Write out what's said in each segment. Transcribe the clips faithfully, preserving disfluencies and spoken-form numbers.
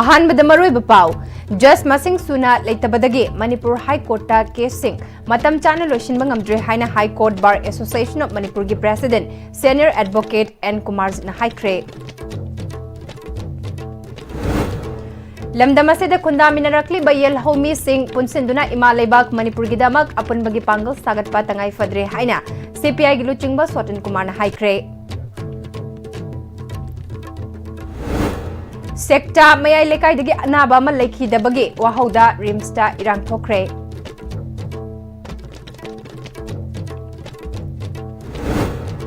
ꯑꯍꯥꯟꯕꯗ ꯃꯔꯨꯑꯣꯏꯕ ꯄꯥꯎ꯫ ꯖꯁ ꯃꯁꯤꯡ ꯁꯨꯅ ꯂꯩꯇꯕꯗꯒꯤ ꯃꯅꯤꯄꯨꯔ ꯍꯥꯏ ꯀꯣꯔꯠꯇ ꯀꯦꯁꯁꯤꯡ ꯃꯇꯝ ꯆꯥꯅ ꯂꯣꯏꯁꯤꯟꯕ ꯉꯝꯗ꯭ꯔꯦ ꯍꯥꯏꯅ high court bar association of ꯃꯅꯤꯄꯨꯔꯒꯤ ꯄ꯭ꯔꯦꯁꯤꯗꯦꯟꯠ ꯁꯦꯅꯤꯌꯔ ꯑꯦꯗꯚꯣꯀꯦꯠ ꯑꯦꯟ ꯀꯨꯃꯥꯔꯖꯤꯠꯅ ꯍꯥꯏꯈ꯭ꯔꯦ꯫ ꯂꯝꯗꯝ ꯑꯁꯤꯗ ꯈꯨꯟꯗꯥꯃꯤꯟꯅꯔꯛꯂꯤꯕ ꯌꯦꯜꯍꯧꯃꯤꯁꯤꯡ ꯄꯨꯟꯁꯤꯟꯗꯨꯅ ꯏꯃꯥ ꯂꯩꯕꯥꯛ ꯃꯅꯤꯄꯨꯔꯒꯤꯗꯃꯛ ꯑꯄꯨꯟꯕꯒꯤ ꯄꯥꯡꯒꯜ ꯁꯥꯒꯠꯄ ꯇꯉꯥꯏ ꯐꯗ꯭ꯔꯦ ꯍꯥꯏꯅ ꯁꯤ ꯄꯤ ꯑꯥꯏꯒꯤ ꯂꯨꯆꯤꯡꯕ ꯁꯣꯇꯟ ꯀꯨꯃꯥꯔꯅ ꯍꯥꯏꯈ꯭ꯔꯦ꯫ ꯁꯦꯛꯇꯥ ꯃꯌꯥꯏ ꯂꯩꯀꯥꯏꯗꯒꯤ ꯑꯅꯥꯕ ꯑꯃ ꯂꯩꯈꯤꯗꯕꯒꯤ ꯋꯥꯍꯧꯗ ꯔꯤꯝꯁꯇ ꯏꯔꯥꯡ ꯊꯣꯛꯈ꯭ꯔꯦ꯫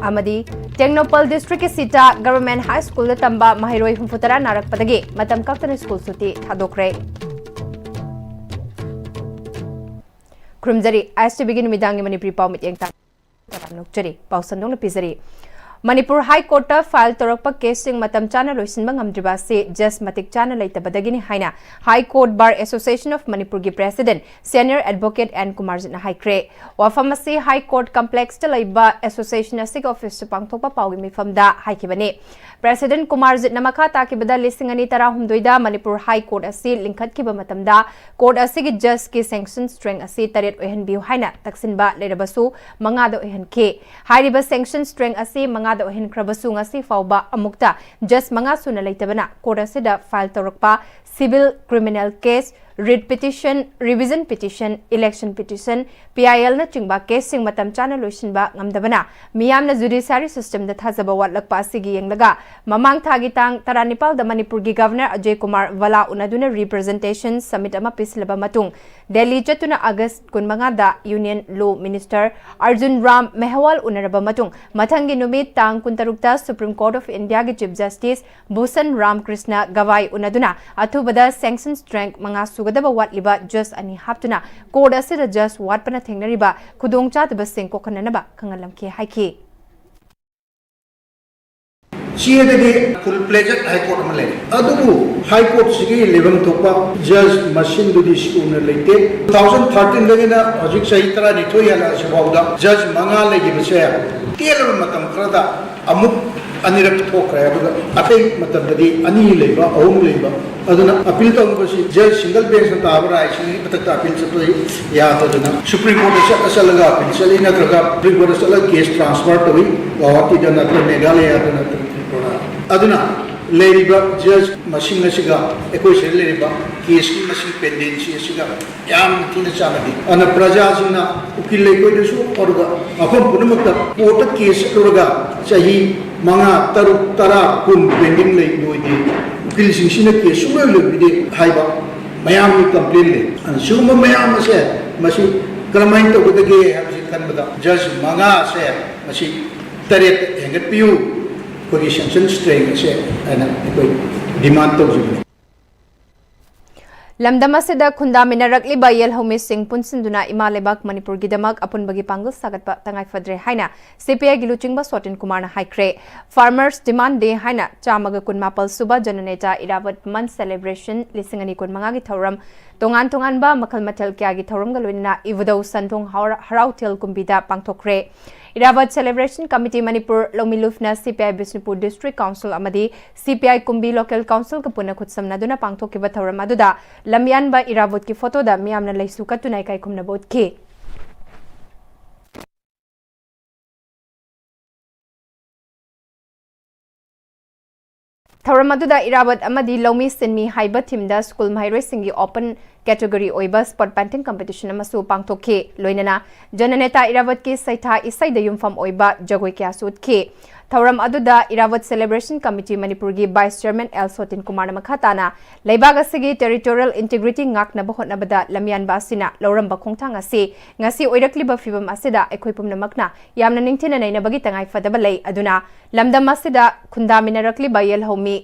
ꯑꯃꯗꯤ ꯇꯦꯡꯅꯧꯄꯜ ꯗꯤꯁꯇ꯭ꯔꯤꯛꯀꯤ ꯁꯤꯇꯥ ꯒꯚꯔꯟꯃꯦꯟꯠ ꯍꯥꯏ ꯁ꯭ꯀꯨꯜꯗ ꯇꯝꯕ ꯃꯍꯩꯔꯣꯏ ꯍꯨꯝꯐꯨꯇꯔꯥ ꯅꯥꯔꯛꯄꯗꯒꯤ ꯃꯇꯝ ꯀꯛꯇꯅ ꯁ꯭ꯀꯨꯜ ꯁꯨꯇꯤ ꯊꯥꯗꯣꯛꯈ꯭ꯔꯦ꯫ ꯈꯨꯔꯨꯝꯖꯔꯤ, ꯑꯥꯏ ꯑꯦꯁ ꯇꯤ ꯚꯤꯒꯤ ꯅꯨꯃꯤꯗꯥꯡꯒꯤ ꯃꯅꯤꯄꯨꯔꯤ ꯄꯥꯎ ꯃꯤꯠꯌꯦꯡ ꯇꯥꯡ ꯇꯔꯥ ꯅꯣꯛꯆꯔꯤ꯫ ꯄꯥꯎ ꯁꯟꯗꯣꯛꯅ ꯄꯤꯖꯔꯤ꯫ ꯃꯅꯤꯄꯨꯔ ꯍꯥꯏ ꯀꯣꯔꯠꯇ ꯐꯥꯏꯜ ꯇꯧꯔꯛꯄ ꯀꯦꯁꯁꯤꯡ ꯃꯇꯝ ꯆꯥꯅ ꯂꯣꯏꯁꯤꯟꯕ ꯉꯝꯗ꯭ꯔꯤꯕ ꯑꯁꯤ ꯖꯁ ꯃꯇꯤꯛ ꯆꯥꯅ ꯂꯩꯇꯕꯗꯒꯤꯅꯤ ꯍꯥꯏꯅ high court bar association of ꯃꯅꯤꯄꯨꯔꯒꯤ ꯄ꯭ꯔꯦꯁꯤꯗꯦꯟꯠ ꯁꯦꯅꯤꯌꯔ ꯑꯦꯗꯚꯣꯀꯦꯠ ꯑꯦꯟ ꯀꯨꯃꯥꯔꯖꯤꯠꯅ ꯍꯥꯏꯈ꯭ꯔꯦ꯫ ꯋꯥꯐꯝ ꯑꯁꯤ ꯍꯥꯏ ꯀꯣꯔꯠ ꯀꯝꯄ꯭ꯂꯦꯛꯁꯇ ꯂꯩꯕ ꯑꯦꯁꯣꯁꯤꯌꯦꯁꯟ ꯑꯁꯤꯒꯤ ꯑꯣꯐꯤꯁꯇ ꯄꯥꯡꯊꯣꯛꯄ ꯄꯥꯎꯒꯤ ꯃꯤꯐꯝꯗ ꯍꯥꯏꯈꯤꯕꯅꯤ꯫ ꯄ꯭ꯔꯦꯁꯤꯗꯦꯟꯠ ꯀꯨꯃꯥꯔꯖꯤꯠꯅ ꯃꯈꯥ ꯇꯥꯈꯤꯕꯗ ꯂꯤꯁꯤꯡ ꯑꯅꯤ ꯇꯔꯥꯍꯨꯝꯗꯣꯏꯗ ꯃꯅꯤꯄꯨꯔ ꯍꯥꯏ ꯀꯣꯔꯠ ꯑꯁꯤ ꯂꯤꯡꯈꯠꯈꯤꯕ ꯃꯇꯝꯗ ꯀꯣꯔꯠ ꯑꯁꯤꯒꯤ ꯖꯁꯀꯤ ꯁꯦꯡꯁꯟ ꯁ꯭ꯇꯔꯦꯡ ꯑꯁꯤ ꯇꯔꯦꯠ ꯑꯣꯏꯍꯟꯕꯤꯌꯨ ꯍꯥꯏꯅ ꯇꯛꯁꯤꯟꯕ ꯂꯩꯔꯕꯁꯨ ꯃꯉꯥꯗ ꯑꯣꯏꯍꯟꯈꯤ꯫ ꯍꯥꯏꯔꯤꯕ ꯁꯦꯡꯁꯟ ꯁ꯭ꯇꯔꯦꯡ ꯑꯁꯤ ꯃꯉꯥꯗ ꯑꯣꯏꯍꯟꯈ꯭ꯔꯕꯁꯨ ꯉꯁꯤ ꯐꯥꯎꯕ ꯑꯃꯨꯛꯇ ꯖꯁ ꯃꯉꯥ ꯁꯨꯅ ꯂꯩꯇꯕꯅ ꯀꯣꯔꯠ ꯑꯁꯤꯗ ꯐꯥꯏꯜ ꯇꯧꯔꯛꯄ civil, criminal case, writ petition, revision petition, election petition, P I ꯑꯦꯜꯅꯆꯤꯡꯕ ꯀꯦꯁꯁꯤꯡ ꯃꯇꯝ ꯆꯥꯅ ꯂꯣꯏꯁꯤꯟꯕ ꯉꯝꯗꯕꯅ ꯃꯤꯌꯥꯝꯅ ꯖꯨꯗꯤꯁꯤꯌꯥꯔꯤ ꯁꯤꯁꯇꯦꯝꯗ ꯊꯥꯖꯕ ꯋꯥꯠꯂꯛꯄ ꯑꯁꯤꯒꯤ ꯌꯦꯡꯂꯒ ꯃꯃꯥꯡ ꯊꯥꯒꯤ ꯇꯥꯡ ꯇꯔꯥꯅꯤꯄꯥꯜꯗ ꯃꯅꯤꯄꯨꯔꯒꯤ governor Ajay Kumar ꯚꯂꯥ ꯎꯅꯗꯨꯅ representation submit ꯑꯃ ꯄꯤꯁꯤꯜꯂꯕ ꯃꯇꯨꯡ ꯗꯦꯜꯂꯤ ꯆꯠꯇꯨꯅ ꯑꯥꯒꯁ ꯀꯨꯟꯃꯉꯥꯗ ꯌꯨꯅꯤꯌꯟ ꯂꯣ ꯃꯤꯅꯤꯁꯇꯔ ꯑꯔꯖꯨꯟ ꯔꯥꯝ ꯃꯦꯍꯋꯥꯜ ꯎꯅꯔꯕ ꯃꯇꯨꯡ ꯃꯊꯪꯒꯤ ꯅꯨꯃꯤꯠ ꯇꯥꯡ ꯀꯨꯟꯇꯔꯨꯛꯇ ꯁꯨꯄ꯭ꯔꯤꯝ ꯀꯣꯔꯠ ꯑꯣꯐ ꯏꯟꯗꯤꯌꯥꯒꯤ ꯆꯤꯐ ꯖꯁꯇꯤꯁ ꯚꯨꯁꯟ ꯔꯥꯝꯀ꯭ꯔꯤꯁꯅ ꯒꯚꯥꯏ ꯎꯅꯗꯨꯅ ꯑꯊꯨꯕꯗ ꯁꯦꯡꯁꯟ ꯁ꯭ꯇꯔꯦꯡ ꯃꯉꯥ ꯁꯨꯒꯗꯕ ꯋꯥꯠꯂꯤꯕ ꯖꯁ ꯑꯅꯤ ꯍꯥꯞꯇꯨꯅ ꯀꯣꯔꯠ ꯑꯁꯤꯗ ꯖꯁ ꯋꯥꯠꯄꯅ ꯊꯦꯡꯅꯔꯤꯕ ꯈꯨꯗꯣꯡꯆꯥꯗꯕꯁꯤꯡ ꯀꯣꯛꯍꯟꯅꯅꯕ ꯈꯪꯍꯜꯂꯝꯈꯤ ꯍꯥꯏꯈꯤ꯫ ꯆꯦꯗꯗꯤ ꯐꯨꯜ ꯄ꯭ꯂꯦꯖꯦꯗ ꯍꯥꯏ ꯀꯣꯔꯠ ꯑꯃ ꯂꯩ, ꯑꯗꯨꯕꯨ ꯍꯥꯏ ꯀꯣꯔꯠꯁꯤꯒꯤ ꯂꯩꯐꯝ ꯊꯣꯛꯄ ꯖꯁ ꯃꯁꯤꯡꯗꯨꯗꯤ ꯁꯨꯅ ꯂꯩꯇꯦ꯫ ꯇꯨ ꯊꯥꯎꯖꯟ ꯊꯥꯔꯇꯤꯟꯗꯒꯤꯅ ꯍꯧꯖꯤꯛ ꯆꯍꯤ ꯇꯔꯥꯅꯤꯊꯣꯏ ꯍꯦꯜꯂꯛꯑꯁꯤ ꯐꯥꯎꯗ ꯖꯁ ꯃꯉꯥ ꯂꯩꯈꯤꯕꯁꯦ ꯇꯦꯜꯂꯕ ꯃꯇꯝ ꯈꯔꯗ ꯑꯃꯨꯛ ꯑꯅꯤꯔꯛ ꯊꯣꯛꯈ꯭ꯔꯦ꯫ ꯑꯗꯨꯒ ꯑꯇꯩ ꯃꯇꯝꯗꯗꯤ ꯑꯅꯤ ꯂꯩꯕ, ꯑꯍꯨꯝ ꯂꯩꯕ꯫ ꯑꯗꯨꯅ ꯑꯄꯤꯜ ꯇꯧꯅꯕꯁꯤ ꯖꯁ ꯁꯤꯡꯒꯜ ꯕꯦꯟꯁꯅ ꯇꯥꯕ ꯔꯥꯏꯁꯤꯡꯒꯤ ꯃꯊꯛꯇ ꯑꯄꯤꯜ ꯆꯠꯄ ꯌꯥꯗꯗꯅ ꯁꯨꯄ꯭ꯔꯤꯝ ꯀꯣꯔꯠꯇ ꯆꯠꯂ ꯆꯠꯂꯒ ꯑꯄꯤꯜ ꯆꯠꯂꯤ, ꯅꯠꯇ꯭ꯔꯒ ꯁꯨꯄ꯭ꯔꯤꯝ ꯀꯣꯔꯠꯇ ꯆꯠꯂꯒ ꯀꯦꯁ ꯇ꯭ꯔꯥꯟꯁꯐꯔ ꯇꯧꯏ, ꯒꯧꯍꯥꯇꯤꯗ ꯅꯠꯇ꯭ꯔꯒ ꯃꯦꯘꯥꯂꯌꯥꯗ ꯅꯠꯇ꯭ꯔꯒ ꯇ꯭ꯔꯤꯄꯨꯔꯥ꯫ ꯑꯗꯨꯅ ꯂꯩꯔꯤꯕ ꯖꯁ ꯃꯁꯤꯡ ꯑꯁꯤꯒ ꯑꯩꯈꯣꯏ ꯁꯤꯗ ꯂꯩꯔꯤꯕ ꯀꯦꯁꯀꯤ ꯃꯁꯤꯡ, ꯄꯦꯟꯗꯦꯟꯁꯤ ꯑꯁꯤꯒ ꯌꯥꯝꯅ ꯊꯤꯅ ꯆꯥꯟꯅꯗꯦ꯫ ꯑꯗꯨꯅ ꯄ꯭ꯔꯖꯥꯁꯤꯡꯅ ꯎꯀꯤꯜ ꯂꯩꯀꯣꯏꯗꯁꯨ ꯑꯣꯏꯔꯒ ꯃꯐꯝ ꯄꯨꯝꯅꯃꯛꯇ ꯀꯣꯔꯠꯇ ꯀꯦꯁ ꯆꯠꯂꯨꯔꯒ ꯆꯍꯤ ꯃꯉꯥ, ꯇꯔꯨꯛ, ꯇꯔꯥ, ꯀꯨꯟ ꯄꯦꯟꯗꯤꯡ ꯂꯩ, ꯂꯣꯏꯗꯦ, ꯎꯀꯤꯜꯁꯤꯡꯁꯤꯅ ꯀꯦꯁ ꯁꯨꯡꯂꯣꯏ ꯂꯣꯏꯕꯤꯗꯦ ꯍꯥꯏꯕ ꯃꯌꯥꯝꯒꯤ ꯀꯝꯄ꯭ꯂꯦꯟ ꯂꯩ꯫ ꯑꯗꯨꯅ ꯁꯤꯒꯨꯝꯕ ꯃꯌꯥꯝ ꯑꯁꯦ ꯃꯁꯤ ꯀꯔꯝꯍꯥꯏꯅ ꯇꯧꯒꯗꯒꯦ ꯍꯥꯏꯕꯁꯤ ꯈꯟꯕꯗ ꯖꯁ ꯃꯉꯥꯁꯦ ꯃꯁꯤ ꯇꯔꯦꯠ ꯍꯦꯟꯒꯠꯄꯤꯌꯨ, ꯑꯩꯈꯣꯏꯒꯤ ꯁꯦꯟꯁꯟ ꯁ꯭ꯇꯔꯦꯡ ꯑꯁꯦ ꯍꯥꯏꯅ ꯑꯩꯈꯣꯏ ꯗꯤꯃꯥꯟ ꯇꯧꯖꯕꯅꯤ꯫ ꯂꯝꯗꯝ ꯑꯁꯤꯗ ꯈꯨꯟꯗꯥꯃꯤꯟꯅꯔꯛꯂꯤꯕ ꯌꯦꯜꯍꯧꯃꯤꯁꯤꯡ ꯄꯨꯟꯁꯤꯟꯗꯨꯅ ꯏꯃꯥ ꯂꯩꯕꯥꯛ ꯃꯅꯤꯄꯨꯔꯒꯤꯗꯃꯛ ꯑꯄꯨꯟꯕꯒꯤ ꯄꯥꯡꯒꯜ ꯁꯥꯒꯠꯄ ꯇꯉꯥꯏꯐꯗ꯭ꯔꯦ ꯍꯥꯏꯅ ꯁꯤꯄꯤꯑꯥꯏꯒꯤ ꯂꯨꯆꯤꯡꯕ ꯁꯣꯇꯤꯟ ꯀꯨꯃꯥꯔꯅ ꯍꯥꯏꯈ꯭ꯔꯦ꯫ Farmers Demand Day ꯍꯥꯏꯅ ꯆꯥꯝꯃꯒ ꯀꯨꯟꯃꯥꯄꯜ ꯁꯨꯕ ꯖꯅꯅꯦꯇꯥ ꯏꯔꯥꯕꯠ ꯃꯟꯊ ꯁꯦꯂꯦꯕ꯭ꯔꯦꯁꯟ ꯂꯤꯁꯤꯡ ꯑꯅꯤ ꯀꯨꯟꯃꯉꯥꯒꯤ ꯊꯧꯔꯝ ꯇꯣꯉꯥꯟ ꯇꯣꯉꯥꯟꯕ ꯃꯈꯜ ꯃꯊꯦꯜ ꯀꯌꯥꯒꯤ ꯊꯧꯔꯝꯒ ꯂꯣꯏꯅꯅ ꯏꯕꯨꯙꯧ ꯁꯟꯊꯣꯡ ꯍꯔꯥꯎ ꯊꯦꯜ ꯀꯨꯝꯕꯤꯗ ꯄꯥꯡꯊꯣꯛꯈ꯭ꯔꯦ꯫ ꯏꯔꯥꯕꯠ ꯁꯦꯂꯦꯕ꯭ꯔꯦꯁꯟ ꯀꯃꯤꯇꯤ ꯃꯅꯤꯄꯨꯔ, ꯂꯧꯃꯤ ꯂꯨꯞꯅ ꯁꯤꯄꯤꯑꯥꯏ ꯕꯤꯁꯅꯨꯄꯨꯔ ꯗꯤꯁꯇ꯭ꯔꯤꯛ ꯀꯥꯎꯟꯁꯤꯜ ꯑꯃꯗꯤ ꯁꯤꯄꯤꯑꯥꯏ ꯀꯨꯝꯕꯤ ꯂꯣꯀꯦꯜ ꯀꯥꯎꯟꯁꯤꯜꯒ ꯄꯨꯟꯅ ꯈꯨꯠꯁꯝꯅꯗꯨꯅ ꯄꯥꯡꯊꯣꯛꯈꯤꯕ ꯊꯧꯔꯝ ꯑꯗꯨꯗ ꯂꯝꯌꯥꯟꯕ ꯏꯔꯥꯕꯣꯠꯀꯤ ꯐꯣꯇꯣꯗ ꯃꯤꯌꯥꯝꯅ ꯂꯩꯁꯨ ꯀꯠꯇꯨꯅ ꯏꯀꯥꯏ ꯈꯨꯝꯅꯕ ꯎꯠꯈꯤ꯫ ꯊꯧꯔꯝ ꯑꯗꯨꯗ ꯏꯔꯥꯕꯠ ꯑꯃꯗꯤ ꯂꯧꯃꯤ ꯁꯤꯟꯃꯤ ꯍꯥꯏꯕ ꯊꯤꯝꯗ ꯁ꯭ꯀꯨꯜ ꯃꯍꯩꯔꯣꯏꯁꯤꯡꯒꯤ ꯑꯣꯄꯟ ꯀꯦꯇꯦꯒꯣꯔꯤ ꯑꯣꯏꯕ ꯁ꯭ꯄꯣꯔꯠ ꯄꯦꯟꯇꯤꯡ ꯀꯝꯄꯤꯇꯤꯁꯟ ꯑꯃꯁꯨ ꯄꯥꯡꯊꯣꯛꯈꯤ꯫ ꯂꯣꯏꯅꯅ ꯖꯅꯅꯦꯇꯥ ꯏꯔꯥꯕꯠꯀꯤ ꯁꯩꯊꯥ ꯏꯁꯩꯗ ꯌꯨꯝꯐꯝ ꯑꯣꯏꯕ ꯖꯒꯣꯏ ꯀꯌꯥꯁꯨ ꯎꯠꯈꯤ꯫ ꯊꯧꯔꯝ ꯑꯗꯨꯗ ꯏꯔꯥꯕꯠ ꯁꯦꯂꯦꯕ꯭ꯔꯦꯁꯟ ꯀꯃꯤꯇꯤ ꯃꯅꯤꯄꯨꯔꯒꯤ ꯚꯥꯏꯁ ꯆꯤꯌꯔꯃꯦꯟ ꯑꯦꯜ ꯁꯣꯇꯤꯟ ꯀꯨꯃꯥꯔꯅ ꯃꯈꯥ ꯇꯥꯅ ꯂꯩꯕꯥꯛ ꯑꯁꯤꯒꯤ ꯇꯦꯔꯤꯇꯣꯔꯤꯌꯦꯜ ꯏꯟꯇꯤꯒ꯭ꯔꯤꯇꯤ ꯉꯥꯛꯅꯕ ꯍꯣꯠꯅꯕꯗ ꯂꯝꯌꯥꯟꯕ ꯑꯁꯤꯅ ꯂꯧꯔꯝꯕ ꯈꯣꯡꯊꯥꯡ ꯑꯁꯤ ꯉꯁꯤ ꯑꯣꯏꯔꯛꯂꯤꯕ ꯐꯤꯕꯝ ꯑꯁꯤꯗ ꯑꯩꯈꯣꯏ ꯄꯨꯝꯅꯃꯛꯅ ꯌꯥꯝꯅ ꯅꯤꯡꯊꯤꯅ ꯅꯩꯅꯕꯒꯤ ꯇꯉꯥꯏ ꯐꯗꯕ ꯂꯩ꯫ ꯑꯗꯨꯅ ꯂꯝꯗꯝ ꯑꯁꯤꯗ ꯈꯨꯟꯗꯥꯃꯤꯟꯅꯔꯛꯂꯤꯕ ꯌꯦꯜꯍꯧꯃꯤ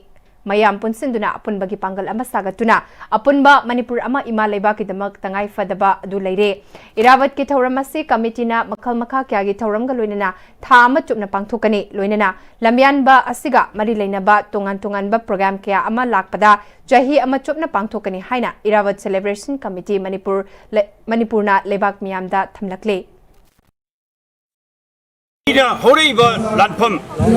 ꯃꯌꯥꯝ ꯄꯨꯟꯁꯤꯟꯗꯨꯅ ꯑꯄꯨꯟꯕꯒꯤ ꯄꯥꯡꯒꯜ ꯑꯃ ꯁꯥꯒꯠꯇꯨꯅ ꯑꯄꯨꯟꯕ ꯃꯅꯤꯄꯨꯔ ꯑꯃ ꯏꯃꯥ ꯂꯩꯕꯥꯛꯀꯤꯗꯃꯛ ꯇꯉꯥꯏ ꯐꯗꯕ ꯑꯗꯨ ꯂꯩꯔꯦ꯫ ꯏꯔꯥꯕꯠꯀꯤ ꯊꯧꯔꯝ ꯑꯁꯤ ꯀꯃꯤꯇꯤꯅ ꯃꯈꯜ ꯃꯈꯥ ꯀꯌꯥꯒꯤ ꯊꯧꯔꯝꯒ ꯂꯣꯏꯅꯅ ꯊꯥ ꯑꯃ ꯆꯨꯞꯅ ꯄꯥꯡꯊꯣꯛꯀꯅꯤ꯫ ꯂꯣꯏꯅꯅ ꯂꯝꯌꯥꯟꯕ ꯑꯁꯤꯒ ꯃꯔꯤ ꯂꯩꯅꯕ ꯇꯣꯉꯥꯟ ꯇꯣꯉꯥꯟꯕ ꯄ꯭ꯔꯣꯒ꯭ꯔꯥꯝ ꯀꯌꯥ ꯑꯃ ꯂꯥꯛꯄꯗ ꯆꯍꯤ ꯑꯃ ꯆꯨꯞꯅ ꯄꯥꯡꯊꯣꯛꯀꯅꯤ ꯍꯥꯏꯅ ꯏꯔꯥꯕꯠ ꯁꯦꯂꯦꯕ꯭ꯔꯦꯁꯟ ꯀꯃꯤꯇꯤ ꯃꯅꯤꯄꯨꯔ ꯂꯩ-, ꯃꯅꯤꯄꯨꯔꯅ ꯂꯩꯕꯥꯛ ꯃꯤꯌꯥꯝꯗ ꯊꯝꯂꯛꯂꯤ꯫ ꯑꯩꯅ ꯍꯧꯔꯛꯏꯕ ꯂꯥꯟꯐꯝ,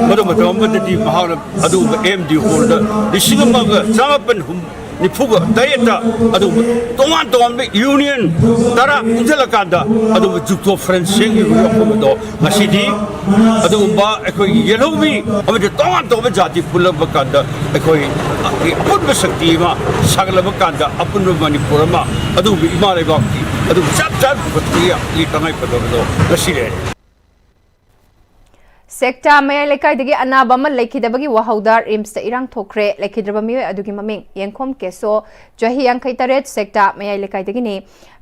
ꯃꯗꯨ ꯃꯇꯝ ꯑꯃꯗꯗꯤ ꯃꯍꯥꯛꯅ ꯑꯗꯨꯒꯨꯝꯕ ꯑꯦꯝ ꯗꯤ ꯍꯣꯜꯗ ꯂꯤꯁꯤꯡ ꯑꯃꯒ ꯆꯥꯃꯥꯄꯟ ꯍꯨꯝ-, ꯅꯤꯐꯨꯒ ꯇꯔꯦꯠꯇ ꯑꯗꯨꯒꯨꯝꯕ ꯇꯣꯉꯥꯟ ꯇꯣꯉꯥꯟꯕ ꯌꯨꯅꯤꯌꯟ ꯇꯔꯥ ꯄꯨꯟꯁꯤꯜꯂꯀꯥꯟꯗ ꯑꯗꯨꯒꯨꯝꯕ ꯖꯨꯛꯇꯣ ꯐ꯭ꯔꯦꯟꯁꯤꯌꯥꯒꯤ ꯋꯥꯐꯝ ꯑꯗꯣ ꯉꯁꯤꯗꯤ ꯑꯗꯨꯒꯨꯝꯕ ꯑꯩꯈꯣꯏꯒꯤ ꯌꯦꯜꯍꯧꯃꯤ ꯑꯃꯗꯤ ꯇꯣꯉꯥꯟ ꯇꯣꯉꯥꯟꯕ ꯖꯥꯇꯤ ꯄꯨꯜꯂꯛꯄ ꯀꯥꯟꯗ ꯑꯩꯈꯣꯏ ꯑꯄꯨꯟꯕ ꯁꯛꯇꯤ ꯑꯃ ꯁꯥꯒꯠꯂꯕ ꯀꯥꯟꯗ ꯑꯄꯨꯟꯕ ꯃꯅꯤꯄꯨꯔ ꯑꯃ ꯑꯗꯨꯒꯨꯝꯕ ꯏꯃꯥ ꯂꯩꯕꯥꯛꯀꯤ ꯑꯗꯨꯒꯨꯝꯕ ꯆꯞ ꯆꯥꯕ ꯄꯨꯈꯠꯄꯒꯤ ꯇꯉꯥꯏ ꯐꯗꯕꯗꯣ ꯉꯁꯤ ꯂꯩꯔꯦ꯫ ꯁꯦꯛꯇꯥ ꯃꯌꯥꯏ ꯂꯩꯀꯥꯏꯗꯒꯤ ꯑꯅꯥꯕ ꯑꯃ ꯂꯩꯈꯤꯗꯕꯒꯤ ꯋꯥꯍꯧꯗ ꯔꯤꯝꯁꯇ ꯏꯔꯥꯡ ꯊꯣꯛꯈ꯭ꯔꯦ꯫ ꯂꯩꯈꯤꯗ꯭ꯔꯕ ꯃꯤꯑꯣꯏ ꯑꯗꯨꯒꯤ ꯃꯃꯤꯡ ꯌꯦꯡꯈꯣꯝ ꯀꯦꯁꯣ, ꯆꯍꯤ ꯌꯥꯡꯈꯩ ꯇꯔꯦꯠ, ꯁꯦꯛꯇꯥ ꯃꯌꯥꯏ ꯂꯩꯀꯥꯏꯗꯒꯤꯅꯤ꯫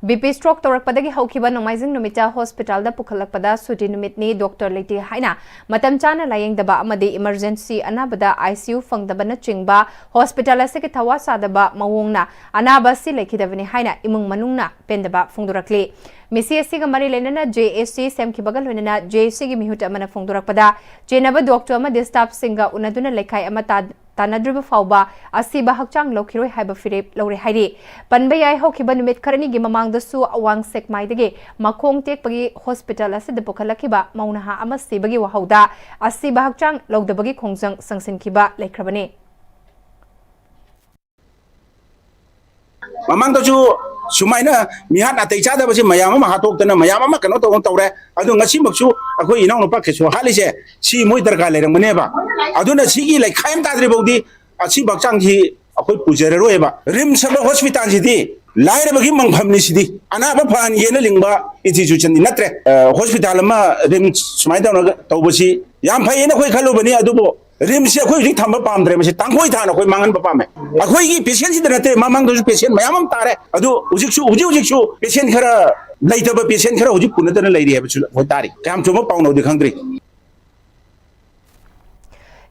ꯕꯤ ꯄꯤ ꯁ꯭ꯇ꯭ꯔꯣꯛ ꯇꯧꯔꯛꯄꯗꯒꯤ ꯍꯧꯈꯤꯕ ꯅꯣꯡꯃꯥꯏꯖꯤꯡ ꯅꯨꯃꯤꯠꯇ ꯍꯣꯁꯄꯤꯇꯥꯜꯗ ꯄꯨꯈꯠꯂꯛꯄꯗ ꯁꯨꯇꯤ ꯅꯨꯃꯤꯠꯅꯤ, ꯗꯣꯛꯇꯔ ꯂꯩꯇꯦ ꯍꯥꯏꯅ ꯃꯇꯝ ꯆꯥꯅ ꯂꯥꯌꯦꯡꯗꯕ ꯑꯃꯗꯤ emergency ꯑꯅꯥꯕꯗ I C U ꯐꯪꯗꯕꯅꯆꯤꯡꯕ hospital ꯑꯁꯤꯒꯤ ꯊꯋꯥ ꯁꯥꯗꯕ ꯃꯑꯣꯡꯅ ꯑꯅꯥꯕ ꯑꯁꯤ ꯂꯩꯈꯤꯗꯕꯅꯤ ꯍꯥꯏꯅ ꯏꯃꯨꯡ ꯃꯅꯨꯡꯅ ꯄꯦꯟꯗꯕ ꯐꯣꯡꯗꯣꯔꯛꯂꯤ꯫ ꯃꯤꯁꯤ ꯑꯁꯤꯒ ꯃꯔꯤ ꯂꯩꯅꯅ ꯖꯦ ꯑꯦ ꯁꯤ ꯁꯦꯝꯈꯤꯕꯒ ꯂꯣꯏꯅꯅ ꯖꯦ ꯑꯦ ꯁꯤꯒꯤ ꯃꯤꯍꯨꯠ ꯑꯃꯅ ꯐꯣꯡꯗꯣꯔꯛꯄꯗ, ꯆꯦꯟꯅꯕ ꯗꯣꯛꯇꯔ ꯑꯃꯗꯤ ꯁ꯭ꯇꯥꯐꯁꯤꯡꯒ ꯎꯅꯗꯨꯅ ꯂꯩꯈꯥꯏ ꯑꯃ ꯇꯥ-, ꯇꯥꯟꯅꯗ꯭ꯔꯤꯕ ꯐꯥꯎꯕ ꯑꯁꯤꯕ ꯍꯛꯆꯥꯡ ꯂꯧꯈꯤꯔꯣꯏ ꯍꯥꯏꯕ ꯐꯤꯔꯦꯞ ꯂꯧꯔꯦ ꯍꯥꯏꯔꯤ꯫ ꯄꯟꯕ ꯌꯥꯏ, ꯍꯧꯈꯤꯕ ꯅꯨꯃꯤꯠ ꯈꯔꯅꯤꯒꯤ ꯃꯃꯥꯡꯗꯁꯨ ꯑꯋꯥꯡ ꯁꯦꯛꯃꯥꯏꯗꯒꯤ ꯃꯈꯣꯡ ꯇꯦꯛꯄꯒꯤ ꯍꯣꯁꯄꯤꯇꯥꯜ ꯑꯁꯤꯗ ꯄꯨꯈꯠꯂꯛꯈꯤꯕ ꯃꯧ ꯅꯍꯥ ꯑꯃ ꯁꯤꯕꯒꯤ ꯋꯥꯍꯧꯗ ꯑꯁꯤꯕ ꯍꯛꯆꯥꯡ ꯂꯧꯗꯕꯒꯤ ꯈꯣꯡꯖꯪ ꯆꯪꯁꯤꯟꯈꯤꯕ ꯂꯩꯈ꯭ꯔꯕꯅꯤ꯫ ꯃꯃꯥꯡꯗꯁꯨ ꯁꯨꯃꯥꯏꯅ ꯃꯤꯍꯥꯠ ꯅꯥꯇꯩ ꯆꯥꯗꯕꯁꯤ ꯃꯌꯥꯝ ꯑꯃ ꯍꯥꯠꯇꯣꯛꯇꯅ ꯃꯌꯥꯝ ꯑꯃ ꯀꯩꯅꯣ ꯇꯧꯗꯅ ꯇꯧꯔꯦ꯫ ꯑꯗꯨ ꯉꯁꯤꯃꯛꯁꯨ ꯑꯩꯈꯣꯏ ꯏꯅꯥꯎꯅꯨꯄꯥ ꯀꯦꯁꯣ ꯍꯥꯠꯂꯤꯁꯦ ꯁꯤ ꯃꯣꯏ ꯗꯔꯀꯥꯔ ꯂꯩꯔꯝꯒꯅꯦꯕ꯫ ꯑꯗꯨꯅ ꯁꯤꯒꯤ ꯂꯩꯈꯥꯏ ꯑꯃ ꯇꯥꯗ꯭ꯔꯤ ꯐꯥꯎꯗꯤ ꯑꯁꯤꯕ ꯍꯛꯆꯥꯡꯁꯤ ꯑꯩꯈꯣꯏ ꯄꯨꯖꯔꯔꯣꯏꯕ꯫ ꯔꯤꯝꯁ ꯍꯥꯏꯕ ꯍꯣꯁꯄꯤꯇꯥꯜꯁꯤꯗꯤ ꯂꯥꯏꯔꯕꯒꯤ ꯃꯪꯐꯝꯅꯤ ꯁꯤꯗꯤ꯫ ꯑꯅꯥꯕ ꯐꯍꯟꯒꯦꯅ ꯂꯤꯡꯕ ꯏꯟꯁꯇꯤꯇ꯭ꯌꯨꯁꯟꯗꯤ ꯅꯠꯇ꯭ꯔꯦ꯫ ꯑ, ꯍꯣꯁꯄꯤꯇꯥꯜ ꯑꯃ ꯔꯤꯝꯁ ꯁꯨꯃꯥꯏꯅ ꯇꯧꯔꯒ ꯇꯧꯕꯁꯤ ꯌꯥꯝ ꯐꯩꯌꯦꯅ ꯑꯩꯈꯣꯏ ꯈꯜꯂꯨꯕꯅꯤ, ꯑꯗꯨꯕꯨ ꯔꯤꯝꯁꯁꯦ ꯑꯩꯈꯣꯏ ꯍꯧꯖꯤꯛ ꯊꯝꯕ ꯄꯥꯝꯗ꯭ꯔꯦ꯫ ꯃꯁꯤ ꯇꯥꯡꯈꯣꯏ ꯊꯥꯅ ꯑꯩꯈꯣꯏ ꯃꯥꯡꯍꯟꯕ ꯄꯥꯝꯃꯦ꯫ ꯑꯩꯈꯣꯏꯒꯤ ꯄꯦꯁꯦꯟꯁꯤꯗ ꯅꯠꯇꯦ, ꯃꯃꯥꯡꯗꯁꯨ ꯄꯦꯁꯦꯟ ꯃꯌꯥꯝ ꯑꯃ ꯇꯥꯔꯦ꯫ ꯑꯗꯨ ꯍꯧꯖꯤꯛꯁꯨ, ꯍꯧꯖꯤꯛ ꯍꯧꯖꯤꯛꯁꯨ ꯄꯦꯁꯦꯟ ꯈꯔ ꯂꯩꯇꯕ ꯄꯦꯁꯦꯟ ꯈꯔ ꯍꯧꯖꯤꯛ ꯄꯨꯅꯗꯅ ꯂꯩꯔꯤ ꯍꯥꯏꯕꯁꯨ ꯑꯩꯈꯣꯏ ꯇꯥꯔꯤ꯫ ꯀꯌꯥꯝ ꯆꯨꯝꯕ ꯄꯥꯎꯅꯣꯗꯤ ꯈꯪꯗ꯭ꯔꯤ꯫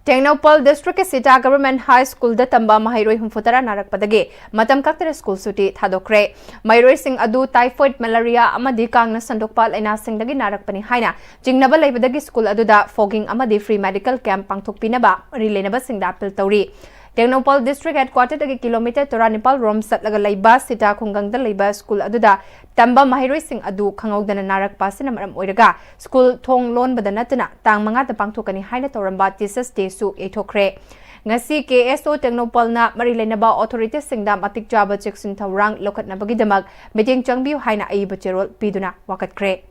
ꯇꯦꯡꯅꯧꯄꯜ ꯗꯤꯁꯇ꯭ꯔꯤꯛꯀꯤ ꯁꯤꯇꯥ ꯒꯚꯔꯟꯃꯦꯟꯠ ꯍꯥꯏ ꯁ꯭ꯀꯨꯜꯗ ꯇꯝꯕ ꯃꯍꯩꯔꯣꯏ ꯍꯨꯝꯐꯨꯇꯔꯥ ꯅꯥꯔꯛꯄꯗꯒꯤ ꯃꯇꯝ ꯀꯛꯇꯅ ꯁ꯭ꯀꯨꯜ ꯁꯨꯇꯤ ꯊꯥꯗꯣꯛꯈ꯭ꯔꯦ꯫ ꯃꯍꯩꯔꯣꯏꯁꯤꯡ ꯑꯗꯨ ꯇꯥꯏꯐꯣꯏꯗ, ꯃꯦꯂꯦꯔꯤꯌꯥ ꯑꯃꯗꯤ ꯀꯥꯡꯅ ꯁꯟꯗꯣꯛꯄ ꯂꯥꯏꯅꯥꯁꯤꯡꯗꯒꯤ ꯅꯥꯔꯛꯄꯅꯤ ꯍꯥꯏꯅ ꯆꯤꯡꯅꯕ ꯂꯩꯕꯗꯒꯤ ꯁ꯭ꯀꯨꯜ ꯑꯗꯨꯗ ꯐꯣꯒꯤꯡ ꯑꯃꯗꯤ ꯐ꯭ꯔꯤ ꯃꯦꯗꯤꯀꯦꯜ ꯀꯦꯝꯞ ꯄꯥꯡꯊꯣꯛꯄꯤꯅꯕ ꯃꯔꯤ ꯂꯩꯅꯕꯁꯤꯡꯗ ꯑꯄꯤꯜ ꯇꯧꯔꯤ꯫ ꯇꯦꯡꯅꯧꯄꯜ district headquarter ꯗꯒꯤ kilometre ꯇꯔꯥꯅꯤꯄꯥꯜ ꯔꯣꯝ ꯆꯠꯂꯒ ꯂꯩꯕ ꯁꯤꯇꯥ ꯈꯨꯡꯒꯪꯗ ꯂꯩꯕ ꯁ꯭ꯀꯨꯜ ꯑꯗꯨꯗ ꯇꯝꯕ ꯃꯍꯩꯔꯣꯏꯁꯤꯡ ꯑꯗꯨ ꯈꯪꯍꯧꯗꯅ ꯅꯥꯔꯛꯄ ꯑꯁꯤꯅ ꯃꯔꯝ ꯑꯣꯏꯔꯒ ꯁ꯭ꯀꯨꯜ ꯊꯣꯡ ꯂꯣꯟꯕꯗ ꯅꯠꯇꯅ ꯇꯥꯡ ꯃꯉꯥꯗ ꯄꯥꯡꯊꯣꯛꯀꯅꯤ ꯍꯥꯏꯅ ꯇꯧꯔꯝꯕ Teachers' Day ꯁꯨ ꯌꯩꯊꯣꯛꯈ꯭ꯔꯦ꯫ ꯉꯁꯤ K S O ꯇꯦꯡꯅꯧꯄꯜꯅ ꯃꯔꯤ ꯂꯩꯅꯕ authorities ꯁꯤꯡꯗ ꯃꯇꯤꯛ ꯆꯥꯕ ꯆꯦꯛꯁꯤꯟ ꯊꯧꯔꯥꯡ ꯂꯧꯈꯠꯅꯕꯒꯤꯗꯃꯛ ꯃꯤꯠꯌꯦꯡ ꯆꯪꯕꯤꯌꯨ ꯍꯥꯏꯅ ꯑꯏꯕ ꯆꯦꯔꯣꯜ ꯄꯤꯗꯨꯅ ꯋꯥꯀꯠꯈ꯭ꯔꯦ꯫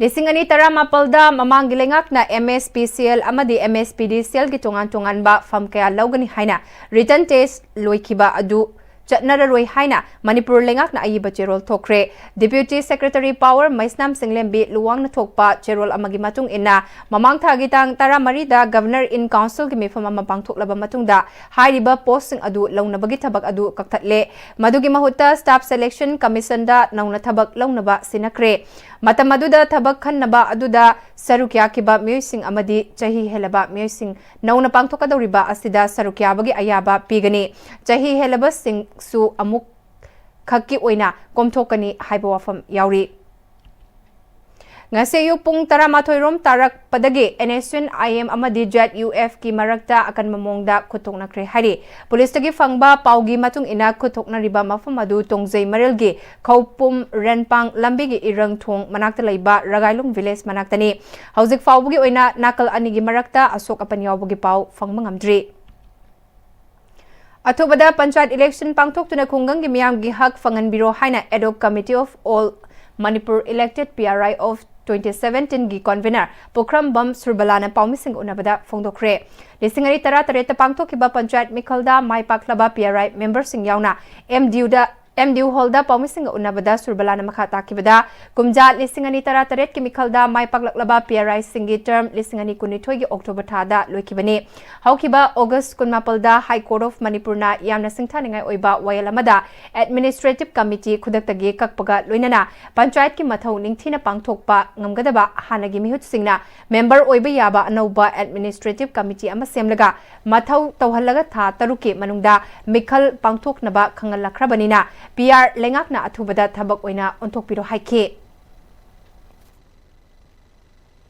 ꯂꯤꯁꯤꯡ ꯑꯅꯤ ꯇꯔꯥꯃꯥꯄꯜꯗ ꯃꯃꯥꯡꯒꯤ ꯂꯩꯉꯥꯛꯅ M S P C L ꯑꯃꯗꯤ M S P D C L ꯒꯤ ꯇꯣꯉꯥꯟ ꯇꯣꯉꯥꯟꯕ ꯐꯝ ꯀꯌꯥ ꯂꯧꯒꯅꯤ ꯍꯥꯏꯅ written test ꯂꯣꯏꯈꯤꯕ ꯑꯗꯨ ꯆꯠꯅꯔꯔꯣꯏ ꯍꯥꯏꯅ ꯃꯅꯤꯄꯨꯔ ꯂꯩꯉꯥꯛꯅ ꯑꯏꯕ ꯆꯦꯔꯣꯜ ꯊꯣꯛꯈ꯭ꯔꯦ꯫ Deputy Secretary Power ꯃꯩꯁꯅꯥꯝ ꯆꯤꯡꯂꯦꯝꯕꯤ ꯂꯨꯋꯥꯡꯅ ꯊꯣꯛꯄ ꯆꯦꯔꯣꯜ ꯑꯃꯒꯤ ꯃꯇꯨꯡ ꯏꯟꯅ, ꯃꯃꯥꯡ ꯊꯥꯒꯤ ꯇꯥꯡ ꯇꯔꯥꯃꯔꯤꯗ Governor in Council ꯒꯤ ꯃꯤꯐꯝ ꯑꯃ ꯄꯥꯡꯊꯣꯛꯂꯕ ꯃꯇꯨꯡꯗ ꯍꯥꯏꯔꯤꯕ post ꯁꯤꯡ ꯑꯗꯨ ꯂꯧꯅꯕꯒꯤ ꯊꯕꯛ ꯑꯗꯨ ꯀꯛꯊꯠꯂꯦ꯫ ꯃꯗꯨꯒꯤ ꯃꯍꯨꯠꯇ Staff Selection Commission ꯗ ꯅꯧꯅ ꯊꯕꯛ ꯂꯧꯅꯕ ꯁꯤꯟꯅꯈ꯭ꯔꯦ꯫ ꯃꯇꯝ ꯑꯗꯨꯗ ꯊꯕꯛ ꯈꯟꯅꯕ ꯑꯗꯨꯗ ꯁꯔꯨꯛ ꯌꯥꯈꯤꯕ ꯃꯤꯑꯣꯏꯁꯤꯡ ꯑꯃꯗꯤ ꯆꯍꯤ ꯍꯦꯜꯂꯕ ꯃꯤꯑꯣꯏꯁꯤꯡ ꯅꯧꯅ ꯄꯥꯡꯊꯣꯛꯀꯗꯧꯔꯤꯕ ꯑꯁꯤꯗ ꯁꯔꯨꯛ ꯌꯥꯕꯒꯤ ꯑꯌꯥꯕ ꯄꯤꯒꯅꯤ꯫ ꯆꯍꯤ ꯍꯦꯜꯂꯕꯁꯤꯡꯁꯨ ꯑꯃꯨꯛ ꯈꯛꯀꯤ ꯑꯣꯏꯅ ꯀꯣꯝꯊꯣꯛꯀꯅꯤ ꯍꯥꯏꯕ ꯋꯥꯐꯝ ꯌꯥꯎꯔꯤ꯫ ꯉꯁꯤ ꯑꯌꯨꯛ ꯄꯨꯡ ꯇꯔꯥꯃꯥꯊꯣꯏ ꯔꯣꯝ ꯇꯥꯔꯛꯄꯗꯒꯤ N S U N I M ꯑꯃꯗꯤ Z U F ꯀꯤ ꯃꯔꯛꯇ ꯑꯀꯟꯕ ꯃꯑꯣꯡꯗ ꯈꯨꯠꯊꯣꯛꯅꯈ꯭ꯔꯦ ꯍꯥꯏꯔꯤ꯫ ꯄꯨꯂꯤꯁꯇꯒꯤ ꯐꯪꯕ ꯄꯥꯎꯒꯤ ꯃꯇꯨꯡ ꯏꯟꯅ, ꯈꯨꯠꯊꯣꯛꯅꯔꯤꯕ ꯃꯐꯝ ꯑꯗꯨ ꯇꯣꯡꯖꯩ ꯃꯔꯤꯜꯒꯤ ꯈꯧꯄꯨꯝ ꯔꯦꯟꯄꯥꯡ ꯂꯝꯕꯤꯒꯤ ꯏꯔꯪ ꯊꯣꯡ ꯃꯅꯥꯛꯇ ꯂꯩꯕ ꯔꯒꯥꯏꯂꯨꯡ village ꯃꯅꯥꯛꯇꯅꯤ꯫ ꯍꯧꯖꯤꯛ ꯐꯥꯎꯕꯒꯤ ꯑꯣꯏꯅ ꯅꯥꯀꯜ ꯑꯅꯤꯒꯤ ꯃꯔꯛꯇ ꯑꯁꯣꯛ ꯑꯄꯟ ꯌꯥꯎꯕꯒꯤ ꯄꯥꯎ ꯐꯪꯕ ꯉꯝꯗ꯭ꯔꯤ꯫ ꯑꯊꯨꯕꯗ ꯄꯟꯆꯥꯌꯠ election ꯄꯥꯡꯊꯣꯛꯇꯨꯅ ꯈꯨꯡꯒꯪꯒꯤ ꯃꯤꯌꯥꯝꯒꯤ ꯍꯛ ꯐꯪꯍꯟꯕꯤꯔꯣ ꯍꯥꯏꯅ Ad Hoc Committee of All Manipur Elected P R I of twenty seventeen ꯒꯤ convener ꯄꯨꯈ꯭ꯔꯝꯕꯝ ꯁꯨꯔꯕꯂꯥꯅ ꯄꯥꯎꯃꯤꯁꯤꯡꯒ ꯎꯅꯕꯗ ꯐꯣꯡꯗꯣꯛꯈ꯭ꯔꯦ꯫ ꯂꯤꯁꯤꯡ ꯑꯅꯤ ꯇꯔꯥꯇꯔꯦꯠꯇ ꯄꯥꯡꯊꯣꯛꯈꯤꯕ ꯄꯟꯆꯥꯌꯠ ꯃꯤꯈꯜꯗ ꯃꯥꯏ ꯄꯥꯛꯂꯕ P R I member ꯁꯤꯡ ꯌꯥꯎꯅ M D U ꯗ, M D U hall ꯗ ꯄꯥꯎꯃꯤꯁꯤꯡꯒ ꯎꯅꯕꯗ ꯁꯨꯔꯕꯂꯥꯅ ꯃꯈꯥ ꯇꯥꯈꯤꯕꯗ, ꯀꯨꯝꯖꯥ ꯂꯤꯁꯤꯡ ꯑꯅꯤ ꯇꯔꯥꯇꯔꯦꯠꯀꯤ ꯃꯤꯈꯜꯗ ꯃꯥꯏ ꯄꯥꯛꯂꯛꯂꯕ P R I ꯁꯤꯡꯒꯤ term ꯂꯤꯁꯤꯡ ꯑꯅꯤ ꯀꯨꯟꯅꯤꯊꯣꯏꯒꯤ October ꯊꯥꯗ ꯂꯣꯏꯈꯤꯕꯅꯤ꯫ ꯍꯧꯈꯤꯕ August ꯀꯨꯟꯃꯥꯄꯜꯗ High Court of Manipur ꯅ ꯌꯥꯝꯅ ꯁꯤꯡꯊꯥꯅꯤꯡꯉꯥꯏ ꯑꯣꯏꯕ ꯋꯥꯌꯦꯜ ꯑꯃꯗ Administrative Committee ꯈꯨꯗꯛꯇꯒꯤ ꯀꯛꯄꯒ ꯂꯣꯏꯅꯅ ꯄꯟꯆꯥꯌꯠꯀꯤ ꯃꯊꯧ ꯅꯤꯡꯊꯤꯅ ꯄꯥꯡꯊꯣꯛꯄ ꯉꯝꯒꯗꯕ ꯍꯥꯟꯅꯒꯤ ꯃꯤꯍꯨꯠꯁꯤꯡꯅ member ꯑꯣꯏꯕ ꯌꯥꯕ ꯑꯅꯧꯕ Administrative Committee ꯑꯃ ꯁꯦꯝꯂꯒ ꯃꯊꯧ ꯇꯧꯍꯜꯂꯒ ꯊꯥ ꯇꯔꯨꯛꯀꯤ ꯃꯅꯨꯡꯗ ꯃꯤꯈꯜ ꯄꯥꯡꯊꯣꯛꯅꯕ ꯈꯪꯍꯜꯂꯛꯈ꯭ꯔꯕꯅꯤꯅ P R ꯂꯩꯉꯥꯛꯅ ꯑꯊꯨꯕꯗ ꯊꯕꯛ ꯑꯣꯏꯅ ꯑꯣꯟꯊꯣꯛꯄꯤꯔꯣ ꯍꯥꯏꯈꯤ꯫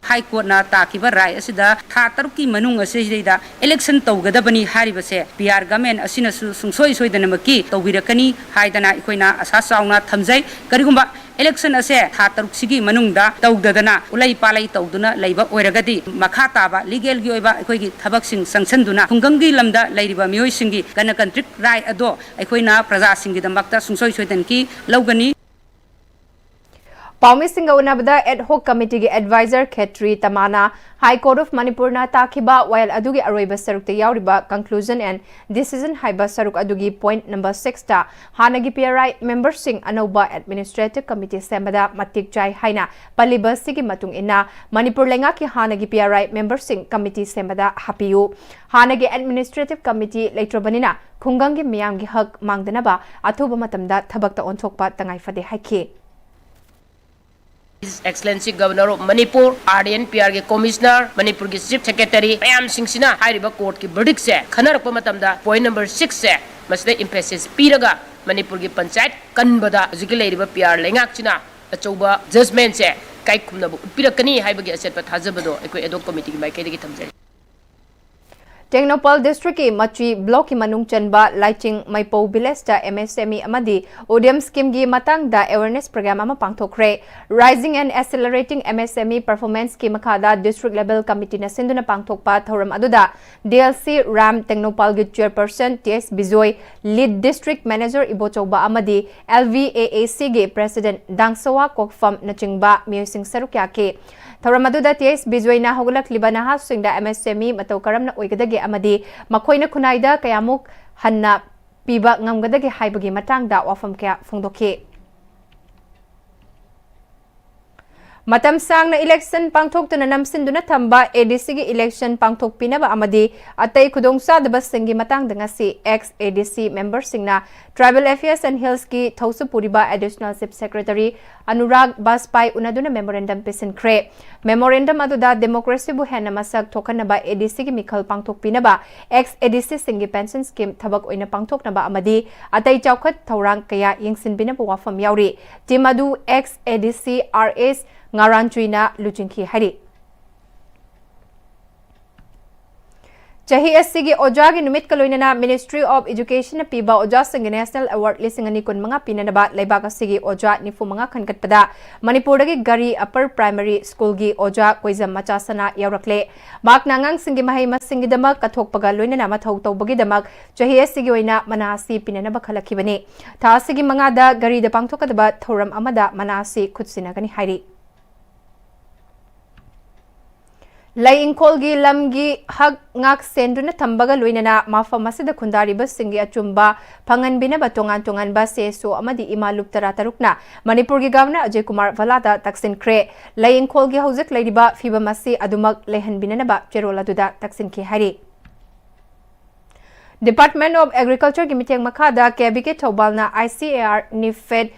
ꯍꯥꯏ ꯀꯣꯔꯠꯅ ꯇꯥꯈꯤꯕ ꯔꯥꯏ ꯑꯁꯤꯗ ꯊꯥ ꯇꯔꯨꯛꯀꯤ ꯃꯅꯨꯡ ꯑꯁꯤꯗꯩꯗ ꯏꯂꯦꯛꯁꯟ ꯇꯧꯒꯗꯕꯅꯤ ꯍꯥꯏꯔꯤꯕꯁꯦ ꯄꯤ ꯑꯥꯔ ꯒꯃꯦꯟ ꯑꯁꯤꯅꯁꯨ ꯁꯨꯡꯁꯣꯏ ꯁꯣꯏꯗꯅꯃꯛꯀꯤ ꯇꯧꯕꯤꯔꯛꯀꯅꯤ ꯍꯥꯏꯗꯅ ꯑꯩꯈꯣꯏꯅ ꯑꯁꯥ ꯆꯥꯎꯅ ꯊꯝꯖꯩ꯫ ꯀꯔꯤꯒꯨꯝꯕ ꯏꯂꯦꯛꯁꯟ ꯑꯁꯦ ꯊꯥ ꯇꯔꯨꯛꯁꯤꯒꯤ ꯃꯅꯨꯡꯗ ꯇꯧꯗꯗꯅ ꯎꯂꯩ ꯄꯥꯂꯩ ꯇꯧꯗꯨꯅ ꯂꯩꯕ ꯑꯣꯏꯔꯒꯗꯤ, ꯃꯈꯥ ꯇꯥꯕ ꯂꯤꯒꯦꯜꯒꯤ ꯑꯣꯏꯕ ꯑꯩꯈꯣꯏꯒꯤ ꯊꯕꯛꯁꯤꯡ ꯆꯪꯁꯤꯟꯗꯨꯅ ꯈꯨꯡꯒꯪꯒꯤ ꯂꯝꯗ ꯂꯩꯔꯤꯕ ꯃꯤꯑꯣꯏꯁꯤꯡꯒꯤ ꯒꯅꯀꯟꯇ꯭ꯔꯤꯛ ꯔꯥꯏ ꯑꯗꯣ ꯑꯩꯈꯣꯏꯅ ꯄ꯭ꯔꯖꯥꯁꯤꯡꯒꯤꯗꯃꯛꯇ ꯁꯨꯡꯁꯣꯏ ꯁꯣꯏꯗꯅꯀꯤ ꯂꯧꯒꯅꯤ꯫ ꯄꯥꯎꯃꯤꯁꯤꯡꯒ ꯎꯅꯕꯗ ꯑꯦꯗ ꯍꯣꯛ ꯀꯃꯤꯇꯤꯒꯤ ꯑꯦꯗꯚꯥꯏꯖꯔ ꯈꯦꯇ꯭ꯔꯤ ꯇꯃꯥꯅ High Court of ꯃꯅꯤꯄꯨꯔꯅ ꯇꯥꯈꯤꯕ ꯋꯥꯌꯦꯜ ꯑꯗꯨꯒꯤ ꯑꯔꯣꯏꯕ ꯁꯔꯨꯛꯇ ꯌꯥꯎꯔꯤꯕ Conclusion and Decision ꯍꯥꯏꯕ ꯁꯔꯨꯛ ꯑꯗꯨꯒꯤ point number six ꯇ ꯍꯥꯟꯅꯒꯤ P R I member ꯁꯤꯡ ꯑꯅꯧꯕ Administrative Committee ꯁꯦꯝꯕꯗ ꯃꯇꯤꯛ ꯆꯥꯏ ꯍꯥꯏꯅ ꯄꯜꯂꯤꯕꯁꯤꯒꯤ ꯃꯇꯨꯡ ꯏꯟꯅ, ꯃꯅꯤꯄꯨꯔ ꯂꯩꯉꯥꯛꯀꯤ ꯍꯥꯟꯅꯒꯤ P R I member ꯁꯤꯡ committee ꯁꯦꯝꯕꯗ ꯍꯥꯞꯄꯤꯌꯨ꯫ ꯍꯥꯟꯅꯒꯤ Administrative Committee ꯂꯩꯇ꯭ꯔꯕꯅꯤꯅ ꯈꯨꯡꯒꯪꯒꯤ ꯃꯤꯌꯥꯝꯒꯤ ꯍꯛ ꯃꯥꯡꯗꯅꯕ ꯑꯊꯨꯕ ꯃꯇꯝꯗ ꯊꯕꯛꯇ ꯑꯣꯟꯊꯣꯛꯄ ꯇꯉꯥꯏ ꯐꯗꯦ ꯍꯥꯏꯈꯤ꯫ His Excellency Governor of Manipur, R D N P R ꯒꯤ Commissioner, ꯃꯅꯤꯄꯨꯔꯒꯤ Chief Secretary ꯃꯌꯥꯝꯁꯤꯡꯁꯤꯅ ꯍꯥꯏꯔꯤꯕ courtꯀꯤ verdictꯁꯦ ꯈꯟꯅꯔꯛꯄ ꯃꯇꯝꯗ point number sixꯁꯦ ꯃꯁꯤꯗ emphasis ꯄꯤꯔꯒ ꯃꯅꯤꯄꯨꯔꯒꯤ ꯄꯟꯆꯥꯌꯠ ꯀꯟꯕꯗ ꯍꯧꯖꯤꯛꯀꯤ ꯂꯩꯔꯤꯕ P R ꯂꯩꯉꯥꯛꯁꯤꯅ ꯑꯆꯧꯕ judgmentꯁꯦ ꯏꯀꯥꯏ ꯈꯨꯝꯅꯕ ꯎꯠꯄꯤꯔꯛꯀꯅꯤ ꯍꯥꯏꯕꯒꯤ ꯑꯆꯦꯠꯄ ꯊꯥꯖꯕꯗꯣ ꯑꯩꯈꯣꯏ ad hoc committeeꯒꯤ ꯃꯥꯏꯀꯩꯗꯒꯤ ꯊꯝꯖꯔꯤ꯫ ꯇꯦꯡꯅꯧꯄꯥꯜ districtꯀꯤ ꯃꯆꯤ blockꯀꯤ ꯃꯅꯨꯡ ꯆꯟꯕ ꯂꯥꯏꯆꯤꯡ ꯃꯩꯄꯧ villageꯇ M S M E ꯑꯃꯗꯤ ꯎꯗ꯭ꯌꯝ schemeꯒꯤ ꯃꯇꯥꯡꯗ awareness program ꯑꯃ ꯄꯥꯡꯊꯣꯛꯈ꯭ꯔꯦ꯫ Raising and Accelerating M S M E Performanceꯀꯤ ꯃꯈꯥꯗ district level committeeꯅ ꯁꯤꯟꯗꯨꯅ ꯄꯥꯡꯊꯣꯛꯄ ꯊꯧꯔꯝ ꯑꯗꯨꯗ D L C Ram, ꯇꯦꯡꯅꯧꯄꯥꯜꯒꯤ chairperson T S Bijoy, lead district manager Ibochouba ꯑꯃꯗꯤ L V A A Cꯒꯤ president ꯗꯥꯡꯁꯋꯥ ꯀꯣꯛꯐꯝꯅꯆꯤꯡꯕ ꯃꯤꯑꯣꯏꯁꯤꯡ ꯁꯔꯨꯛ ꯌꯥꯈꯤ꯫ ꯊꯧꯔꯝ ꯑꯗꯨꯗ T S ꯕꯤꯖꯣꯏꯅ ꯍꯧꯒꯠꯂꯛꯂꯤꯕ ꯅꯍꯥꯁꯤꯡꯗ M S M E ꯃꯇꯧ ꯀꯔꯝꯅ ꯑꯣꯏꯒꯗꯒꯦ ꯑꯃꯗꯤ ꯃꯈꯣꯏꯅ ꯈꯨꯟꯅꯥꯏꯗ ꯀꯌꯥꯃꯨꯛ ꯍꯟꯅ ꯄꯤꯕ ꯉꯝꯒꯗꯒꯦ ꯍꯥꯏꯕꯒꯤ ꯃꯇꯥꯡꯗ ꯋꯥꯐꯝ ꯀꯌꯥ ꯐꯣꯡꯗꯣꯛꯈꯤ꯫ ꯃꯇꯝ ꯁꯥꯡꯅ election ꯄꯥꯡꯊꯣꯛꯇꯨꯅ ꯅꯝꯁꯤꯟꯗꯨꯅ ꯊꯝꯕ A D Cꯒꯤ election ꯄꯥꯡꯊꯣꯛꯄꯤꯅꯕ ꯑꯃꯗꯤ ꯑꯇꯩ ꯈꯨꯗꯣꯡꯆꯥꯗꯕꯁꯤꯡꯒꯤ ꯃꯇꯥꯡꯗ ꯉꯁꯤ ex A D C memberꯁꯤꯡꯅ Tribal Affairs and Hillsꯀꯤ ꯊꯧꯁꯨ ꯄꯨꯔꯤꯕ Additional Chief Secretary Anurag ꯕꯥꯖꯄꯥꯏ ꯎꯅꯗꯨꯅ memorandum ꯄꯤꯁꯤꯟꯈ꯭ꯔꯦ꯫ Memorandum ꯑꯗꯨꯗ democracyꯕꯨ ꯍꯦꯟꯅ ꯃꯁꯛ ꯊꯣꯛꯍꯟꯅꯕ A D Cꯒꯤ ꯃꯤꯈꯜ ꯄꯥꯡꯊꯣꯛꯄꯤꯅꯕ ex A D Cꯁꯤꯡꯒꯤ pension scheme ꯊꯕꯛ ꯑꯣꯏꯅ ꯄꯥꯡꯊꯣꯛꯅꯕ ꯑꯃꯗꯤ ꯑꯇꯩ ꯆꯥꯎꯈꯠ ꯊꯧꯔꯥꯡ ꯀꯌꯥ ꯌꯦꯡꯁꯤꯟꯕꯤꯅꯕ ꯋꯥꯐꯝ ꯌꯥꯎꯔꯤ꯫ Team ꯑꯗꯨ ex A D C R S ꯉꯥꯔꯥꯟꯆꯨꯏꯅ ꯂꯨꯆꯤꯡꯈꯤ ꯍꯥꯏꯔꯤ꯫ ꯆꯍꯤ ꯑꯁꯤꯒꯤ ꯑꯣꯖꯥꯒꯤ ꯅꯨꯃꯤꯠꯀ ꯂꯣꯏꯅꯅ Ministry of Educationꯅ ꯄꯤꯕ ꯑꯣꯖꯥꯁꯤꯡꯒꯤ National Award ꯂꯤꯁꯤꯡ ꯑꯅꯤ ꯀꯨꯟ ꯃꯉꯥ ꯄꯤꯅꯅꯕ ꯂꯩꯕꯥꯛ ꯑꯁꯤꯒꯤ ꯑꯣꯖꯥ ꯅꯤꯐꯨ ꯃꯉꯥ ꯈꯟꯒꯠꯄꯗ ꯃꯅꯤꯄꯨꯔꯗꯒꯤ ꯒꯥꯔꯤ Upper Primary Schoolꯒꯤ ꯑꯣꯖꯥ ꯀꯣꯏꯖꯝ ꯃꯆꯥꯁꯅꯥ ꯌꯥꯎꯔꯛꯂꯦ꯫ ꯃꯍꯥꯛꯅ ꯑꯉꯥꯡꯁꯤꯡꯒꯤ ꯃꯍꯩ ꯃꯁꯤꯡꯒꯤꯗꯃꯛ ꯀꯠꯊꯣꯛꯄꯒ ꯂꯣꯏꯅꯅ ꯃꯊꯧ ꯇꯧꯕꯒꯤꯗꯃꯛ ꯆꯍꯤ ꯑꯁꯤꯒꯤ ꯑꯣꯏꯅ ꯃꯅꯥ ꯑꯁꯤ ꯄꯤꯅꯅꯕ ꯈꯜꯂꯛꯈꯤꯕꯅꯤ꯫ ꯊꯥ ꯑꯁꯤꯒꯤ ꯃꯉꯥꯗ ꯒꯥꯔꯤꯗ ꯄꯥꯡꯊꯣꯛꯀꯗꯕ ꯊꯧꯔꯝ ꯑꯃꯗ ꯃꯅꯥ ꯑꯁꯤ ꯈꯨꯠꯁꯤꯟꯅꯒꯅꯤ ꯍꯥꯏꯔꯤ꯫ ꯂꯩ ꯏꯪꯈꯣꯜꯒꯤ ꯂꯝꯒꯤ ꯍꯛ ꯉꯥꯛ ꯁꯦꯟꯗꯨꯅ ꯊꯝꯕꯒ ꯂꯣꯏꯅꯅ ꯃꯐꯝ ꯑꯁꯤꯗ ꯈꯨꯟꯗꯥꯔꯤꯕꯁꯤꯡꯒꯤ ꯑꯆꯨꯝꯕ ꯐꯪꯍꯟꯕꯤꯅꯕ ꯇꯣꯉꯥꯟ ꯇꯣꯉꯥꯟꯕ CSO ꯑꯃꯗꯤ ꯏꯃꯥ ꯂꯨꯞ ꯇꯔꯥ ꯇꯔꯨꯛꯅ ꯃꯅꯤꯄꯨꯔꯒꯤ Governor ꯑꯖꯌ ꯀꯨꯃꯥꯔ ꯚꯜꯂꯥꯗ ꯇꯛꯁꯤꯟꯈ꯭ꯔꯦ꯫ ꯂꯩ ꯏꯪꯈꯣꯜꯒꯤ ꯍꯧꯖꯤꯛ ꯂꯩꯔꯤꯕ ꯐꯤꯕꯝ ꯑꯁꯤ ꯑꯗꯨꯃꯛ ꯂꯩꯍꯟꯕꯤꯅꯅꯕ ꯆꯦꯔꯣꯜ ꯑꯗꯨꯗ ꯇꯛꯁꯤꯟꯈꯤ ꯍꯥꯏꯔꯤ꯫ Department of Agricultureꯒꯤ ꯃꯤꯠꯌꯦꯡ ꯃꯈꯥꯗ KVK ꯊꯧꯕꯥꯜꯅ ICAR NIFED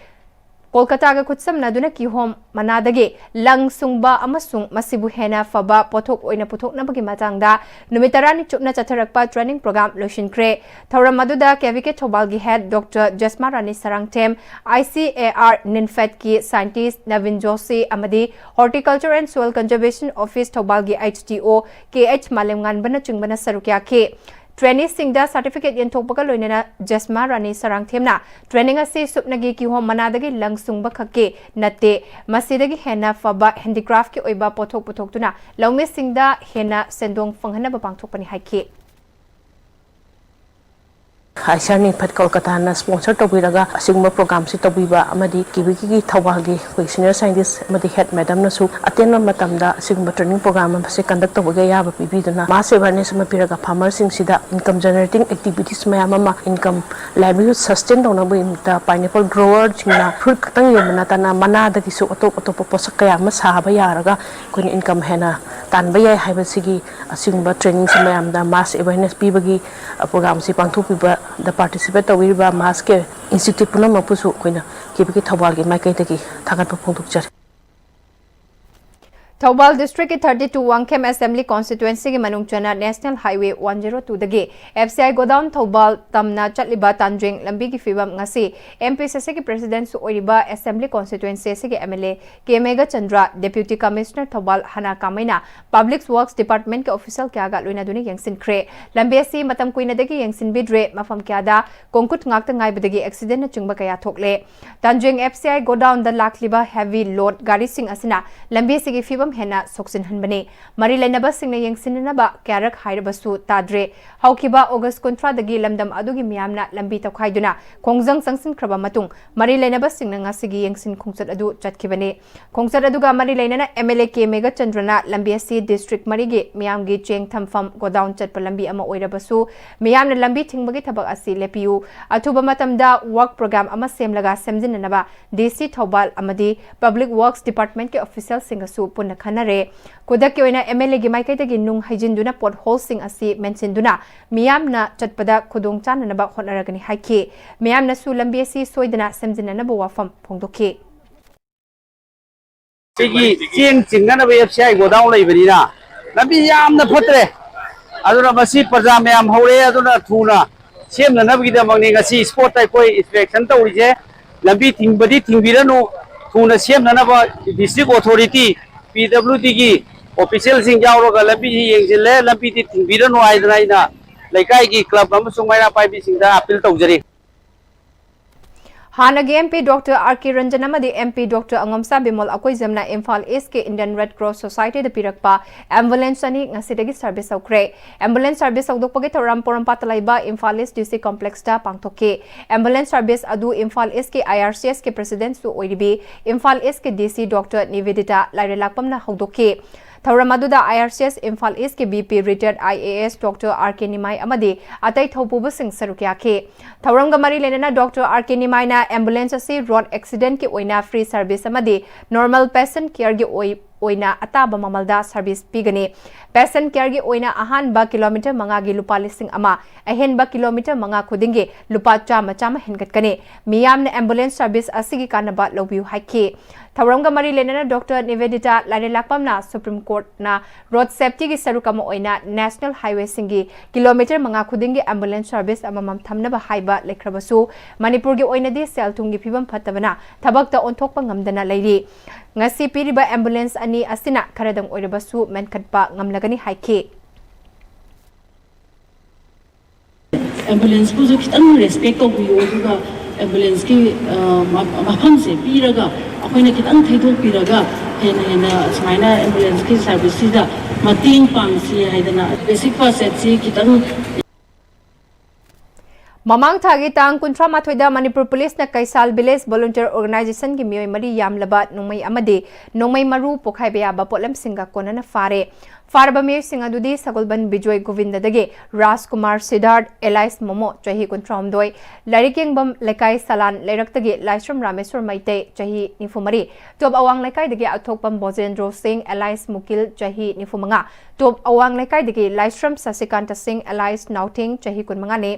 ꯀꯣꯜꯀꯇꯥꯒ ꯈꯨꯠꯁꯝꯅꯗꯨꯅ ꯀꯤꯍꯣꯝ ꯃꯅꯥꯗꯒꯤ ꯂꯪ ꯁꯨꯡꯕ ꯑꯃꯁꯨꯡ ꯃꯁꯤꯕꯨ ꯍꯦꯟꯅ ꯐꯕ ꯄꯣꯠꯊꯣꯛ ꯑꯣꯏꯅ ꯄꯨꯊꯣꯛꯅꯕꯒꯤ ꯃꯇꯥꯡꯗ ꯅꯨꯃꯤꯠ ꯇꯔꯥꯅꯤ ꯆꯨꯞꯅ ꯆꯠꯊꯔꯛꯄ training program ꯂꯣꯏꯁꯤꯟꯈ꯭ꯔꯦ꯫ ꯊꯧꯔꯝ ꯑꯗꯨꯗ KVK ꯊꯧꯕꯥꯜꯒꯤ head Doctor ꯖꯁꯃꯥ ꯔꯥꯅꯤ ꯁꯔꯥꯡꯊꯦꯝ, ICAR NIFEDꯀꯤ scientist ꯅꯕꯤꯟ ꯖꯣꯁꯤ ꯑꯃꯗꯤ Horticulture and Soil Conservation Office ꯊꯧꯕꯥꯜꯒꯤ HDO KH ꯃꯥꯂꯦꯝꯉꯥꯟꯕꯅꯆꯤꯡꯕꯅ ꯁꯔꯨꯛ ꯌꯥꯈꯤ꯫ Traineeꯁꯤꯡꯗ certificate ꯌꯦꯟꯊꯣꯛꯄꯒ ꯂꯣꯏꯅꯅ ꯖꯁꯃꯥ ꯔꯥꯅꯤ ꯁꯔꯥꯡꯊꯦꯝꯅ training ꯑꯁꯤ ꯁꯨꯞꯅꯒꯤ ꯀꯤꯍꯣꯝ ꯃꯅꯥꯗꯒꯤ ꯂꯪ ꯁꯨꯡꯕ ꯈꯛꯀꯤ ꯅꯠꯇꯦ, ꯃꯁꯤꯗꯒꯤ ꯍꯦꯟꯅ ꯐꯕ handicraftꯀꯤ ꯑꯣꯏꯕ ꯄꯣꯠꯊꯣꯛ ꯄꯨꯊꯣꯛꯇꯨꯅ ꯂꯧꯃꯤꯁꯤꯡꯗ ꯍꯦꯟꯅ ꯁꯦꯟꯗꯣꯡ ꯐꯪꯍꯟꯅꯕ ꯄꯥꯡꯊꯣꯛꯄꯅꯤ ꯍꯥꯏꯈꯤ꯫ ICAR NIFED ꯀꯣꯜꯀꯇꯥꯅ sponsor ꯇꯧꯕꯤꯔꯒ ꯑꯁꯤꯒꯨꯝꯕ programꯁꯤ ꯇꯧꯕꯤꯕ ꯑꯃꯗꯤ KVKꯒꯤ ꯊꯧꯕꯥꯜꯒꯤ ꯑꯩꯈꯣꯏ senior scientist ꯑꯃꯗꯤ head madamꯅꯁꯨ ꯑꯇꯦꯟꯕ ꯃꯇꯝꯗ ꯑꯁꯤꯒꯨꯝꯕ training program ꯑꯃꯁꯦ conduct ꯇꯧꯕꯒꯤ ꯑꯌꯥꯕ ꯄꯤꯕꯤꯗꯨꯅ mass awareness ꯑꯃ ꯄꯤꯔꯒ farmerꯁꯤꯡꯁꯤꯗ income generating activities ꯃꯌꯥꯝ ꯑꯃ, income, livelihood sustain ꯇꯧꯅꯕꯒꯤꯗꯃꯛꯇ pineapple growerꯁꯤꯡꯅ fruit ꯈꯛꯇꯪ ꯌꯣꯟꯕ ꯅꯠꯇꯅ ꯃꯅꯥꯗꯒꯤꯁꯨ ꯑꯇꯣꯞ ꯑꯇꯣꯞꯄ ꯄꯣꯠꯁꯛ ꯀꯌꯥ ꯑꯃ ꯁꯥꯕ ꯌꯥꯔꯒ ꯑꯩꯈꯣꯏꯅ income ꯍꯦꯟꯅ ꯇꯥꯟꯕ ꯌꯥꯏ ꯍꯥꯏꯕꯁꯤꯒꯤ ꯑꯁꯤꯒꯨꯝꯕ trainingꯁꯤ ꯃꯌꯥꯝꯗ mass awareness ꯄꯤꯕꯒꯤ programꯁꯤ ꯄꯥꯡꯊꯣꯛꯄꯤꯕꯗ participate ꯇꯧꯕꯤꯔꯤꯕ massꯀꯤ institute ꯄꯨꯝꯅꯃꯛꯄꯨꯁꯨ ꯑꯩꯈꯣꯏꯅ KVK ꯊꯧꯕꯥꯜꯒꯤ ꯃꯥꯏꯀꯩꯗꯒꯤ ꯊꯥꯒꯠꯄ ꯐꯣꯡꯗꯣꯛꯆꯔꯤ꯫ ꯊꯧꯕꯥꯜ district ꯀꯤ thirty two Wangkhem Assembly Constituency ꯒꯤ ꯃꯅꯨꯡ ꯆꯟꯅ National Highway one zero two ꯗꯒꯤ F C I Godown Thoubal ꯇꯝꯅ ꯆꯠꯂꯤꯕ ꯇꯥꯟꯖꯦꯡ ꯂꯝꯕꯤꯒꯤ ꯐꯤꯕꯝ ꯉꯁꯤ M P C C ꯒꯤ President ꯁꯨ ꯑꯣꯏꯔꯤꯕ Assembly Constituency ꯑꯁꯤꯒꯤ M L A K Meghachandra, Deputy Commissioner Thoubal ꯍꯅꯥ ꯀꯥꯃꯩꯅ Public Works Department ꯀꯤ official ꯀꯌꯥꯒ ꯂꯣꯏꯅꯗꯨꯅ ꯌꯦꯡꯁꯤꯟꯈ꯭ꯔꯦ꯫ ꯂꯝꯕꯤ ꯑꯁꯤ ꯃꯇꯝ ꯀꯨꯏꯅꯗꯒꯤ ꯌꯦꯡꯁꯤꯟꯕꯤꯗ꯭ꯔꯦ, ꯃꯐꯝ ꯀꯌꯥꯗ ꯀꯣꯡꯀꯨꯠ ꯉꯥꯛꯇ ꯉꯥꯏꯕꯗꯒꯤ accident ꯅꯆꯤꯡꯕ ꯀꯌꯥ ꯊꯣꯛꯂꯦ꯫ ꯇꯥꯟꯖꯦꯡ F C I Godown ꯗ ꯂꯥꯛꯂꯤꯕ heavy load ꯒꯥꯔꯤꯁꯤꯡ ꯑꯁꯤꯅ ꯂꯝꯕꯤ ꯑꯁꯤꯒꯤ ꯐꯤꯕꯝ ꯍꯦꯟꯅ ꯁꯣꯛꯆꯤꯟꯍꯟꯕꯅꯤ꯫ ꯃꯔꯤ ꯂꯩꯅꯕꯁꯤꯡꯅ ꯌꯦꯡꯁꯤꯟꯅꯅꯕ ꯀꯌꯥꯔꯛ ꯍꯥꯏꯔꯕꯁꯨ ꯇꯥꯗ꯭ꯔꯦ꯫ ꯍꯧꯈꯤꯕ August ꯀꯨꯟꯊ꯭ꯔꯥꯗꯒꯤ ꯂꯝꯗꯝ ꯑꯗꯨꯒꯤ ꯃꯤꯌꯥꯝꯅ ꯂꯝꯕꯤ ꯇꯧꯈꯥꯏꯗꯨꯅ ꯈꯣꯡꯖꯪ ꯆꯪꯁꯤꯟꯈ꯭ꯔꯕ ꯃꯇꯨꯡ, ꯃꯔꯤ ꯂꯩꯅꯕꯁꯤꯡꯅ ꯉꯁꯤꯒꯤ ꯌꯦꯡꯁꯤꯟ ꯈꯣꯡꯆꯠ ꯑꯗꯨ ꯆꯠꯈꯤꯕꯅꯤ꯫ ꯈꯣꯡꯆꯠ ꯑꯗꯨꯒ ꯃꯔꯤ ꯂꯩꯅꯅ M L A ꯀꯦ ꯃꯦꯘꯆꯟꯗ꯭ꯔꯅ ꯂꯝꯕꯤ ꯑꯁꯤ district ꯃꯔꯤꯒꯤ ꯃꯤꯌꯥꯝꯒꯤ ꯆꯦꯡ ꯊꯝꯐꯝ godown ꯆꯠꯄ ꯂꯝꯕꯤ ꯑꯃ ꯑꯣꯏꯔꯕꯁꯨ, ꯃꯤꯌꯥꯝꯅ ꯂꯝꯕꯤ ꯊꯤꯡꯕꯒꯤ ꯊꯕꯛ ꯑꯁꯤ ꯂꯦꯞꯄꯤꯌꯨ, ꯑꯊꯨꯕ ꯃꯇꯝꯗ work program ꯑꯃ ꯁꯦꯝꯂꯒ ꯁꯦꯝꯖꯤꯟꯅꯅꯕ D C ꯊꯧꯕꯥꯜ ꯑꯃꯗꯤ Public Works Department ꯀꯤ official ꯁꯤꯡꯒꯁꯨ ꯄꯨꯟꯅ ꯈꯟꯅꯔꯦ꯫ ꯈꯨꯗꯛꯀꯤ ꯑꯣꯏꯅ M L A ꯒꯤ ꯃꯥꯏꯀꯩꯗꯒꯤ ꯅꯨꯡ ꯍꯩꯖꯤꯟꯗꯨꯅ pothole ꯁꯤꯡ ꯑꯁꯤ ꯃꯦꯟꯁꯤꯟꯗꯨꯅ ꯃꯤꯌꯥꯝꯅ ꯆꯠꯄꯗ ꯈꯨꯗꯣꯡ ꯆꯥꯅꯅꯕ ꯍꯣꯠꯅꯔꯒꯅꯤ ꯍꯥꯏꯈꯤ꯫ ꯃꯤꯌꯥꯝꯅꯁꯨ ꯂꯝꯕꯤ ꯑꯁꯤ ꯁꯣꯏꯗꯅ ꯁꯦꯝꯖꯤꯟꯅꯅꯕ ꯋꯥꯐꯝ ꯐꯣꯡꯗꯣꯛꯈꯤ꯫ ꯑꯩꯈꯣꯏꯒꯤ ꯆꯦꯡ ꯆꯤꯡꯅꯅꯕ F C I godown ꯂꯩꯕꯅꯤꯅ ꯂꯝꯕꯤ ꯌꯥꯝꯅ ꯐꯠꯇ꯭ꯔꯦ꯫ ꯑꯗꯨꯅ ꯃꯁꯤ ꯄ꯭ꯔꯖꯥ ꯃꯌꯥꯝ ꯍꯧꯔꯛꯑꯦ, ꯑꯗꯨꯅ ꯊꯨꯅ ꯁꯦꯝꯅꯅꯕꯒꯤꯗꯃꯛꯅꯤ ꯉꯁꯤ spot ꯇ ꯑꯩꯈꯣꯏ inspection ꯇꯧꯔꯤꯁꯦ꯫ ꯂꯝꯕꯤ ꯊꯤꯡꯕꯗꯤ ꯊꯤꯡꯕꯤꯔꯅꯨ, ꯊꯨꯅ ꯁꯦꯝꯅꯅꯕ district authority, P W D ꯒꯤ official ꯁꯤꯡ ꯌꯥꯎꯔꯒ ꯂꯝꯕꯤꯁꯤ ꯌꯦꯡꯁꯤꯜꯂꯦ, ꯂꯝꯕꯤꯗꯤ ꯊꯤꯡꯕꯤꯔꯅꯨ ꯍꯥꯏꯗꯅ ꯑꯩꯅ ꯂꯩꯀꯥꯏꯒꯤ club ꯑꯃꯁꯨꯡ ꯃꯩꯔꯥ ꯄꯥꯏꯕꯤꯁꯤꯡꯗ appeal ꯇꯧꯖꯔꯤ꯫ ꯍꯥꯟꯅꯒꯤ M P Doctor R K Ranjan ꯑꯃꯗꯤ M P Doctor ꯑꯉꯝꯁꯥ Bimol ꯑꯀꯣꯏꯖꯝꯅ Imphal East ꯀꯤ Indian Red Cross Society ꯗ ꯄꯤꯔꯛꯄ ambulance ꯑꯅꯤ ꯉꯁꯤꯗꯒꯤ service ꯍꯧꯈ꯭ꯔꯦ꯫ Ambulance service ꯍꯧꯗꯣꯛꯄꯒꯤ ꯊꯧꯔꯝ ꯄꯣꯔꯣꯝꯄꯥꯠꯇ ꯂꯩꯕ Imphal East D C complex ꯇ ꯄꯥꯡꯊꯣꯛꯈꯤ꯫ Ambulance service ꯑꯗꯨ ꯏꯝꯐꯥꯜ East ꯀꯤ I R C S ꯀꯤ President ꯁꯨ ꯑꯣꯏꯔꯤꯕꯤ ꯏꯝꯐꯥꯜ East ꯀꯤ D C Doctor ꯅꯤꯕꯦꯗꯤꯇꯥ ꯂꯥꯏꯔꯦꯂꯥꯛꯄꯝꯅ ꯍꯧꯗꯣꯛꯈꯤ꯫ ꯊꯧꯔꯝ ꯑꯗꯨꯗ I R C S Imphal East ꯀꯤ V P retired I A S Doctor R K ꯅꯤꯃꯥꯏ ꯑꯃꯗꯤ ꯑꯇꯩ ꯊꯧꯄꯨꯕꯁꯤꯡ ꯁꯔꯨꯛ ꯌꯥꯈꯤ꯫ ꯊꯧꯔꯝꯒ ꯃꯔꯤ ꯂꯩꯅꯅ Doctor R K ꯅꯤꯃꯥꯏꯅ ambulance ꯑꯁꯤ road accident ꯀꯤ ꯑꯣꯏꯅ free service ꯑꯃꯗꯤ normal patient care ꯒꯤ ꯑꯣꯏ-, ꯑꯣꯏꯅ ꯑꯇꯥꯕ ꯃꯃꯜꯗ ꯁꯔꯚꯤꯁ ꯄꯤꯒꯅꯤ꯫ ꯄꯦꯁꯦꯟ ꯀꯦꯌꯔꯒꯤ ꯑꯣꯏꯅ ꯑꯍꯥꯟꯕ ꯀꯤꯂꯣꯃꯤꯇꯔ ꯃꯉꯥꯒꯤ ꯂꯨꯄꯥ ꯂꯤꯁꯤꯡ ꯑꯃ, ꯑꯍꯦꯟꯕ ꯀꯤꯂꯣꯃꯤꯇꯔ ꯃꯉꯥ ꯈꯨꯗꯤꯡꯒꯤ ꯂꯨꯄꯥ ꯆꯥꯝꯃ ꯆꯥꯝꯃ ꯍꯦꯟꯒꯠꯀꯅꯤ꯫ ꯃꯤꯌꯥꯝꯅ ꯑꯦꯝꯕꯨꯂꯦꯟꯁ ꯁꯔꯚꯤꯁ ꯑꯁꯤꯒꯤ ꯀꯥꯟꯅꯕ ꯂꯧꯕꯤꯌꯨ ꯍꯥꯏꯈꯤ꯫ ꯊꯧꯔꯝꯒ ꯃꯔꯤ ꯂꯩꯅꯅ ꯗꯣꯛꯇꯔ ꯅꯤꯕꯦꯗꯤꯇꯥ ꯂꯥꯏꯔꯦꯂꯥꯛꯄꯝꯅ ꯁꯨꯄ꯭ꯔꯤꯝ ꯀꯣꯔꯠꯅ ꯔꯣꯗ ꯁꯦꯐꯇꯤꯒꯤ ꯁꯔꯨꯛ ꯑꯃ ꯑꯣꯏꯅ ꯅꯦꯁꯅꯦꯜ ꯍꯥꯏꯋꯦꯁꯤꯡꯒꯤ ꯀꯤꯂꯣꯃꯤꯇꯔ ꯃꯉꯥ ꯈꯨꯗꯤꯡꯒꯤ ꯑꯦꯝꯕꯨꯂꯦꯟꯁ ꯁꯔꯚꯤꯁ ꯑꯃꯃꯝ ꯊꯝꯅꯕ ꯍꯥꯏꯕ ꯂꯩꯈ꯭ꯔꯕꯁꯨ, ꯃꯅꯤꯄꯨꯔꯒꯤ ꯑꯣꯏꯅꯗꯤ ꯁꯦꯜ ꯊꯨꯝꯒꯤ ꯐꯤꯕꯝ ꯐꯠꯇꯕꯅ ꯊꯕꯛꯇ ꯑꯣꯟꯊꯣꯛꯄ ꯉꯝꯗꯅ ꯂꯩꯔꯤ꯫ ꯉꯁꯤ ꯄꯤꯔꯤꯕ ꯑꯦꯝꯕꯨꯂꯦꯟꯁ ꯑꯅꯤ ꯑꯁꯤꯅ ꯈꯔꯗꯪ ꯑꯣꯏꯔꯕꯁꯨ ꯃꯦꯟꯈꯠꯄ ꯉꯝꯂꯒꯅꯤ ꯍꯥꯏꯈꯤ꯫ ꯑꯦꯝꯕꯨꯂꯦꯟꯁꯄꯨꯁꯨ ꯈꯤꯇꯪ ꯔꯦꯁꯄꯦꯛ ꯇꯧꯕꯤꯌꯨ, ꯑꯗꯨꯒ ꯑꯦꯝꯕꯨꯂꯦꯟꯁꯀꯤ ꯃꯐꯝꯁꯦ ꯄꯤꯔꯒ ꯑꯩꯈꯣꯏꯅ ꯈꯤꯇꯪ ꯊꯩꯗꯣꯛꯄꯤꯔꯒ ꯍꯦꯟꯅ ꯍꯦꯟꯅ ꯁꯨꯃꯥꯏꯅ ꯑꯦꯝꯕꯨꯂꯦꯟꯁꯀꯤ ꯁꯥꯔꯚꯤꯁꯁꯤꯗ ꯃꯇꯦꯡ ꯄꯥꯡꯁꯤ ꯍꯥꯏꯗꯅ ꯕꯦꯁꯤꯛ ꯐꯥꯔꯁ ꯑꯦꯗꯁꯤ ꯈꯤꯇꯪ ꯃꯃꯥꯡ ꯊꯥꯒꯤ ꯇꯥꯡ ꯀꯨꯟꯊ꯭ꯔꯥ ꯃꯥꯊꯣꯏꯗ ꯃꯅꯤꯄꯨꯔ ꯄꯨꯂꯤꯁꯅ ꯀꯩꯁꯥꯜ ꯚꯤꯂꯦꯖ ꯚꯣꯂꯨꯟꯇꯤꯌꯔ ꯑꯣꯔꯒꯅꯥꯏꯖꯦꯁꯟꯒꯤ ꯃꯤꯑꯣꯏ ꯃꯔꯤ ꯌꯥꯝꯂꯕ ꯅꯣꯡꯃꯩ ꯑꯃꯗꯤ ꯅꯣꯡꯃꯩ ꯃꯔꯨ ꯄꯣꯈꯥꯏꯕ ꯌꯥꯕ ꯄꯣꯠꯂꯝꯁꯤꯡꯒ ꯀꯣꯟꯅꯅ ꯐꯥꯔꯦ꯫ ꯐꯥꯔꯕ ꯃꯤꯑꯣꯏꯁꯤꯡ ꯑꯗꯨꯗꯤ ꯁꯒꯣꯜꯕꯟ ꯕꯤꯖꯣꯏ ꯒꯣꯕꯤꯟꯗꯗꯒꯤ ꯔꯥꯖꯀꯨꯃꯥꯔ ꯁꯤꯗꯥꯔꯠ ꯑꯦꯂꯥꯏꯁ ꯃꯣꯃꯣ ꯆꯍꯤ ꯀꯨꯟꯊ꯭ꯔꯥꯍꯨꯝꯗꯣꯏ, ꯂꯥꯏꯔꯤꯛ ꯌꯦꯡꯕꯝ ꯂꯩꯀꯥꯏ ꯁꯂꯥꯟ ꯂꯩꯔꯛꯇꯒꯤ ꯂꯥꯏꯁ꯭ꯔꯝ ꯔꯥꯃꯦꯁ꯭ꯋꯔ ꯃꯩꯇꯩ ꯆꯍꯤ ꯅꯤꯐꯨ ꯃꯔꯤ, ꯇꯣꯞ ꯑꯋꯥꯡ ꯂꯩꯀꯥꯏꯗꯒꯤ ꯑꯊꯣꯛꯄꯝ ꯕꯣꯖꯦꯟꯗ꯭ꯔꯣ ꯁꯤꯡ ꯑꯦꯂꯥꯏꯁ ꯃꯨꯀꯤꯜ ꯆꯍꯤ ꯅꯤꯐꯨ ꯃꯉꯥ, ꯇꯣꯞ ꯑꯋꯥꯡ ꯂꯩꯀꯥꯏꯗꯒꯤ ꯂꯥꯏꯁ꯭ꯔꯝ ꯁꯁꯤꯀꯥꯟꯇ ꯁꯤꯡ ꯑꯦꯂꯥꯏꯁ ꯅꯥꯎꯊꯤꯡ ꯆꯍꯤ ꯀꯨꯟꯃꯉꯥꯅꯤ꯫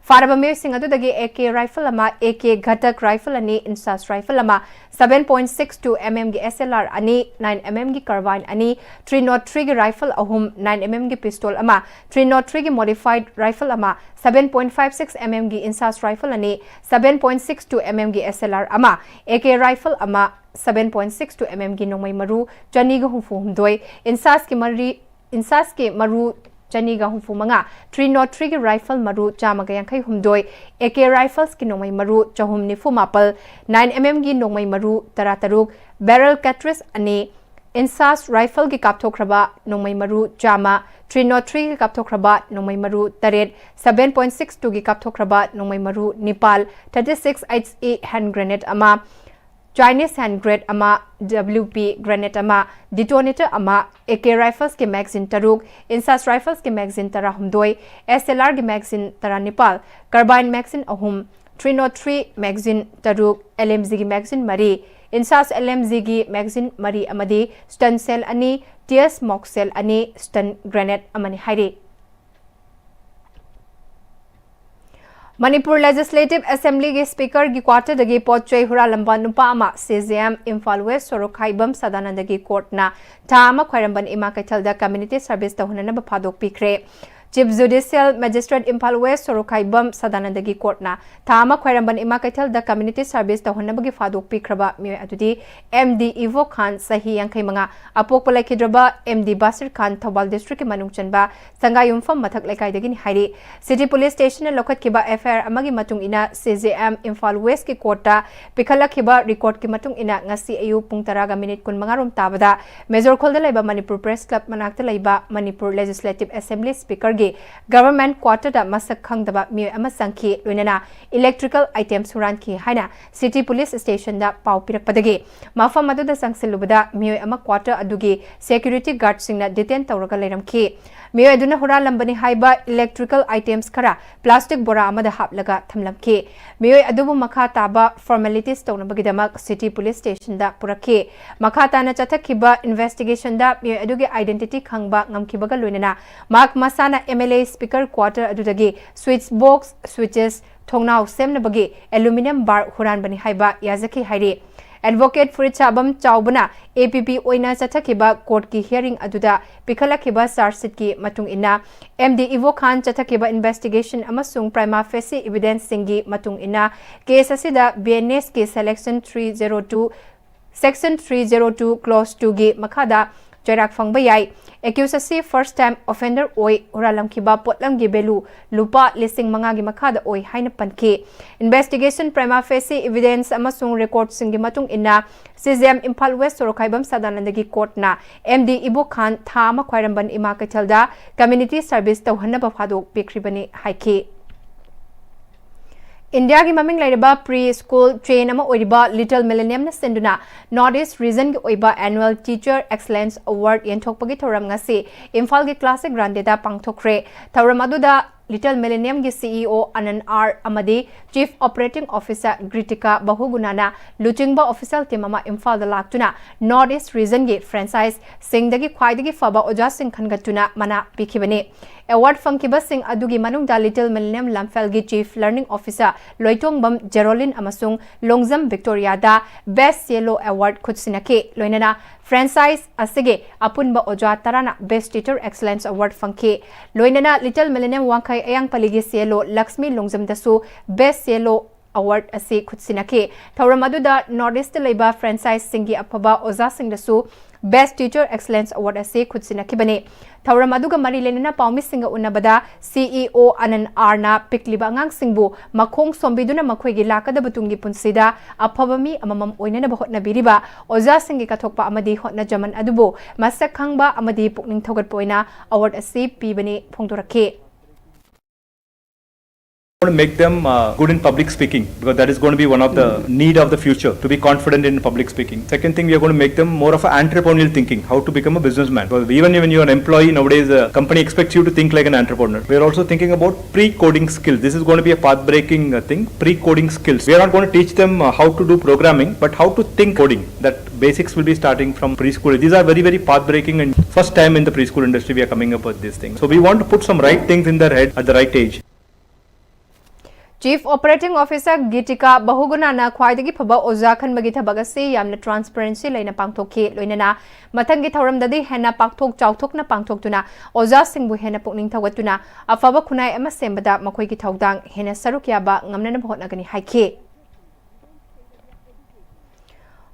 ꯐꯥꯔꯕ ꯃꯤꯑꯣꯏꯁꯤꯡ ꯑꯗꯨꯗꯒꯤ ꯑꯦ ꯀꯦ ꯔꯥꯏꯐꯜ ꯑꯃ, ꯑꯦ ꯀꯦ ꯘꯇꯛ ꯔꯥꯏꯐꯜ ꯑꯅꯤ, ꯏꯟꯁꯥꯁ ꯔꯥꯏꯐꯜ ꯑꯃ, seven point six two mm ꯒꯤ S L R ꯑꯅꯤ, nine mm ꯒꯤ carbine ꯑꯅꯤ, three nought three ꯒꯤ rifle ꯑꯍꯨꯝ, nine mm ꯒꯤ pistol ꯑꯃ, three nought three ꯒꯤ modified rifle ꯑꯃ, seven point five six mm ꯒꯤ INSAS rifle ꯑꯅꯤ, seven point six two mm ꯒꯤ S L R ꯑꯃ, A K rifle ꯑꯃ, seven point six two mm ꯒꯤ ꯅꯣꯡꯃꯩ ꯃꯔꯨ ꯆꯅꯤꯒ ꯍꯨꯝꯐꯨ ꯍꯨꯝꯗꯣꯏ, INSAS ꯀꯤ ꯃꯔꯤ, INSAS ꯀꯤ ꯃꯔꯨ ꯆꯅꯤꯒ ꯍꯨꯝꯐꯨ ꯃꯉꯥ, three nought three ꯒꯤ rifle ꯃꯔꯨ ꯆꯥꯝꯃꯒ ꯌꯥꯡꯈꯩ ꯍꯨꯝꯗꯣꯏ, A K rifles ꯀꯤ ꯅꯣꯡꯃꯩ ꯃꯔꯨ ꯆꯍꯨꯝ ꯅꯤꯐꯨ ꯃꯥꯄꯜ, nine mm ꯒꯤ ꯅꯣꯡꯃꯩ ꯃꯔꯨ ꯇꯔꯥ ꯇꯔꯨꯛ, barrel cartridge ꯑꯅꯤ, INSAS rifle ꯒꯤ ꯀꯥꯞꯊꯣꯛꯈ꯭ꯔꯕ ꯅꯣꯡꯃꯩ ꯃꯔꯨ ꯆꯥꯝꯃ, three nought three ꯒꯤ ꯀꯥꯞꯊꯣꯛꯈ꯭ꯔꯕ ꯅꯣꯡꯃꯩ ꯃꯔꯨ ꯇꯔꯦꯠ, seven point six two ꯒꯤ ꯀꯥꯞꯊꯣꯛꯈ꯭ꯔꯕ ꯅꯣꯡꯃꯩ ꯃꯔꯨ ꯅꯤꯄꯥꯜ, thirty six H E hand grenade ꯑꯃ, Chinese hand grenade ꯑꯃ, W P grenade ꯑꯃ, detonator ꯑꯃ, A K rifles ꯀꯤ magazine ꯇꯔꯨꯛ, INSAS rifles ꯀꯤ magazine ꯇꯔꯥꯍꯨꯝꯗꯣꯏ, S L R ꯒꯤ magazine ꯇꯔꯥꯅꯤꯄꯥꯜ, carbine magazine ꯑꯍꯨꯝ, three nought three magazine ꯇꯔꯨꯛ, L M G ꯒꯤ magazine ꯃꯔꯤ, INSAS LMGꯒꯤ magazine ꯃꯔꯤ ꯑꯃꯗꯤ stun shell ꯑꯅꯤ, tear smoke shell ꯑꯅꯤ, stun grenade ꯑꯃꯅꯤ ꯍꯥꯏꯔꯤ꯫ ꯃꯅꯤꯄꯨꯔ Legislative Assemblyꯒꯤ Speakerꯒꯤ quarterꯗꯒꯤ ꯄꯣꯠ ꯆꯩ ꯍꯨꯔꯥꯜꯂꯝꯕ ꯅꯨꯄꯥ ꯑꯃ CJM ꯏꯝꯐꯥꯜ West ꯁꯣꯔꯣꯛ ꯈꯥꯏꯕꯝ ꯁꯗꯥꯅꯟꯗꯒꯤ courtꯅ ꯊꯥ ꯑꯃ ꯈ꯭ꯋꯥꯏꯔꯝꯕꯟ ꯏꯃꯥ ꯀꯩꯊꯦꯜꯗ community service ꯇꯧꯍꯟꯅꯅꯕ ꯐꯥꯗꯣꯛꯄꯤꯈ꯭ꯔꯦ꯫ Chief Judicial Magistrate Imphal West ꯁꯣꯔꯣꯛ ꯈꯥꯏꯕꯝ ꯁꯗꯥꯅꯟꯗꯒꯤ courtꯅ ꯊꯥ ꯑꯃ ꯈ꯭ꯋꯥꯏꯔꯝꯕꯟ ꯏꯃꯥ ꯀꯩꯊꯦꯜꯗ community service ꯇꯧꯍꯟꯅꯕꯒꯤ ꯐꯥꯗꯣꯛ ꯄꯤꯈ꯭ꯔꯕ ꯃꯤꯑꯣꯏ ꯑꯗꯨꯗꯤ MD ꯏꯕꯣ ꯈꯥꯟ, ꯆꯍꯤ ꯌꯥꯡꯈꯩ ꯃꯉꯥ, ꯑꯄꯣꯛꯄ ꯂꯩꯈꯤꯗ꯭ꯔꯕ MD ꯕꯥꯁꯤꯔ ꯈꯥꯟ, ꯊꯧꯕꯥꯜ districtꯀꯤ ꯃꯅꯨꯡ ꯆꯟꯕ ꯁꯪꯒꯥꯌꯨꯝꯐꯝ ꯃꯊꯛ ꯂꯩꯀꯥꯏꯗꯒꯤꯅꯤ ꯍꯥꯏꯔꯤ꯫ City Police Stationꯅ ꯂꯧꯈꯠꯈꯤꯕ FIR ꯑꯃꯒꯤ ꯃꯇꯨꯡ ꯏꯟꯅ CJM ꯏꯝꯐꯥꯜ Westꯀꯤ courtꯇ ꯄꯤꯈꯠꯂꯛꯈꯤꯕ recordꯀꯤ ꯃꯇꯨꯡ ꯏꯟꯅ ꯉꯁꯤ ꯑꯌꯨꯛ ꯄꯨꯡ ꯇꯔꯥꯒ minute ꯀꯨꯟꯃꯉꯥ ꯔꯣꯝ ꯇꯥꯕꯗ ꯃꯦꯖꯣꯔ ꯈꯣꯜꯗ ꯂꯩꯕ ꯃꯅꯤꯄꯨꯔ Press Club ꯃꯅꯥꯛꯇ ꯂꯩꯕ ꯃꯅꯤꯄꯨꯔ Legislative Assembly Speakerꯒꯤ Government quarterꯗ ꯃꯁꯛ ꯈꯪꯗꯕ ꯃꯤꯑꯣꯏ ꯑꯃ ꯆꯪꯈꯤ, ꯂꯣꯏꯅꯅ electrical items ꯍꯨꯔꯥꯟꯈꯤ ꯍꯥꯏꯅ City Police Stationꯗ ꯄꯥꯎ ꯄꯤꯔꯛꯄꯗꯒꯤ ꯃꯐꯝ ꯑꯗꯨꯗ ꯆꯪꯁꯤꯜꯂꯨꯕꯗ ꯃꯤꯑꯣꯏ ꯑꯃ quarter ꯑꯗꯨꯒꯤ security guardꯁꯤꯡꯅ detain ꯇꯧꯔꯒ ꯂꯩꯔꯝꯈꯤ꯫ ꯃꯤꯑꯣꯏ ꯑꯗꯨꯅ ꯍꯨꯔꯥꯜꯂꯝꯕꯅꯤ ꯍꯥꯏꯕ electrical items ꯈꯔ plastic ꯕꯣꯔꯥ ꯑꯃꯗ ꯍꯥꯞꯂꯒ ꯊꯝꯂꯝꯈꯤ꯫ ꯃꯤꯑꯣꯏ ꯑꯗꯨꯕꯨ ꯃꯈꯥ ꯇꯥꯕ formalities ꯇꯧꯅꯕꯒꯤꯗꯃꯛ City Police Stationꯗ ꯄꯨꯔꯛꯈꯤ꯫ ꯃꯈꯥ ꯇꯥꯅ ꯆꯠꯊꯈꯤꯕ investigationꯗ ꯃꯤꯑꯣꯏ ꯑꯗꯨꯒꯤ identity ꯈꯪꯕ ꯉꯝꯈꯤꯕꯒ ꯂꯣꯏꯅꯅ ꯃꯍꯥꯛ ꯃꯁꯥꯅ MLA Speaker quarter ꯑꯗꯨꯗꯒꯤ switch box, switches, ꯊꯣꯡꯅꯥꯎ ꯁꯦꯝꯅꯕꯒꯤ aluminium bar ꯍꯨꯔꯥꯟꯕꯅꯤ ꯍꯥꯏꯕ ꯌꯥꯖꯈꯤ ꯍꯥꯏꯔꯤ꯫ Advocate ꯐꯨꯔꯤꯠꯁꯥꯕꯝ ꯆꯥꯎꯕꯅ APP ꯑꯣꯏꯅ ꯆꯠꯊꯈꯤꯕ courtꯀꯤ hearing ꯑꯗꯨꯗ ꯄꯤꯈꯠꯂꯛꯈꯤꯕ charge sheetꯀꯤ ꯃꯇꯨꯡ ꯏꯟꯅ, MD ꯏꯕꯣ ꯈꯥꯟ ꯆꯠꯊꯈꯤꯕ investigation ꯑꯃꯁꯨꯡ prima facie evidenceꯁꯤꯡꯒꯤ ꯃꯇꯨꯡ ꯏꯟꯅ, case ꯑꯁꯤꯗ BNSꯀꯤ selection three zero two, section three zero two clause twoꯒꯤ ꯃꯈꯥꯗ ꯆꯩꯔꯥꯛ ꯐꯪꯕ ꯌꯥꯏ꯫ Accused ꯑꯁꯤ first time offender ꯑꯣꯏ, ꯍꯨꯔꯥꯜꯂꯝꯈꯤꯕ ꯄꯣꯠꯂꯝꯒꯤ value ꯂꯨꯄꯥ ꯂꯤꯁꯤꯡ ꯃꯉꯥꯒꯤ ꯃꯈꯥꯗ ꯑꯣꯏ ꯍꯥꯏꯅ ꯄꯟꯈꯤ꯫ Investigation, prima facie evidence ꯑꯃꯁꯨꯡ recordꯁꯤꯡꯒꯤ ꯃꯇꯨꯡ ꯏꯟꯅ, CJM ꯏꯝꯐꯥꯜ West ꯁꯣꯔꯣꯛ ꯈꯥꯏꯕꯝ ꯁꯗꯥꯅꯟꯗꯒꯤ courtꯅ MD ꯏꯕꯣ ꯈꯥꯟ ꯊꯥ ꯑꯃ ꯈ꯭ꯋꯥꯏꯔꯝꯕꯟ ꯏꯃꯥ ꯀꯩꯊꯦꯜꯗ community service ꯇꯧꯍꯟꯅꯕ ꯐꯥꯗꯣꯛ ꯄꯤꯈ꯭ꯔꯤꯕꯅꯤ ꯍꯥꯏꯈꯤ꯫ ꯏꯟꯗꯤꯌꯥꯒꯤ ꯃꯃꯤꯡ ꯂꯩꯔꯕ pre school chain ꯑꯃ ꯑꯣꯏꯔꯤꯕ Little Millenniumꯅ ꯁꯤꯟꯗꯨꯅ North East regionꯒꯤ ꯑꯣꯏꯕ Annual Teacher Excellence Award ꯌꯦꯟꯊꯣꯛꯄꯒꯤ ꯊꯧꯔꯝ ꯉꯁꯤ ꯏꯝꯐꯥꯜꯒꯤ Classic Grandeꯗ ꯄꯥꯡꯊꯣꯛꯈ꯭ꯔꯦ꯫ ꯊꯧꯔꯝ ꯑꯗꯨꯗ Little Millenniumꯒꯤ CEO Anand R ꯑꯃꯗꯤ Chief Operating Officer Gritika Bahugunana ꯂꯨꯆꯤꯡꯕ official team ꯑꯃ ꯏꯝꯐꯥꯜꯗ ꯂꯥꯛꯇꯨꯅ North East Regionꯒꯤ franchiseꯁꯤꯡꯗꯒꯤ ꯈ꯭ꯋꯥꯏꯗꯒꯤ ꯐꯕ ꯑꯣꯖꯥꯁꯤꯡ ꯈꯟꯒꯠꯇꯨꯅ ꯃꯅꯥ ꯄꯤꯈꯤꯕꯅꯤ꯫ Award ꯐꯪꯈꯤꯕꯁꯤꯡ ꯑꯗꯨꯒꯤ ꯃꯅꯨꯡꯗ Little Millennium ꯂꯝꯐꯦꯜꯒꯤ Chief Learning Officer ꯂꯣꯏꯇꯣꯡꯕꯝ ꯖꯦꯔꯣꯂꯤꯟ ꯑꯃꯁꯨꯡ ꯂꯣꯡꯖꯝ ꯚꯤꯛꯇꯣꯔꯤꯌꯥꯗ Best CLO Award ꯈꯨꯠꯁꯤꯟꯅꯈꯤ꯫ ꯂꯣꯏꯅꯅ franchise ꯑꯁꯤꯒꯤ ꯑꯄꯨꯟꯕ ꯑꯣꯖꯥ ꯇꯔꯥꯅ Best Teacher Excellence Award ꯐꯪꯈꯤ꯫ ꯂꯣꯏꯅꯅ Little Millennium ꯋꯥꯡꯈꯩ ꯑꯌꯥꯡꯄꯜꯂꯤꯒꯤ CLO Lakshmi ꯂꯣꯡꯖꯝꯗꯁꯨ Best CLO Award ꯑꯁꯤ ꯈꯨꯠꯁꯤꯟꯅꯈꯤ꯫ ꯊꯧꯔꯝ ꯑꯗꯨꯗ North Eastꯇ ꯂꯩꯕ franchiseꯁꯤꯡꯒꯤ ꯑꯐꯕ ꯑꯣꯖꯥꯁꯤꯡꯗꯁꯨ Best Teacher Excellence Award ꯑꯁꯤ ꯈꯨꯠꯁꯤꯟꯅꯈꯤꯕꯅꯤ꯫ ꯊꯧꯔꯝ ꯑꯗꯨꯒ ꯃꯔꯤ ꯂꯩꯅꯅ ꯄꯥꯎꯃꯤꯁꯤꯡꯒ ꯎꯅꯕꯗ CEO Anand Rꯅ ꯄꯤꯛꯂꯤꯕ ꯑꯉꯥꯡꯁꯤꯡꯕꯨ ꯃꯈꯣꯡ ꯁꯣꯝꯕꯤꯗꯨꯅ ꯃꯈꯣꯏꯒꯤ ꯂꯥꯛꯀꯗꯕ ꯇꯨꯡꯒꯤ ꯄꯨꯟꯁꯤꯗ ꯑꯐꯕ ꯃꯤ ꯑꯃꯃꯝ ꯑꯣꯏꯅꯅꯕ ꯍꯣꯠꯅꯕꯤꯔꯤꯕ ꯑꯣꯖꯥꯁꯤꯡꯒꯤ ꯀꯠꯊꯣꯛꯄ ꯑꯃꯗꯤ ꯍꯣꯠꯅꯖꯃꯟ ꯑꯗꯨꯕꯨ ꯃꯁꯛ ꯈꯪꯕ ꯑꯃꯗꯤ ꯄꯨꯛꯅꯤꯡ ꯊꯧꯒꯠꯄ ꯑꯣꯏꯅ award ꯑꯁꯤ ꯄꯤꯕꯅꯤ ꯐꯣꯡꯗꯣꯔꯛꯈꯤ꯫ Going to make them uh, good in public speaking, because that is going to be one of the need of the future, to be confident in public speaking. Second thing, we are going to make them more of an entrepreneurial thinking, how to become a businessman. Because even when you are an employee nowadays, a company expects you to think like an entrepreneur. We are also thinking about pre-coding skills. This is going to be a path-breaking uh, thing, pre-coding skills. We are not going to teach them uh, how to do programming, but how to think coding. That basics will be starting from preschool. These are very, very path-breaking and first time in the preschool industry we are coming up with this thing. So we want to put some right things in their head at the right age. Chief Operating Officer Gitika Bahuguna ꯅ ꯈ꯭ꯋꯥꯏꯗꯒꯤ ꯐꯕ ꯑꯣꯖꯥ ꯈꯟꯕꯒꯤ ꯊꯕꯛ ꯑꯁꯤ ꯌꯥꯝꯅ transparency ꯂꯩꯅ ꯄꯥꯡꯊꯣꯛꯈꯤ꯫ ꯂꯣꯏꯅꯅ ꯃꯊꯪꯒꯤ ꯊꯧꯔꯝꯗꯗꯤ ꯍꯦꯟꯅ ꯄꯥꯛꯊꯣꯛ ꯆꯥꯎꯊꯣꯛꯅ ꯄꯥꯡꯊꯣꯛꯇꯨꯅ ꯑꯣꯖꯥꯁꯤꯡꯕꯨ ꯍꯦꯟꯅ ꯄꯨꯛꯅꯤꯡ ꯊꯧꯒꯠꯇꯨꯅ ꯑꯐꯕ ꯈꯨꯟꯅꯥꯏ ꯑꯃ ꯁꯦꯝꯕꯗ ꯃꯈꯣꯏꯒꯤ ꯊꯧꯗꯥꯡ ꯍꯦꯟꯅ ꯁꯔꯨꯛ ꯌꯥꯕ ꯉꯝꯅꯅꯕ ꯍꯣꯠꯅꯒꯅꯤ ꯍꯥꯏꯈꯤ꯫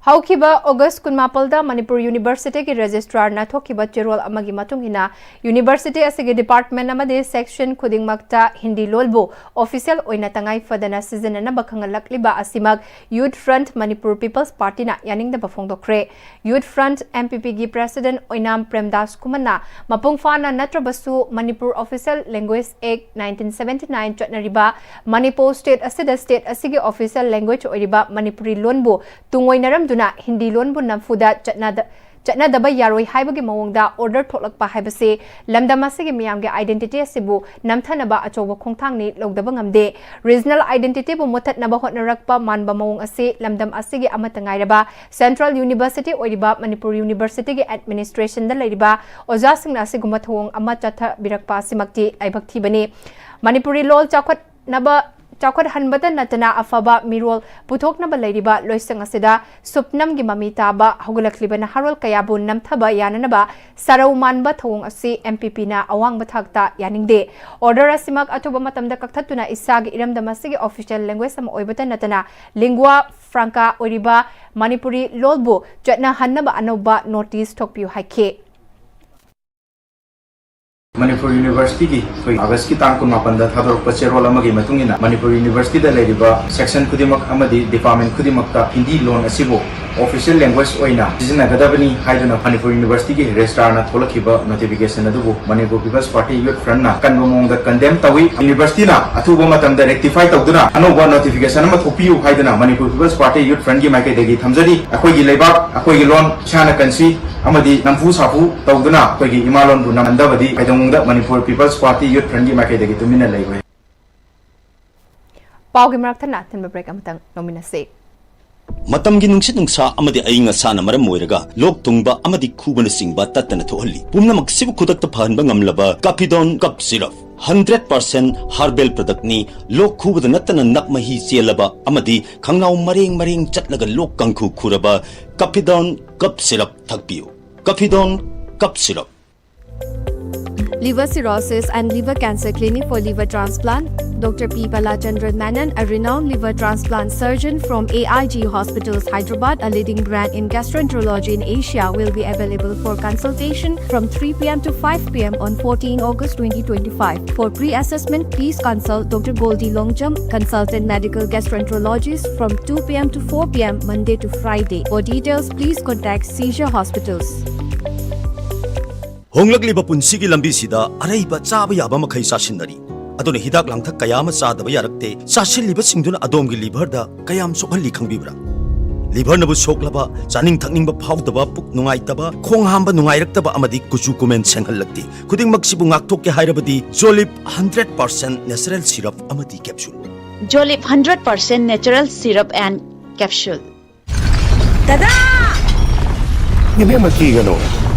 ꯍꯧꯈꯤꯕ August ꯀꯨꯟꯃꯥꯄꯜꯗ ꯃꯅꯤꯄꯨꯔ Universityꯒꯤ Registrarꯅ ꯊꯣꯛꯈꯤꯕ ꯆꯦꯔꯣꯜ ꯑꯃꯒꯤ ꯃꯇꯨꯡ ꯏꯟꯅ University ꯑꯁꯤꯒꯤ department ꯑꯃꯗꯤ section ꯈꯨꯗꯤꯡꯃꯛꯇ ꯍꯤꯟꯗꯤ ꯂꯣꯜꯕꯨ official ꯑꯣꯏꯅ ꯇꯉꯥꯏ ꯐꯗꯅ ꯁꯤꯖꯤꯟꯅꯅꯕ ꯈꯪꯍꯜꯂꯛꯂꯤꯕ ꯑꯁꯤꯃꯛ Youth Front Manipur People's Partyꯅ ꯌꯥꯅꯤꯡꯗꯕ ꯐꯣꯡꯗꯣꯛꯈ꯭ꯔꯦ꯫ Youth Front MPPꯒꯤ President ꯑꯣꯏꯅꯥꯝ ꯄ꯭ꯔꯦꯝꯗꯥꯁ ꯀꯨꯃꯟꯅ ꯃꯄꯨꯡ ꯐꯥꯅ ꯅꯠꯇ꯭ꯔꯕꯁꯨ Manipur Official Language Act nineteen seventy nine ꯆꯠꯅꯔꯤꯕ ꯃꯅꯤꯄꯨꯔ state ꯑꯁꯤꯗ state ꯑꯁꯤꯒꯤ official language ꯑꯣꯏꯔꯤꯕ ꯃꯅꯤꯄꯨꯔꯤ ꯂꯣꯟꯕꯨ ꯇꯨꯡꯑꯣꯏꯅꯔꯝꯗꯨꯅ ꯍꯤꯟꯗꯤ ꯂꯣꯟꯕꯨ ꯅꯝꯐꯨꯗ ꯆꯠꯅꯗ-, ꯆꯠꯅꯗꯕ ꯌꯥꯔꯣꯏ ꯍꯥꯏꯕꯒꯤ ꯃꯑꯣꯡꯗ order ꯊꯣꯛꯂꯛꯄ ꯍꯥꯏꯕꯁꯤ ꯂꯝꯗꯝ ꯑꯁꯤꯒꯤ ꯃꯤꯌꯥꯝꯒꯤ identity ꯑꯁꯤꯕꯨ ꯅꯝꯊꯅꯕ ꯑꯆꯧꯕ ꯈꯣꯡꯊꯥꯡꯅꯤ ꯂꯧꯗꯕ ꯉꯝꯗꯦ꯫ Regional identityꯕꯨ ꯃꯨꯠꯊꯠꯅꯕ ꯍꯣꯠꯅꯔꯛꯄ ꯃꯥꯟꯕ ꯃꯑꯣꯡ ꯑꯁꯤ ꯂꯝꯗꯝ ꯑꯁꯤꯒꯤ ꯑꯃꯠꯇ ꯉꯥꯏꯔꯕ Central University ꯑꯣꯏꯔꯤꯕ ꯃꯅꯤꯄꯨꯔ Universityꯒꯤ administrationꯗ ꯂꯩꯔꯤꯕ ꯑꯣꯖꯥꯁꯤꯡꯅ ꯑꯁꯤꯒꯨꯝꯕ ꯊꯧꯑꯣꯡ ꯑꯃ ꯆꯠꯊꯕꯤꯔꯛꯄ ꯑꯁꯤꯃꯛꯇꯤ ꯂꯥꯏꯕꯛ ꯊꯤꯕꯅꯤ꯫ ꯃꯅꯤꯄꯨꯔꯤ ꯂꯣꯜ ꯆꯥꯎꯈꯠꯅꯕ, ꯆꯥꯎꯈꯠꯍꯟꯕꯇ ꯅꯠꯇꯅ ꯑꯐꯕ ꯃꯤꯔꯣꯜ ꯄꯨꯊꯣꯛꯅꯕ ꯂꯩꯔꯤꯕ ꯂꯣꯏꯁꯪ ꯑꯁꯤꯗ ꯁꯨꯞꯅꯝꯒꯤ ꯃꯃꯤ ꯇꯥꯕ ꯍꯧꯒꯠꯂꯛꯂꯤꯕ ꯅꯍꯥꯔꯣꯜ ꯀꯌꯥꯕꯨ ꯅꯝꯊꯕ ꯌꯥꯅꯅꯕ ꯁꯔꯧ ꯃꯥꯟꯕ ꯊꯧꯑꯣꯡ ꯑꯁꯤ MPPꯅ ꯑꯋꯥꯡꯕ ꯊꯥꯛꯇ ꯌꯥꯅꯤꯡꯗꯦ꯫ Order ꯑꯁꯤꯃꯛ ꯑꯊꯨꯕ ꯃꯇꯝꯗ ꯀꯛꯊꯠꯇꯨꯅ ꯏꯁꯥꯒꯤ ꯏꯔꯝꯗꯝ ꯑꯁꯤꯒꯤ official language ꯑꯃ ꯑꯣꯏꯕꯇ ꯅꯠꯇꯅ lingua franca ꯑꯣꯏꯔꯤꯕ ꯃꯅꯤꯄꯨꯔꯤ ꯂꯣꯜꯕꯨ ꯆꯠꯅꯍꯟꯅꯕ ꯑꯅꯧꯕ notice ꯊꯣꯛꯄꯤꯌꯨ ꯍꯥꯏꯈꯤ꯫ ꯃꯅꯤꯄꯨꯔ Universityꯒꯤ ꯑꯩꯈꯣꯏ Augustꯀꯤ ꯇꯥꯡ ꯀꯨꯟꯃꯥꯄꯟꯗ ꯊꯥꯗꯣꯔꯛꯄ ꯆꯦꯔꯣꯜ ꯑꯃꯒꯤ ꯃꯇꯨꯡ ꯏꯟꯅ ꯃꯅꯤꯄꯨꯔ Universityꯗ ꯂꯩꯔꯤꯕ section ꯈꯨꯗꯤꯡꯃꯛ ꯑꯃꯗꯤ department ꯈꯨꯗꯤꯡꯃꯛꯇ ꯍꯤꯟꯗꯤ ꯂꯣꯟ ꯑꯁꯤꯕꯨ official language ꯑꯣꯏꯅ ꯁꯤꯖꯤꯟꯅꯒꯗꯕꯅꯤ ꯍꯥꯏꯗꯨꯅ ꯃꯅꯤꯄꯨꯔ Universityꯒꯤ registrarꯅ ꯊꯣꯛꯂꯛꯈꯤꯕ notification ꯑꯗꯨꯕꯨ Manipur People's Party Youth Frontꯅ ꯑꯀꯟꯕ ꯃꯑꯣꯡꯗ condemn ꯇꯧꯏ꯫ Universityꯅ ꯑꯊꯨꯕ ꯃꯇꯝꯗ rectify ꯇꯧꯗꯨꯅ ꯑꯅꯧꯕ notification ꯑꯃ ꯊꯣꯛꯄꯤꯌꯨ ꯍꯥꯏꯗꯨꯅ ꯃꯅꯤꯄꯨꯔ People's Party Youth Frontꯀꯤ ꯃꯥꯏꯀꯩꯗꯒꯤ ꯊꯝꯖꯔꯤ꯫ ꯑꯩꯈꯣꯏꯒꯤ ꯂꯩꯕꯥꯛ, ꯑꯩꯈꯣꯏꯒꯤ ꯂꯣꯟ, ꯏꯁꯥꯅ ꯀꯟꯁꯤ ꯑꯃꯗꯤ ꯅꯝꯐꯨ ꯁꯥꯐꯨ ꯇꯧꯗꯨꯅ ꯑꯩꯈꯣꯏꯒꯤ ꯏꯃꯥ ꯂꯣꯟꯕꯨ ꯅꯝꯍꯟꯗꯕꯗꯤ ꯀꯩꯗꯧꯅꯨꯡꯗ ꯃꯅꯤꯄꯨꯔ People's Party Youth Frontꯀꯤ ꯃꯥꯏꯀꯩꯗꯒꯤ ꯇꯨꯃꯤꯟꯅ ꯂꯩꯔꯣꯏ꯫ ꯄꯥꯎꯒꯤ ꯃꯔꯛ ꯊꯠꯅ ꯑꯊꯤꯟꯕ break ꯑꯃꯇꯪ ꯂꯧꯃꯤꯟꯅꯁꯤ꯫ ꯃꯇꯝꯒꯤ ꯅꯨꯡꯁꯤꯠ ꯅꯨꯡꯁꯥ ꯑꯃꯗꯤ ꯑꯏꯪ ꯑꯁꯥꯅ ꯃꯔꯝ ꯑꯣꯏꯔꯒ ꯂꯣꯛ ꯊꯨꯡꯕ ꯑꯃꯗꯤ ꯈꯨꯕꯅꯆꯤꯡꯕ ꯇꯠꯇꯅ ꯊꯣꯛꯍꯜꯂꯤ꯫ ꯄꯨꯝꯅꯃꯛꯁꯤꯕꯨ ꯈꯨꯗꯛꯇ ꯐꯍꯟꯕ ꯉꯝꯂꯕ Capidone Cough Syrup, hundred percent herbal productꯅꯤ꯫ ꯂꯣꯛ ꯈꯨꯕꯗ ꯅꯠꯇꯅ ꯅꯞ ꯃꯍꯤ ꯆꯦꯜꯂꯕ ꯑꯃꯗꯤ ꯈꯪꯅꯥꯎ ꯃꯔꯦꯡ ꯃꯔꯦꯡ ꯆꯠꯂꯒ ꯂꯣꯛ ꯀꯥꯡꯈꯨ ꯈꯨꯔꯕ Capidone Cough Syrup ꯊꯛꯄꯤꯌꯨ꯫ Capidone Cough Syrup꯫ Liver cirrhosis and liver cancer clinic for liver transplant. Doctor P Balachandran Menon, a renowned liver transplant surgeon from A I G Hospitals, Hyderabad, a leading brand in gastroenterology in Asia, will be available for consultation from three p m to five p m on fourteen August twenty twenty-five. For pre-assessment, please consult Doctor Goldie Longjam, consultant medical gastroenterologist, from two p m to four p m Monday to Friday. For details, please contact Seizure Hospitals. ꯍꯣꯡꯂꯛꯂꯤꯕ ꯄꯨꯟꯁꯤꯒꯤ ꯂꯝꯕꯤꯁꯤꯗ ꯑꯔꯩꯕ ꯆꯥꯕ ꯌꯥꯕ ꯃꯈꯩ ꯆꯥꯁꯤꯟꯅꯔꯤ꯫ ꯑꯗꯨꯅ ꯍꯤꯗꯥꯛ ꯂꯥꯡꯊꯛ ꯀꯌꯥ ꯑꯃ ꯆꯥꯗꯕ ꯌꯥꯔꯛꯇꯦ꯫ ꯆꯥꯁꯤꯜꯂꯤꯕꯁꯤꯡꯗꯨꯅ ꯑꯗꯣꯝꯒꯤ liverꯗ ꯀꯌꯥꯝ ꯁꯣꯛꯍꯜꯂꯤ ꯈꯪꯕꯤꯕ꯭ꯔꯥ? ꯂꯤꯚꯔꯅꯕꯨ ꯁꯣꯛꯂꯕ, ꯆꯥꯅꯤꯡ ꯊꯛꯅꯤꯡꯕ ꯐꯥꯎꯗꯕ, ꯄꯨꯛ ꯅꯨꯡꯉꯥꯏꯇꯕ, ꯈꯣꯡ ꯍꯥꯝꯕ ꯅꯨꯡꯉꯥꯏꯔꯛꯇꯕ ꯑꯃꯗꯤ ꯀꯨꯆꯨ ꯀꯨꯃꯦꯟ ꯁꯦꯡꯍꯜꯂꯛꯇꯦ꯫ ꯈꯨꯗꯤꯡꯃꯛꯁꯤꯕꯨ ꯉꯥꯛꯊꯣꯛꯀꯦ ꯍꯥꯏꯔꯕꯗꯤ ꯖꯣꯂꯤꯞ ꯍꯟꯗ꯭ꯔꯦꯠ ꯄꯥꯔꯁꯦꯟ ꯅꯦꯆꯔꯦꯜ ꯁꯤꯔꯞ ꯑꯃꯗꯤ capsule. Jolip hundred percent natural syrup and capsule. ꯗꯗꯥ! ꯏꯕꯦꯝꯃ, ꯀꯤꯒꯅꯨ,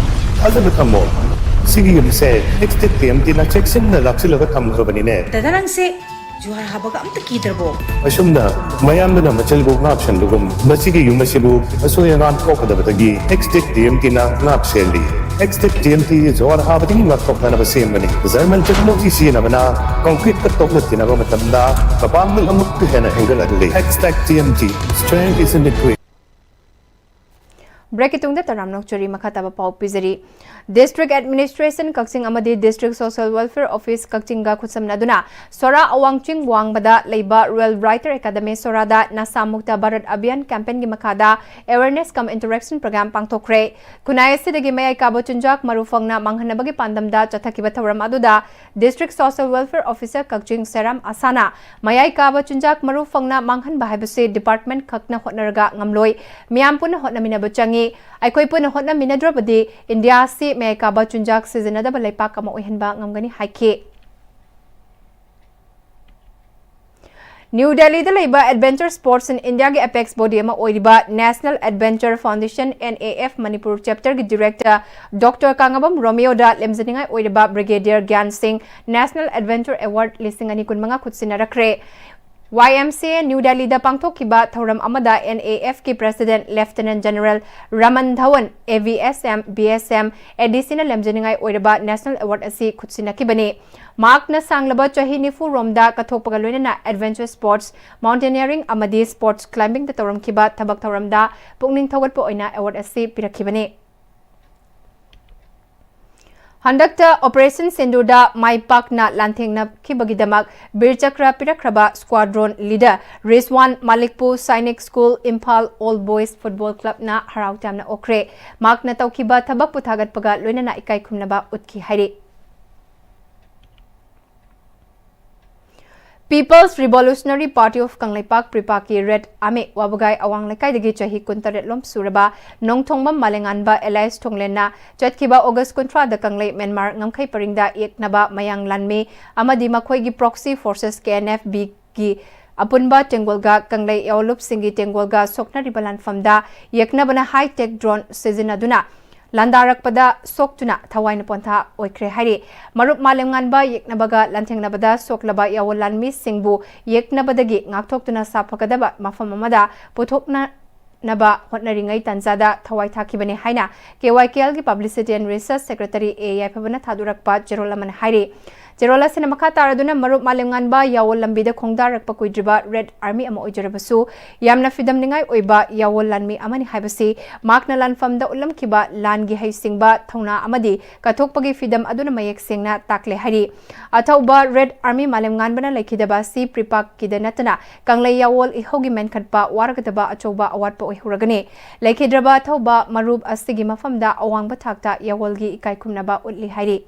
ꯊꯥꯖꯕ ꯊꯝꯃꯣ꯫ ꯁꯤꯒꯤ ꯌꯨꯝꯁꯦ ꯑꯦꯛꯁꯇꯦꯛ ꯇꯤ ꯑꯦꯝ ꯇꯤꯅ ꯆꯦꯛꯁꯤꯟꯅ ꯂꯥꯛꯁꯤꯜꯂꯒ ꯊꯝꯈ꯭ꯔꯕꯅꯤꯅꯦ꯫ ꯗꯗꯥ, ꯅꯪꯁꯦ ꯖꯨꯍꯥꯔ ꯍꯥꯕꯒ ꯑꯝꯇ ꯀꯤꯗ꯭ꯔꯕꯣ? ꯑꯁꯨꯝꯅ ꯃꯌꯥꯝꯗꯨꯅ ꯃꯆꯜꯕꯨ ꯉꯥꯛꯁꯟꯕꯒꯨꯝ, ꯃꯁꯤꯒꯤ ꯌꯨꯝ ꯑꯁꯤꯕꯨ ꯑꯁꯣꯏ ꯑꯉꯥꯝ ꯊꯣꯛꯀꯗꯕꯗꯒꯤ ꯑꯦꯛꯁꯇꯦꯛ ꯇꯤ ꯑꯦꯝ ꯇꯤꯅ ꯉꯥꯛ ꯁꯦꯜꯂꯤ꯫ ꯑꯦꯛꯁꯇꯦꯛ ꯇꯤ ꯑꯦꯝ ꯇꯤ ꯖꯨꯍꯥꯔ ꯍꯥꯕꯗꯒꯤ ꯉꯥꯛꯊꯣꯛꯅꯅꯕ ꯁꯦꯝꯕꯅꯤ꯫ ꯖꯔꯃꯟ ꯇꯦꯛꯅꯣꯂꯣꯖꯤ ꯁꯤꯖꯤꯟꯅꯕꯅ ꯀꯪꯀ꯭ꯔꯤꯠꯇ ꯇꯣꯛꯂꯛꯈꯤꯅꯕ ꯃꯇꯝꯗ ꯃꯄꯥꯡꯒꯜ ꯑꯃꯨꯛꯀ ꯍꯦꯟꯅ ꯍꯦꯟꯒꯠꯍꯜꯂꯤ꯫ Extech T M T, strength is in the grit. ꯕ꯭ꯔꯦꯛꯀꯤ ꯇꯨꯡꯗ ꯇꯔꯥꯝꯅ ꯑꯣꯛꯆꯔꯤ꯫ ꯃꯈꯥ ꯇꯥꯕ ꯄꯥꯎ ꯄꯤꯖꯔꯤ꯫ District Administration ꯀꯛꯆꯤꯡ ꯑꯃꯗꯤ District Social Welfare Office ꯀꯛꯆꯤꯡꯒ ꯈꯨꯠꯁꯝꯅꯗꯨꯅ ꯁꯣꯔꯥ ꯑꯋꯥꯡ ꯆꯤꯡ ꯋꯥꯡꯃꯗ ꯂꯩꯕ Rural Writer Academy ꯁꯣꯔꯥꯗ ꯅꯁꯥ ꯃꯨꯛꯇ ꯚꯥꯔꯠ ꯑꯚꯤꯌꯥꯟ campaignꯒꯤ ꯃꯈꯥꯗ awareness cum interaction program ꯄꯥꯡꯊꯣꯛꯈ꯭ꯔꯦ꯫ ꯈꯨꯟꯅꯥꯏ ꯑꯁꯤꯗꯒꯤ ꯃꯌꯥꯏ ꯀꯥꯕ ꯆꯤꯟꯖꯥꯛ ꯃꯔꯨ ꯐꯪꯅ ꯃꯥꯡꯍꯟꯅꯕꯒꯤ ꯄꯥꯟꯗꯝꯗ ꯆꯠꯊꯈꯤꯕ ꯊꯧꯔꯝ ꯑꯗꯨꯗ District Social Welfare Officer ꯀꯛꯆꯤꯡ ꯁꯦꯔꯥꯝ ꯑꯁꯥꯅ ꯃꯌꯥꯏ ꯀꯥꯕ ꯆꯤꯟꯖꯥꯛ ꯃꯔꯨ ꯐꯪꯅ ꯃꯥꯡꯍꯟꯕ ꯍꯥꯏꯕꯁꯤ department ꯈꯛꯅ ꯍꯣꯠꯅꯔꯒ ꯉꯝꯂꯣꯏ꯫ ꯃꯤꯌꯥꯝ ꯄꯨꯟꯅ ꯍꯣꯠꯅꯃꯤꯟꯅꯕ ꯆꯪꯏ꯫ ꯑꯩꯈꯣꯏ ꯄꯨꯟꯅ ꯍꯣꯠꯅꯃꯤꯟꯅꯗ꯭ꯔꯕꯗꯤ ꯏꯟꯗꯤꯌꯥ ꯑꯁꯤ ꯃꯌꯥꯏ ꯀꯥꯕ ꯆꯤꯟꯖꯥꯛ ꯁꯤꯖꯤꯟꯅꯗꯕ ꯂꯩꯄꯥꯛ ꯑꯃ ꯑꯣꯏꯍꯟꯕ ꯉꯝꯒꯅꯤ ꯍꯥꯏꯈꯤ꯫ ꯅ꯭ꯌꯨ ꯗꯦꯜꯂꯤꯗ ꯂꯩꯕ Adventure Sports in Indiaꯒꯤ apex body ꯑꯃ ꯑꯣꯏꯔꯤꯕ National Adventure Foundation, N A F, Manipur chapterꯒꯤ director Doctor ꯀꯥꯉꯕꯝ ꯔꯣꯃꯤꯌꯣꯗ ꯂꯦꯝꯖꯅꯤꯡꯉꯥꯏ ꯑꯣꯏꯔꯕ Brigadier ꯒ꯭ꯌꯥꯟ ꯁꯤꯡ National Adventure Award ꯂꯤꯁꯤꯡ ꯑꯅꯤ ꯀꯨꯟꯃꯉꯥ ꯈꯨꯠꯁꯤꯟꯅꯔꯛꯈ꯭ꯔꯦ꯫ Y M C A new ꯗꯦꯜꯂꯤꯗ ꯄꯥꯡꯊꯣꯛꯈꯤꯕ ꯊꯧꯔꯝ ꯑꯃꯗ N A F ꯀꯤ President Lieutenant General Raman Dhawan, A V S M, B S M, A D Cꯅ ꯂꯦꯝꯖꯅꯤꯡꯉꯥꯏ ꯑꯣꯏꯔꯕ National Award ꯑꯁꯤ ꯈꯨꯠꯁꯤꯟꯅꯈꯤꯕꯅꯤ꯫ ꯃꯍꯥꯛꯅ ꯁꯥꯡꯂꯕ ꯆꯍꯤ ꯅꯤꯐꯨ ꯔꯣꯝꯗ ꯀꯠꯊꯣꯛꯄꯒ ꯂꯣꯏꯅꯅ adventure sports, mountaineering ꯑꯃꯗꯤ sports climbingꯗ ꯇꯧꯔꯝꯈꯤꯕ ꯊꯕꯛ ꯊꯧꯔꯝꯗ ꯄꯨꯛꯅꯤꯡ ꯊꯧꯒꯠꯄ ꯑꯣꯏꯅ award ꯑꯁꯤ ꯄꯤꯔꯛꯈꯤꯕꯅꯤ꯫ ꯍꯟꯗꯛꯇ Operation ꯁꯤꯟꯗꯨꯔꯗ ꯃꯥꯏ ꯄꯥꯛꯅ ꯂꯥꯟꯊꯦꯡꯅꯈꯤꯕꯒꯤꯗꯃꯛ ꯕꯤꯔ ꯆꯀ꯭ꯔ ꯄꯤꯔꯛꯈ꯭ꯔꯕ squadron leader ꯔꯤꯖꯋꯥꯟ ꯃꯥꯂꯤꯛꯄꯨ Sainik school Imphal All Boys Football Clubꯅ ꯍꯔꯥꯎ ꯇꯌꯥꯝꯅ ꯑꯣꯛꯈ꯭ꯔꯦ꯫ ꯃꯍꯥꯛꯅ ꯇꯧꯈꯤꯕ ꯊꯕꯛꯄꯨ ꯊꯥꯒꯠꯄꯒ ꯂꯣꯏꯅꯅ ꯏꯀꯥꯏ ꯈꯨꯝꯅꯕ ꯎꯠꯈꯤ ꯍꯥꯏꯔꯤ꯫ People's Revolutionary Party of Kangleipak, PREPAK ꯀꯤ Red Army ꯋꯥꯕꯒꯥꯏ ꯑꯋꯥꯡ ꯂꯩꯀꯥꯏꯗꯒꯤ ꯆꯍꯤ ꯀꯨꯟꯇꯔꯦꯠ ꯂꯣꯝ ꯁꯨꯔꯕ ꯅꯣꯡꯊꯣꯡꯕꯝ ꯃꯥꯂꯦꯉꯥꯟꯕ alias ꯊꯣꯡꯂꯦꯟꯅ ꯆꯠꯈꯤꯕ August ꯀꯨꯟꯊ꯭ꯔꯥꯗ ꯀꯪꯂꯩ ꯃ꯭ꯌꯥꯟꯃꯥꯔ ꯉꯝꯈꯩ ꯄꯔꯤꯡꯗ ꯌꯦꯛꯅꯕ ꯃꯌꯥꯡ ꯂꯥꯟꯃꯤ ꯑꯃꯗꯤ ꯃꯈꯣꯏꯒꯤ proxy forces K N F B ꯒꯤ ꯑꯄꯨꯟꯕ ꯇꯦꯡꯒꯣꯜꯒ ꯀꯪꯂꯩ ꯌꯥꯑꯣꯟꯂꯨꯞꯁꯤꯡꯒꯤ ꯇꯦꯡꯒꯣꯜꯒ ꯁꯣꯛꯅꯔꯤꯕ ꯂꯥꯟꯐꯝꯗ ꯌꯦꯛꯅꯕꯅ high tech drone ꯁꯤꯖꯤꯟꯅꯗꯨꯅ ꯂꯥꯟꯗꯥꯔꯛꯄꯗ ꯁꯣꯛꯇꯨꯅ ꯊꯋꯥꯏꯅ ꯄꯣꯟꯊꯥ ꯑꯣꯏꯈ꯭ꯔꯦ ꯍꯥꯏꯔꯤ꯫ ꯃꯔꯨꯞ ꯃꯥꯂꯦꯝꯉꯥꯟꯕ ꯌꯦꯛꯅꯕꯒ ꯂꯥꯟꯊꯦꯡꯅꯕꯗ ꯁꯣꯛꯂꯕ ꯌꯥꯑꯣꯟ ꯂꯥꯟꯃꯤꯁꯤꯡꯕꯨ ꯌꯦꯛꯅꯕꯗꯒꯤ ꯉꯥꯛꯊꯣꯛꯇꯨꯅ ꯁꯥꯐꯒꯗꯕ ꯃꯐꯝ ꯑꯃꯗ ꯄꯨꯊꯣꯛꯅꯅꯕ ꯍꯣꯠꯅꯔꯤꯉꯩ ꯇꯥꯟꯖꯥꯗ ꯊꯋꯥꯏ ꯊꯥꯈꯤꯕꯅꯤ ꯍꯥꯏꯅ K Y K L ꯒꯤ Publicity and Research Secretary A ꯌꯥꯏꯐꯕꯅ ꯊꯥꯗꯣꯔꯛꯄ ꯆꯦꯔꯣꯜ ꯑꯃꯅ ꯍꯥꯏꯔꯤ꯫ ꯆꯦꯔꯣꯜ ꯑꯁꯤꯅ ꯃꯈꯥ ꯇꯥꯔꯗꯨꯅ ꯃꯔꯨꯞ ꯃꯥꯂꯦꯝꯉꯥꯟꯕ ꯌꯥꯑꯣꯟ ꯂꯝꯕꯤꯗ ꯈꯣꯡꯗꯥꯔꯛꯄ ꯀꯨꯏꯗ꯭ꯔꯤꯕ Red Army ꯑꯃ ꯑꯣꯏꯖꯔꯕꯁꯨ ꯌꯥꯝꯅ ꯐꯤꯗꯝꯅꯤꯡꯉꯥꯏ ꯑꯣꯏꯕ ꯌꯥꯑꯣꯟ ꯂꯥꯟꯃꯤ ꯑꯃꯅꯤ ꯍꯥꯏꯕꯁꯤ ꯃꯍꯥꯛꯅ ꯂꯥꯟꯐꯝꯗ ꯎꯠꯂꯝꯈꯤꯕ ꯂꯥꯟꯒꯤ ꯍꯩꯁꯤꯡꯕ, ꯊꯧꯅꯥ ꯑꯃꯗꯤ ꯀꯠꯊꯣꯛꯄꯒꯤ ꯐꯤꯗꯝ ꯑꯗꯨꯅ ꯃꯌꯦꯛ ꯁꯦꯡꯅ ꯇꯥꯛꯂꯦ ꯍꯥꯏꯔꯤ꯫ ꯑꯊꯧꯕ Red Army ꯃꯥꯂꯦꯝꯉꯥꯟꯕꯅ ꯂꯩꯈꯤꯗꯕ ꯑꯁꯤ PREPAK ꯀꯤꯗ ꯅꯠꯇꯅ ꯀꯪꯂꯩ ꯌꯥꯑꯣꯟ ꯏꯍꯧꯒꯤ ꯃꯦꯟꯈꯠꯄ ꯋꯥꯔꯒꯗꯕ ꯑꯆꯧꯕ ꯑꯋꯥꯠꯄ ꯑꯣꯏꯍꯧꯔꯒꯅꯤ꯫ ꯂꯩꯈꯤꯗ꯭ꯔꯕ ꯑꯊꯧꯕ ꯃꯔꯨꯞ ꯑꯁꯤꯒꯤ ꯃꯐꯝꯗ ꯑꯋꯥꯡꯕ ꯊꯥꯛꯇ ꯌꯥꯑꯣꯟꯒꯤ ꯏꯀꯥꯏ ꯈꯨꯝꯅꯕ ꯎꯠꯂꯤ ꯍꯥꯏꯔꯤ꯫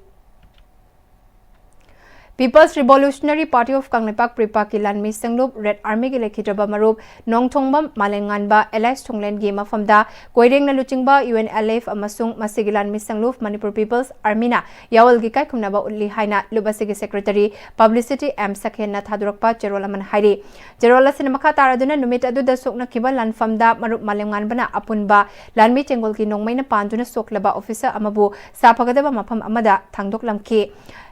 People's Revolutionary Party of Kangleipak, PREPAK ꯀꯤ ꯂꯥꯟꯃꯤ ꯁꯪꯂꯨꯞ Red Army ꯒꯤ ꯂꯩꯈꯤꯗ꯭ꯔꯕ ꯃꯔꯨꯞ ꯅꯣꯡꯊꯣꯡꯕꯝ ꯃꯥꯂꯦꯝꯉꯥꯟꯕ alias ꯊꯣꯡꯂꯦꯟꯒꯤ ꯃꯐꯝꯗ ꯀꯣꯏꯔꯦꯡꯅ ꯂꯨꯆꯤꯡꯕ U N L F ꯑꯃꯁꯨꯡ ꯃꯁꯤꯒꯤ ꯂꯥꯟꯃꯤ ꯁꯪꯂꯨꯞ Manipur People's Army ꯅ ꯌꯥꯑꯣꯟꯒꯤ ꯏꯀꯥꯏ ꯈꯨꯝꯅꯕ ꯎꯠꯂꯤ ꯍꯥꯏꯅ ꯂꯨꯞ ꯑꯁꯤꯒꯤ Secretary Publicity M ꯁꯈꯦꯟꯅ ꯊꯥꯗꯣꯔꯛꯄ ꯆꯦꯔꯣꯜ ꯑꯃꯅ ꯍꯥꯏꯔꯤ꯫ ꯆꯦꯔꯣꯜ ꯑꯁꯤꯅ ꯃꯈꯥ ꯇꯥꯔꯗꯨꯅ ꯅꯨꯃꯤꯠ ꯑꯗꯨꯗ ꯁꯣꯛꯅꯈꯤꯕ ꯂꯥꯟꯐꯝꯗ ꯃꯔꯨꯞ ꯃꯥꯂꯦꯝꯉꯥꯟꯕꯅ ꯑꯄꯨꯟꯕ ꯂꯥꯟꯃꯤ ꯇꯦꯡꯒꯣꯜꯒꯤ ꯅꯣꯡꯃꯩꯅ ꯄꯥꯟꯗꯨꯅ ꯁꯣꯛꯂꯕ officer ꯑꯃꯕꯨ ꯁꯥꯐꯒꯗꯕ ꯃꯐꯝ ꯑꯃꯗ ꯊꯥꯡꯗꯣꯛꯂꯝꯈꯤ꯫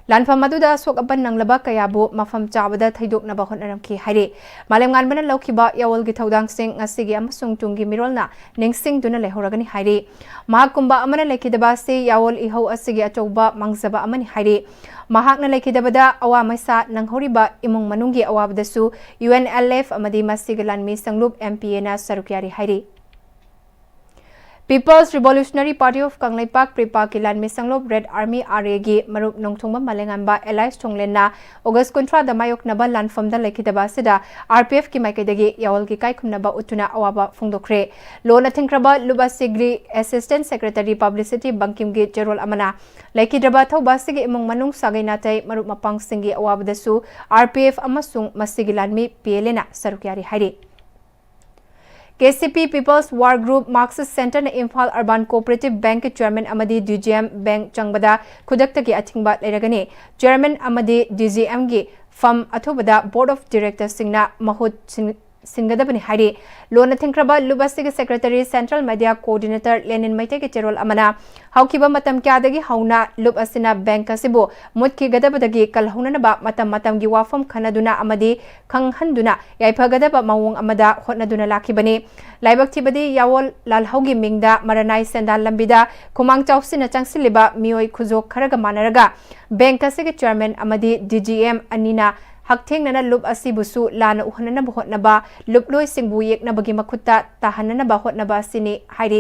ꯂꯥꯟꯐꯝ ꯑꯗꯨꯗ ꯑꯁꯣꯛ ꯑꯄꯟ ꯅꯪꯂꯕ ꯀꯌꯥꯕꯨ ꯃꯐꯝ ꯆꯥꯕꯗ ꯊꯩꯗꯣꯛꯅꯕ ꯍꯣꯠꯅꯔꯝꯈꯤ ꯍꯥꯏꯔꯤ꯫ ꯃꯥꯂꯦꯝꯉꯥꯟꯕꯅ ꯂꯧꯈꯤꯕ ꯌꯥꯑꯣꯟꯒꯤ ꯊꯧꯗꯥꯡꯁꯤꯡ ꯉꯁꯤꯒꯤ ꯑꯃꯁꯨꯡ ꯇꯨꯡꯒꯤ ꯃꯤꯔꯣꯜꯅ ꯅꯤꯡꯁꯤꯡꯗꯨꯅ ꯂꯩꯍꯧꯔꯒꯅꯤ ꯍꯥꯏꯔꯤ꯫ ꯃꯍꯥꯛꯀꯨꯝꯕ ꯑꯃꯅ ꯂꯩꯈꯤꯗꯕ ꯑꯁꯤ ꯌꯥꯑꯣꯟ ꯏꯍꯧ ꯑꯁꯤꯒꯤ ꯑꯆꯧꯕ ꯃꯥꯡꯖꯕ ꯑꯃꯅꯤ ꯍꯥꯏꯔꯤ꯫ ꯃꯍꯥꯛꯅ ꯂꯩꯈꯤꯗꯕꯗ ꯑꯋꯥ ꯃꯩꯁꯥ ꯅꯪꯍꯧꯔꯤꯕ ꯏꯃꯨꯡ ꯃꯅꯨꯡꯒꯤ ꯑꯋꯥꯕꯗꯁꯨ U N L F ꯑꯃꯗꯤ ꯃꯁꯤꯒꯤ ꯂꯥꯟꯃꯤ ꯁꯪꯂꯨꯞ M P A ꯅ ꯁꯔꯨꯛ ꯌꯥꯔꯤ ꯍꯥꯏꯔꯤ꯫ People's Revolutionary Party of Kangleipak, ꯄ꯭ꯔꯤꯄꯥꯛꯀꯤ ꯂꯥꯟꯃꯤ ꯁꯪꯂꯣꯞ Red Army, ꯑꯥꯔ ꯑꯦꯒꯤ ꯃꯔꯨꯞ ꯅꯣꯡꯊꯣꯡꯕꯝ ꯃꯂꯦꯉꯥꯟꯕ ꯑꯦꯂꯥꯏꯁ ꯊꯣꯡꯂꯦꯟꯅ ꯑꯣꯒꯁ ꯀꯨꯟꯊ꯭ꯔꯥꯗ ꯃꯥꯌꯣꯛꯅꯕ ꯂꯥꯟꯐꯝꯗ ꯂꯩꯈꯤꯗꯕ ꯑꯁꯤꯗ ꯑꯥꯔ ꯄꯤ ꯑꯦꯐꯀꯤ ꯃꯥꯏꯀꯩꯗꯒꯤ ꯌꯥꯑꯣꯜꯒꯤ ꯏꯀꯥꯏ ꯈꯨꯝꯅꯕ ꯎꯠꯇꯨꯅ ꯑꯋꯥꯕ ꯐꯣꯡꯗꯣꯛꯈ꯭ꯔꯦ꯫ ꯂꯣꯟꯅ ꯊꯤꯡꯈ꯭ꯔꯕ ꯂꯨꯞ ꯑꯁꯤꯒꯤ Assistant Secretary Publicity ꯕꯪꯀꯤꯝꯒꯤ ꯆꯦꯔꯣꯜ ꯑꯃꯅ ꯂꯩꯈꯤꯗ꯭ꯔꯕ ꯑꯊꯧꯕ ꯑꯁꯤꯒꯤ ꯏꯃꯨꯡ ꯃꯅꯨꯡ, ꯁꯥꯒꯩ ꯅꯥꯇꯩ, ꯃꯔꯨꯞ ꯃꯄꯥꯡꯁꯤꯡꯒꯤ ꯑꯋꯥꯕꯗꯁꯨ ꯑꯥꯔ ꯄꯤ ꯑꯦꯐ ꯑꯃꯁꯨꯡ ꯃꯁꯤꯒꯤ ꯂꯥꯟꯃꯤ ꯄꯤ ꯑꯦꯜ ꯑꯦꯅ ꯁꯔꯨꯛ ꯌꯥꯔꯤ ꯍꯥꯏꯔꯤ꯫ ꯀꯦ ꯁꯤ ꯄꯤ People's War Group Marxist Centreꯅ Imphal Urban Cooperative Bankꯀꯤ Chairman ꯑꯃꯗꯤ ꯗꯤ ꯖꯤ ꯑꯦꯝ ꯕꯦꯡꯛ ꯆꯪꯕꯗ ꯈꯨꯗꯛꯇꯒꯤ ꯑꯊꯤꯡꯕ ꯂꯩꯔꯒꯅꯤ꯫ Chairman ꯑꯃꯗꯤ ꯗꯤ ꯖꯤ ꯑꯦꯝꯒꯤ ꯐꯝ ꯑꯊꯨꯕꯗ Board of Directorsꯁꯤꯡꯅ ꯃꯍꯨꯠ ꯁꯤꯟ-, ꯁꯤꯟꯒꯗꯕꯅꯤ ꯍꯥꯏꯔꯤ꯫ ꯂꯣꯟꯅ ꯊꯤꯡꯈ꯭ꯔꯕ ꯂꯨꯞ ꯑꯁꯤꯒꯤ Secretary, Central Media Coordinator ꯂꯦꯅꯤꯟ ꯃꯩꯇꯩꯒꯤ ꯆꯦꯔꯣꯜ ꯑꯃꯅ ꯍꯧꯈꯤꯕ ꯃꯇꯝ ꯀꯌꯥꯗꯒꯤ ꯍꯧꯅ ꯂꯨꯞ ꯑꯁꯤꯅ ꯕꯦꯡꯛ ꯑꯁꯤꯕꯨ ꯃꯨꯠꯈꯤꯒꯗꯕꯗꯒꯤ ꯀꯜꯍꯧꯅꯅꯕ ꯃꯇꯝ ꯃꯇꯝꯒꯤ ꯋꯥꯐꯝ ꯈꯟꯅꯗꯨꯅ ꯑꯃꯗꯤ ꯈꯪꯍꯟꯗꯨꯅ ꯌꯥꯏꯐꯒꯗꯕ ꯃꯑꯣꯡ ꯑꯃꯗ ꯍꯣꯠꯅꯗꯨꯅ ꯂꯥꯛꯈꯤꯕꯅꯤ꯫ ꯂꯥꯏꯕꯛ ꯊꯤꯕꯗꯤ ꯌꯥꯑꯣꯜ ꯂꯥꯜꯍꯧꯒꯤ ꯃꯤꯡꯗ ꯃꯔꯅꯥꯏ ꯁꯦꯟꯗꯥꯟ ꯂꯝꯕꯤꯗ ꯈꯨꯃꯥꯡ ꯆꯥꯎꯁꯤꯟꯅ ꯆꯪꯁꯤꯜꯂꯤꯕ ꯃꯤꯑꯣꯏ ꯈꯨꯖꯣꯛ ꯈꯔꯒ ꯃꯥꯟꯅꯔꯒ ꯕꯦꯡꯛ ꯑꯁꯤꯒꯤ Chairman ꯑꯃꯗꯤ ꯗꯤ ꯖꯤ ꯑꯦꯝ ꯑꯅꯤꯅ ꯍꯛꯊꯦꯡꯅꯅ ꯂꯨꯞ ꯑꯁꯤꯕꯨꯁꯨ ꯂꯥꯟꯅ ꯎꯍꯟꯅꯅꯕ ꯍꯣꯠꯅꯕ, ꯂꯨꯞꯂꯣꯏꯁꯤꯡꯕꯨ ꯌꯦꯛꯅꯕꯒꯤ ꯃꯈꯨꯠꯇ ꯇꯥꯍꯟꯅꯅꯕ ꯍꯣꯠꯅꯕ ꯑꯁꯤꯅꯤ ꯍꯥꯏꯔꯤ꯫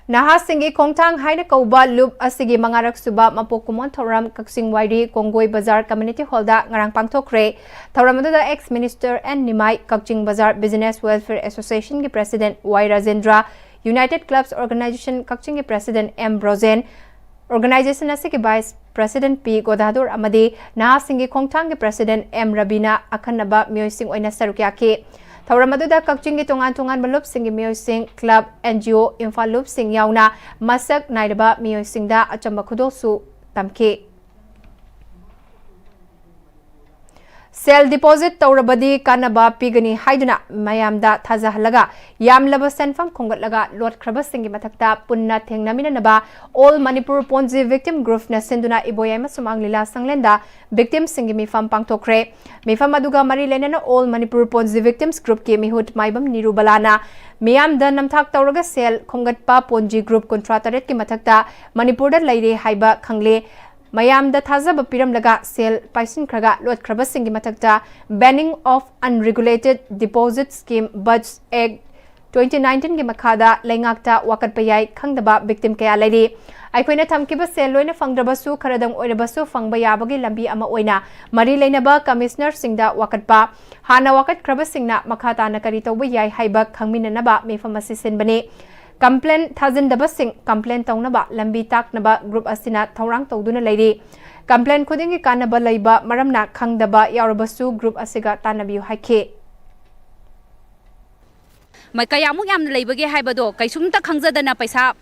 ꯅꯍꯥꯁꯤꯡꯒꯤ ꯈꯣꯡꯊꯥꯡ ꯍꯥꯏꯅ ꯀꯧꯕ ꯂꯨꯞ ꯑꯁꯤꯒꯤ ꯃꯉꯥꯔꯛ ꯁꯨꯕ ꯃꯄꯣꯛ ꯀꯨꯝꯑꯣꯟ ꯊꯧꯔꯝ ꯀꯛꯆꯤꯡ ꯋꯥꯏꯔꯤ ꯀꯣꯡꯒꯣꯏ ꯕꯖꯥꯔ Community Hallꯗ ꯉꯔꯥꯡ ꯄꯥꯡꯊꯣꯛꯈ꯭ꯔꯦ꯫ ꯊꯧꯔꯝ ꯑꯗꯨꯗ ex Minister ꯑꯦꯟ ꯅꯤꯃꯥꯏ, ꯀꯛꯆꯤꯡ ꯕꯖꯥꯔ Business Welfare Associationꯒꯤ President ꯋꯥꯏ ꯔꯥꯖꯦꯟꯗ꯭ꯔ, United Clubs Organisation ꯀꯛꯆꯤꯡꯒꯤ President ꯑꯦꯝ ꯕ꯭ꯔꯣꯖꯦꯟ, organization ꯑꯁꯤꯒꯤ Vice President ꯄꯤ ꯒꯣꯗꯥꯗꯣꯔ ꯑꯃꯗꯤ ꯅꯍꯥꯁꯤꯡꯒꯤ ꯈꯣꯡꯊꯥꯡꯒꯤ President ꯑꯦꯝ ꯔꯕꯤꯅ ꯑꯈꯟꯅꯕ ꯃꯤꯑꯣꯏꯁꯤꯡ ꯑꯣꯏꯅ ꯁꯔꯨꯛ ꯌꯥꯈꯤ꯫ ꯊꯧꯔꯝ ꯑꯗꯨꯗ ꯀꯛꯆꯤꯡꯒꯤ ꯇꯣꯉꯥꯟ ꯇꯣꯉꯥꯟꯕ ꯂꯨꯞꯁꯤꯡꯒꯤ ꯃꯤꯑꯣꯏꯁꯤꯡ, club, N G O, Imphal ꯂꯨꯞꯁꯤꯡ ꯌꯥꯎꯅ ꯃꯁꯛ ꯅꯥꯏꯔꯕ ꯃꯤꯑꯣꯏꯁꯤꯡꯗ ꯑꯆꯝꯕ ꯈꯨꯗꯣꯜꯁꯨ ꯇꯝꯈꯤ꯫ Sale deposit ꯇꯧꯔꯕꯗꯤ ꯀꯥꯟꯅꯕ ꯄꯤꯒꯅꯤ ꯍꯥꯏꯗꯨꯅ ꯃꯌꯥꯝꯗ ꯊꯥꯖꯍꯜꯂꯒ ꯌꯥꯝꯂꯕ ꯁꯦꯟꯐꯝ ꯈꯣꯝꯒꯠꯂꯒ ꯂꯣꯠꯈ꯭ꯔꯕꯁꯤꯡꯒꯤ ꯃꯊꯛꯇ ꯄꯨꯟꯅ ꯊꯦꯡꯅꯃꯤꯟꯅꯅꯕ All Manipur Ponzi Victim Groupꯅ ꯁꯤꯟꯗꯨꯅ ꯏꯕꯣꯌꯥꯏꯃ ꯁꯨꯃꯥꯡ ꯂꯤꯂꯥ ꯁꯪꯂꯦꯟꯗ victimꯁꯤꯡꯒꯤ ꯃꯤꯐꯝ ꯄꯥꯡꯊꯣꯛꯈ꯭ꯔꯦ꯫ ꯃꯤꯐꯝ ꯑꯗꯨꯒ ꯃꯔꯤ ꯂꯩꯅꯅ All Manipur Ponzi Victims Groupꯀꯤ ꯃꯤꯍꯨꯠ ꯃꯥꯏꯕꯝ ꯅꯤꯔꯨꯕꯂꯥꯅ ꯃꯤꯌꯥꯝꯗ ꯅꯝꯊꯥꯛ ꯇꯧꯔꯒ sale ꯈꯣꯝꯒꯠꯄ Ponzi Group ꯀꯨꯟꯊ꯭ꯔꯥ ꯇꯔꯦꯠꯀꯤ ꯃꯊꯛꯇ ꯃꯅꯤꯄꯨꯔꯗ ꯂꯩꯔꯦ ꯍꯥꯏꯕ ꯈꯪꯂꯦ꯫ ꯃꯌꯥꯝꯗ ꯊꯥꯖꯕ ꯄꯤꯔꯝꯂꯒ sale ꯄꯥꯏꯁꯤꯟꯈ꯭ꯔꯒ ꯂꯣꯠꯈ꯭ꯔꯕꯁꯤꯡꯒꯤ ꯃꯊꯛꯇ Banning of Unregulated Deposit Scheme, Buds Act twenty ꯅꯥꯏꯟꯇꯤꯟꯒꯤ ꯃꯈꯥꯗ ꯂꯩꯉꯥꯛꯇ ꯋꯥꯀꯠꯄ ꯌꯥꯏ ꯈꯪꯗꯕ ꯚꯤꯛꯇꯤꯝ ꯀꯌꯥ ꯂꯩꯔꯤ꯫ ꯑꯩꯈꯣꯏꯅ ꯊꯝꯈꯤꯕ ꯁꯦꯜ ꯂꯣꯏꯅ ꯐꯪꯗ꯭ꯔꯕꯁꯨ ꯈꯔꯗꯪ ꯑꯣꯏꯔꯕꯁꯨ ꯐꯪꯕ ꯌꯥꯕꯒꯤ ꯂꯝꯕꯤ ꯑꯃ ꯑꯣꯏꯅ ꯃꯔꯤ ꯂꯩꯅꯕ ꯀꯃꯤꯁꯅꯔꯁꯤꯡꯗ ꯋꯥꯀꯠꯄ, ꯍꯥꯟꯅ ꯋꯥꯀꯠꯈ꯭ꯔꯕꯁꯤꯡꯅ ꯃꯈꯥ ꯇꯥꯅ ꯀꯔꯤ ꯇꯧꯕ ꯌꯥꯏ ꯍꯥꯏꯕ ꯈꯪꯃꯤꯟꯅꯅꯕ ꯃꯤꯐꯝ ꯑꯁꯤ ꯁꯤꯟꯕꯅꯤ꯫ ꯀꯝꯄ꯭ꯂꯦꯟ ꯊꯥꯖꯤꯟꯗꯕꯁꯤꯡ ꯀꯝꯄ꯭ꯂꯦꯟ ꯇꯧꯅꯕ ꯂꯝꯕꯤ ꯇꯥꯛꯅꯕ ꯒ꯭ꯔꯨꯞ ꯑꯁꯤꯅ ꯊꯧꯔꯥꯡ ꯇꯧꯗꯨꯅ ꯂꯩꯔꯤ꯫ ꯀꯝꯄ꯭ꯂꯦꯟ ꯈꯨꯗꯤꯡꯒꯤ ꯀꯥꯟꯅꯕ ꯂꯩꯕ ꯃꯔꯝꯅ ꯈꯪꯗꯕ ꯌꯥꯎꯔꯕꯁꯨ ꯒ꯭ꯔꯨꯞ ꯑꯁꯤꯒ ꯇꯥꯟꯅꯕꯤꯌꯨ ꯍꯥꯏꯈꯤ꯫ ꯃ-, ꯀꯌꯥꯃꯨꯛ ꯌꯥꯝꯅ ꯂꯩꯕꯒꯦ ꯍꯥꯏꯕꯗꯣ ꯀꯩꯁꯨꯝꯇ ꯈꯪꯖꯗꯅ ꯄꯩꯁꯥ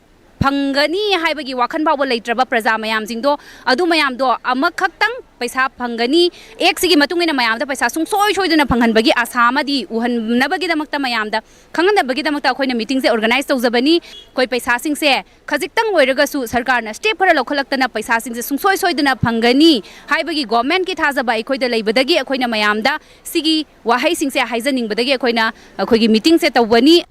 ꯐꯪꯒꯅꯤ ꯍꯥꯏꯕꯒꯤ ꯋꯥꯈꯜ ꯐꯥꯎꯕ ꯂꯩꯇ꯭ꯔꯕ ꯄ꯭ꯔꯖꯥ ꯃꯌꯥꯝꯁꯤꯡꯗꯣ, ꯑꯗꯨ ꯃꯌꯥꯝꯗꯣ ꯑꯃꯈꯛꯇꯪ ꯄꯩꯁꯥ ꯐꯪꯒꯅꯤ, ꯑꯦꯛꯁꯤꯒꯤ ꯃꯇꯨꯡ ꯏꯟꯅ ꯃꯌꯥꯝꯗ ꯄꯩꯁꯥ ꯁꯨꯡꯁꯣꯏ ꯁꯣꯏꯗꯅ ꯐꯪꯍꯟꯕꯒꯤ ꯑꯁꯥ ꯑꯃꯗꯤ ꯎꯍꯟꯅꯕꯒꯤꯗꯃꯛꯇ, ꯃꯌꯥꯝꯗ ꯈꯪꯍꯟꯅꯕꯒꯤꯗꯃꯛꯇ ꯑꯩꯈꯣꯏꯅ ꯃꯤꯇꯤꯡꯁꯦ ꯑꯣꯔꯒꯅꯥꯏꯖ ꯇꯧꯖꯕꯅꯤ꯫ ꯑꯩꯈꯣꯏ ꯄꯩꯁꯥꯁꯤꯡꯁꯦ ꯈꯖꯤꯛꯇꯪ ꯑꯣꯏꯔꯒꯁꯨ ꯁꯔꯀꯥꯔꯅ ꯁ꯭ꯇꯦꯞ ꯈꯔ ꯂꯧꯈꯠꯂꯛꯇꯅ ꯄꯩꯁꯥꯁꯤꯡꯁꯦ ꯁꯨꯡꯁꯣꯏ ꯁꯣꯏꯗꯅ ꯐꯪꯒꯅꯤ ꯍꯥꯏꯕꯒꯤ ꯒꯣꯔꯃꯦꯟꯠꯀꯤ ꯊꯥꯖꯕ ꯑꯩꯈꯣꯏꯗ ꯂꯩꯕꯗꯒꯤ ꯑꯩꯈꯣꯏꯅ ꯃꯌꯥꯝꯗ ꯁꯤꯒꯤ ꯋꯥꯍꯩꯁꯤꯡꯁꯦ ꯍꯥꯏꯖꯅꯤꯡꯕꯗꯒꯤ ꯑꯩꯈꯣꯏꯅ ꯑꯩꯈꯣꯏꯒꯤ ꯃꯤꯇꯤꯡꯁꯦ ꯇꯧꯕꯅꯤ꯫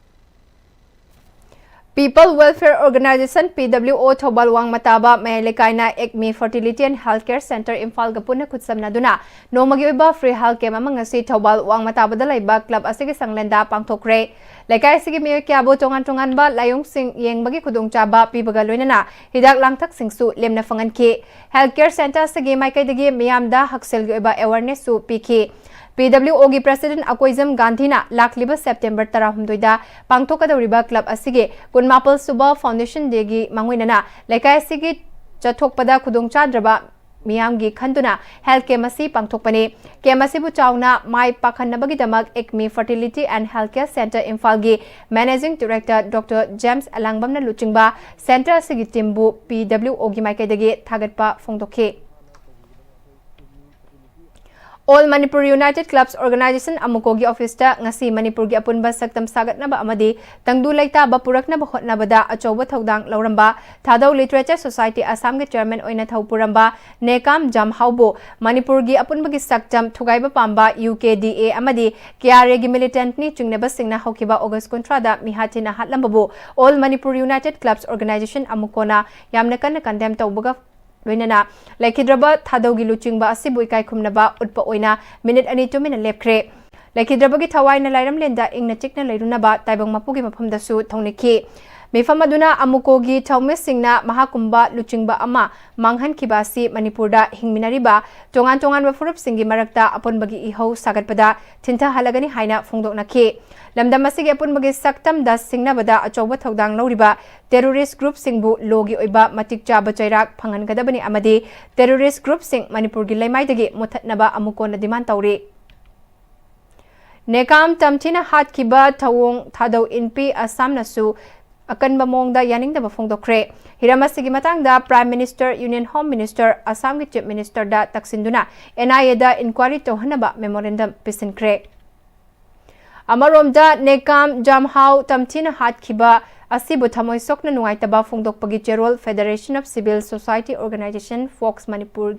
People Welfare Organization, P W O, Thoubal ꯋꯥꯡꯃ ꯇꯥꯕ ꯃꯌꯥꯏ ꯂꯩꯀꯥꯏꯅ ꯑꯦꯛꯃꯤ Fertility and Health Care Center ꯏꯝꯐꯥꯜꯒ ꯄꯨꯟꯅ ꯈꯨꯠꯁꯝꯅꯗꯨꯅ ꯅꯣꯡꯃꯒꯤ ꯑꯣꯏꯕ ꯐ꯭ꯔꯤ ꯍꯦꯜꯊ ꯀꯦꯝꯞ ꯑꯃ ꯉꯁꯤ ꯊꯧꯕꯥꯜ ꯋꯥꯡꯃ ꯇꯥꯕꯗ ꯂꯩꯕ ꯀ꯭ꯂꯕ ꯑꯁꯤꯒꯤ ꯁꯪꯂꯦꯟꯗ ꯄꯥꯡꯊꯣꯛꯈ꯭ꯔꯦ꯫ ꯂꯩꯀꯥꯏ ꯑꯁꯤꯒꯤ ꯃꯤꯑꯣꯏ ꯀꯌꯥꯕꯨ ꯇꯣꯉꯥꯟ ꯇꯣꯉꯥꯟꯕ ꯂꯥꯏꯑꯣꯡꯁꯤꯡ ꯌꯦꯡꯕꯒꯤ ꯈꯨꯗꯣꯡꯆꯥꯕ ꯄꯤꯕꯒ ꯂꯣꯏꯅꯅ ꯍꯤꯗꯥꯛ ꯂꯥꯡꯊꯛꯁꯤꯡꯁꯨ ꯂꯦꯝꯅ ꯐꯪꯍꯟꯈꯤ꯫ ꯍꯦꯜꯊ ꯀꯦꯌꯔ ꯁꯦꯟꯇꯔ ꯑꯁꯤꯒꯤ ꯃꯥꯏꯀꯩꯗꯒꯤ ꯃꯤꯌꯥꯝꯗ ꯍꯛꯁꯦꯜꯒꯤ ꯑꯣꯏꯕ ꯑꯦꯋꯥꯔꯅꯦꯁꯁꯨ ꯄꯤꯈꯤ꯫ P W O ꯒꯤ ꯄ꯭ꯔꯦꯁꯤꯗꯦꯟꯠ ꯑꯀꯣꯏꯖꯝ ꯒꯥꯟꯙꯤꯅ ꯂꯥꯛꯂꯤꯕ ꯁꯦꯞꯇꯦꯝꯕꯔ ꯇꯔꯥꯍꯨꯝꯗꯣꯏꯗ ꯄꯥꯡꯊꯣꯛꯀꯗꯧꯔꯤꯕ ꯀ꯭ꯂꯕ ꯑꯁꯤꯒꯤ ꯀꯨꯟꯃꯥꯄꯜ ꯁꯨꯕ ꯐꯥꯎꯟꯗꯦꯁꯟ ꯗꯦꯒꯤ ꯃꯥꯡꯑꯣꯏꯅꯅ ꯂꯩꯀꯥꯏ ꯑꯁꯤꯒꯤ ꯆꯠꯊꯣꯛꯄꯗ ꯈꯨꯗꯣꯡꯆꯥꯗ꯭ꯔꯕ ꯃꯤꯌꯥꯝꯒꯤ ꯈꯟꯗꯨꯅ ꯍꯦꯜꯊ ꯀꯦꯝꯞ ꯑꯁꯤ ꯄꯥꯡꯊꯣꯛꯄꯅꯤ꯫ ꯀꯦꯝꯞ ꯑꯁꯤꯕꯨ ꯆꯥꯎꯅ ꯃꯥꯏ ꯄꯥꯛꯍꯟꯅꯕꯒꯤꯗꯃꯛ ꯑꯦꯛꯃꯤ Fertility and Health Care Center ꯏꯝꯐꯥꯜꯒꯤ ꯃꯦꯅꯦꯖꯤꯡ ꯗꯤꯔꯦꯛꯇꯔ ꯗꯣꯛꯇꯔ ꯖꯦꯝꯁ ꯑꯂꯥꯡꯕꯝꯅ ꯂꯨꯆꯤꯡꯕ ꯁꯦꯟꯇꯔ ꯑꯁꯤꯒꯤ ꯇꯤꯝꯕꯨ P W O ꯒꯤ ꯃꯥꯏꯀꯩꯗꯒꯤ ꯊꯥꯒꯠꯄ ꯐꯣꯡꯗꯣꯛꯈꯤ꯫ All Manipur United Clubs Organization, ꯑꯃꯨꯀꯣꯒꯤ ꯑꯣꯐꯤꯁꯇ ꯉꯁꯤ ꯃꯅꯤꯄꯨꯔꯒꯤ ꯑꯄꯨꯟꯕ ꯁꯛꯇꯝ ꯁꯥꯒꯠꯅꯕ ꯑꯃꯗꯤ ꯇꯪꯗꯨ ꯂꯩꯇꯥꯕ ꯄꯨꯔꯛꯅꯕ ꯍꯣꯠꯅꯕꯗ ꯑꯆꯧꯕ ꯊꯧꯗꯥꯡ ꯂꯧꯔꯝꯕ ꯊꯥꯗꯧ ꯂꯤꯇꯔꯦꯆꯔ ꯁꯣꯁꯥꯏꯇꯤ ꯑꯁꯥꯝꯒꯤ ꯆꯦꯌꯔꯃꯦꯟ ꯑꯣꯏꯅ ꯊꯧ ꯄꯨꯔꯝꯕ ꯅꯦꯀꯥꯝ ꯖꯥꯝꯍꯥꯎꯕꯨ ꯃꯅꯤꯄꯨꯔꯒꯤ ꯑꯄꯨꯟꯕꯒꯤ ꯁꯛꯇꯝ ꯊꯨꯒꯥꯏꯕ ꯄꯥꯝꯕ U K D A ꯑꯃꯗꯤ K R A ꯒꯤ ꯃꯤꯂꯤꯇꯦꯟꯠꯅꯤ ꯆꯤꯡꯅꯕꯁꯤꯡꯅ ꯍꯧꯈꯤꯕ ꯑꯣꯒꯁ ꯀꯨꯟꯊ꯭ꯔꯥꯗ ꯃꯤꯍꯥꯠ ꯊꯤꯅ ꯍꯥꯠꯂꯝꯕꯕꯨ All Manipur United Clubs Organization, ꯑꯃꯨꯀꯣꯅ ꯌꯥꯝꯅ ꯀꯟꯅ ꯀꯟꯗꯦꯝ ꯇꯧꯕꯒ ꯂꯣꯏꯅꯅ ꯂꯩꯈꯤꯗ꯭ꯔꯕ ꯊꯥꯗꯧꯒꯤ ꯂꯨꯆꯤꯡꯕ ꯑꯁꯤꯕꯨ ꯏꯀꯥꯏ ꯈꯨꯝꯅꯕ ꯎꯠꯄ ꯑꯣꯏꯅ ꯃꯤꯅꯤꯠ ꯑꯅꯤ ꯇꯨꯃꯤꯟꯅ ꯂꯦꯞꯈ꯭ꯔꯦ꯫ ꯂꯩꯈꯤꯗ꯭ꯔꯕꯒꯤ ꯊꯋꯥꯏꯅ ꯂꯥꯏꯔꯝꯂꯦꯟꯗ ꯏꯪꯅ ꯆꯤꯛꯅ ꯂꯩꯔꯨꯅꯕ ꯇꯥꯏꯕꯪ ꯃꯄꯨꯒꯤ ꯃꯐꯝꯗꯁꯨ ꯊꯧꯅꯤꯈꯤ꯫ ꯃꯤꯐꯝ ꯑꯗꯨꯅ ꯑꯃꯨꯀꯣꯒꯤ ꯊꯧꯃꯤꯁꯤꯡꯅ ꯃꯍꯥꯛꯀꯨꯝꯕ ꯂꯨꯆꯤꯡꯕ ꯑꯃ ꯃꯥꯡꯍꯟꯈꯤꯕ ꯑꯁꯤ ꯃꯅꯤꯄꯨꯔꯗ ꯍꯤꯡꯃꯤꯟꯅꯔꯤꯕ ꯇꯣꯉꯥꯟ ꯇꯣꯉꯥꯟꯕ ꯐꯨꯔꯨꯞꯁꯤꯡꯒꯤ ꯃꯔꯛꯇ ꯑꯄꯨꯟꯕꯒꯤ ꯏꯍꯧ ꯁꯥꯒꯠꯄꯗ ꯊꯤꯟꯊꯍꯜꯂꯒꯅꯤ ꯍꯥꯏꯅ ꯐꯣꯡꯗꯣꯛꯅꯈꯤ꯫ ꯂꯝꯗꯝ ꯑꯁꯤꯒꯤ ꯑꯄꯨꯟꯕꯒꯤ ꯁꯛꯇꯝꯗ ꯁꯤꯡꯅꯕꯗ ꯑꯆꯧꯕ ꯊꯧꯗꯥꯡ ꯂꯧꯔꯤꯕ terrorist groupꯁꯤꯡꯕꯨ lawꯒꯤ ꯑꯣꯏꯕ ꯃꯇꯤꯛ ꯆꯥꯕ ꯆꯩꯔꯥꯛ ꯐꯪꯍꯟꯒꯗꯕꯅꯤ ꯑꯃꯗꯤ terrorist groupꯁꯤꯡ ꯃꯅꯤꯄꯨꯔꯒꯤ ꯂꯩꯃꯥꯏꯗꯒꯤ ꯃꯨꯊꯠꯅꯕ ꯑꯃꯨꯀꯣꯟꯅ demand ꯇꯧꯔꯤ꯫ ꯅꯦꯀꯥꯝ ꯇꯝꯊꯤꯅ ꯍꯥꯠꯈꯤꯕ ꯊꯧꯑꯣꯡ ꯊꯥꯗꯧ ꯏꯟꯄꯤ ꯑꯁꯥꯝꯅꯁꯨ ꯑꯀꯟꯕ ꯃꯑꯣꯡꯗ ꯌꯥꯅꯤꯡꯗꯕ ꯐꯣꯡꯗꯣꯛꯈ꯭ꯔꯦ꯫ ꯍꯤꯔꯝ ꯑꯁꯤꯒꯤ ꯃꯇꯥꯡꯗ Prime Minister, Union Home Minister, ꯑꯁꯥꯝꯒꯤ Chief Ministerꯗ ꯇꯛꯁꯤꯟꯗꯨꯅ NIAꯗ inquiry ꯇꯧꯍꯟꯅꯕ memorandum ꯄꯤꯁꯤꯟꯈ꯭ꯔꯦ꯫ ꯑꯃꯔꯣꯝꯗ ꯅꯦꯀꯥꯝ ꯖꯥꯝꯍꯥꯎ ꯇꯝꯊꯤꯅ ꯍꯥꯠꯈꯤꯕ ꯑꯁꯤꯕꯨ ꯊꯃꯣꯏ ꯁꯣꯛꯅ ꯅꯨꯡꯉꯥꯏꯇꯕ ꯐꯣꯡꯗꯣꯛꯄꯒꯤ ꯆꯦꯔꯣꯜ Federation of Civil Society Organisation, fox Manipur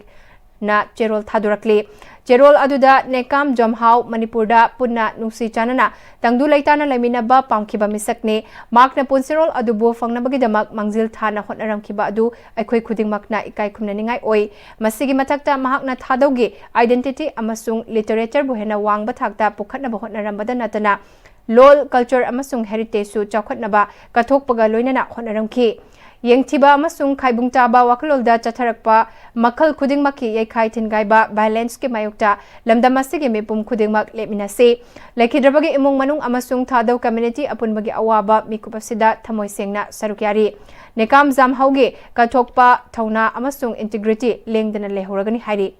ꯅ ꯆꯦꯔꯣꯜ ꯊꯥꯗꯣꯔꯛꯂꯤ꯫ ꯆꯦꯔꯣꯜ ꯑꯗꯨꯗ ꯅꯦꯀꯥꯝ ꯖꯥꯝꯍꯥꯎ ꯃꯅꯤꯄꯨꯔꯗ ꯄꯨꯟꯅ ꯅꯨꯡꯁꯤ ꯆꯥꯟꯅꯅ ꯇꯪꯗꯨ ꯂꯩꯇꯥꯅ ꯂꯩꯃꯤꯟꯅꯕ ꯄꯥꯝꯈꯤꯕ ꯃꯤꯁꯛꯅꯤ꯫ ꯃꯍꯥꯛꯅ ꯄꯨꯟꯁꯤꯔꯣꯜ ꯑꯗꯨꯕꯨ ꯐꯪꯅꯕꯒꯤꯗꯃꯛ ꯃꯥꯡꯖꯤꯜ ꯊꯥꯅ ꯍꯣꯠꯅꯔꯝꯈꯤꯕ ꯑꯗꯨ ꯑꯩꯈꯣꯏ ꯈꯨꯗꯤꯡꯃꯛꯅ ꯏꯀꯥꯏ ꯈꯨꯝꯅꯅꯤꯡꯉꯥꯏ ꯑꯣꯏ꯫ ꯃꯁꯤꯒꯤ ꯃꯊꯛꯇ ꯃꯍꯥꯛꯅ ꯊꯥꯗꯧꯒꯤ identity ꯑꯃꯁꯨꯡ literatureꯕꯨ ꯍꯦꯟꯅ ꯋꯥꯡꯕ ꯊꯥꯛꯇ ꯄꯨꯈꯠꯅꯕ ꯍꯣꯠꯅꯔꯝꯕꯗ ꯅꯠꯇꯅ ꯂꯣꯜ, culture ꯑꯃꯁꯨꯡ heritageꯁꯨ ꯆꯥꯎꯈꯠꯅꯕ ꯀꯠꯊꯣꯛꯄꯒ ꯂꯣꯏꯅꯅ ꯍꯣꯠꯅꯔꯝꯈꯤ꯫ ꯌꯦꯡꯊꯤꯕ ꯑꯃꯁꯨꯡ ꯈꯥꯏꯕꯨꯡ ꯇꯥꯕ ꯋꯥꯈꯜꯂꯣꯟꯗ ꯆꯠꯊꯔꯛꯄ ꯃꯈꯜ ꯈꯨꯗꯤꯡꯃꯛꯀꯤ ꯌꯩꯈꯥꯏ ꯊꯤꯟꯒꯥꯏꯕ violenceꯀꯤ ꯃꯥꯌꯣꯛꯇ ꯂꯝꯗꯝ ꯑꯁꯤꯒꯤ ꯃꯤꯄꯨꯝ ꯈꯨꯗꯤꯡꯃꯛ ꯂꯦꯞꯃꯤꯟꯅꯁꯤ꯫ ꯂꯩꯈꯤꯗ꯭ꯔꯕꯒꯤ ꯏꯃꯨꯡ ꯃꯅꯨꯡ ꯑꯃꯁꯨꯡ ꯊꯥꯗꯧ community ꯑꯄꯨꯟꯕꯒꯤ ꯑꯋꯥꯕ ꯃꯤꯀꯨꯞ ꯑꯁꯤꯗ ꯊꯃꯣꯏ ꯁꯦꯡꯅ ꯁꯔꯨꯛ ꯌꯥꯔꯤ꯫ ꯅꯦꯀꯥꯝ ꯖꯥꯝꯍꯧꯒꯤ ꯀꯠꯊꯣꯛꯄ ꯊꯧꯅꯥ ꯑꯃꯁꯨꯡ integrity ꯂꯦꯡꯗꯅ ꯂꯩꯍꯧꯔꯒꯅꯤ ꯍꯥꯏꯔꯤ꯫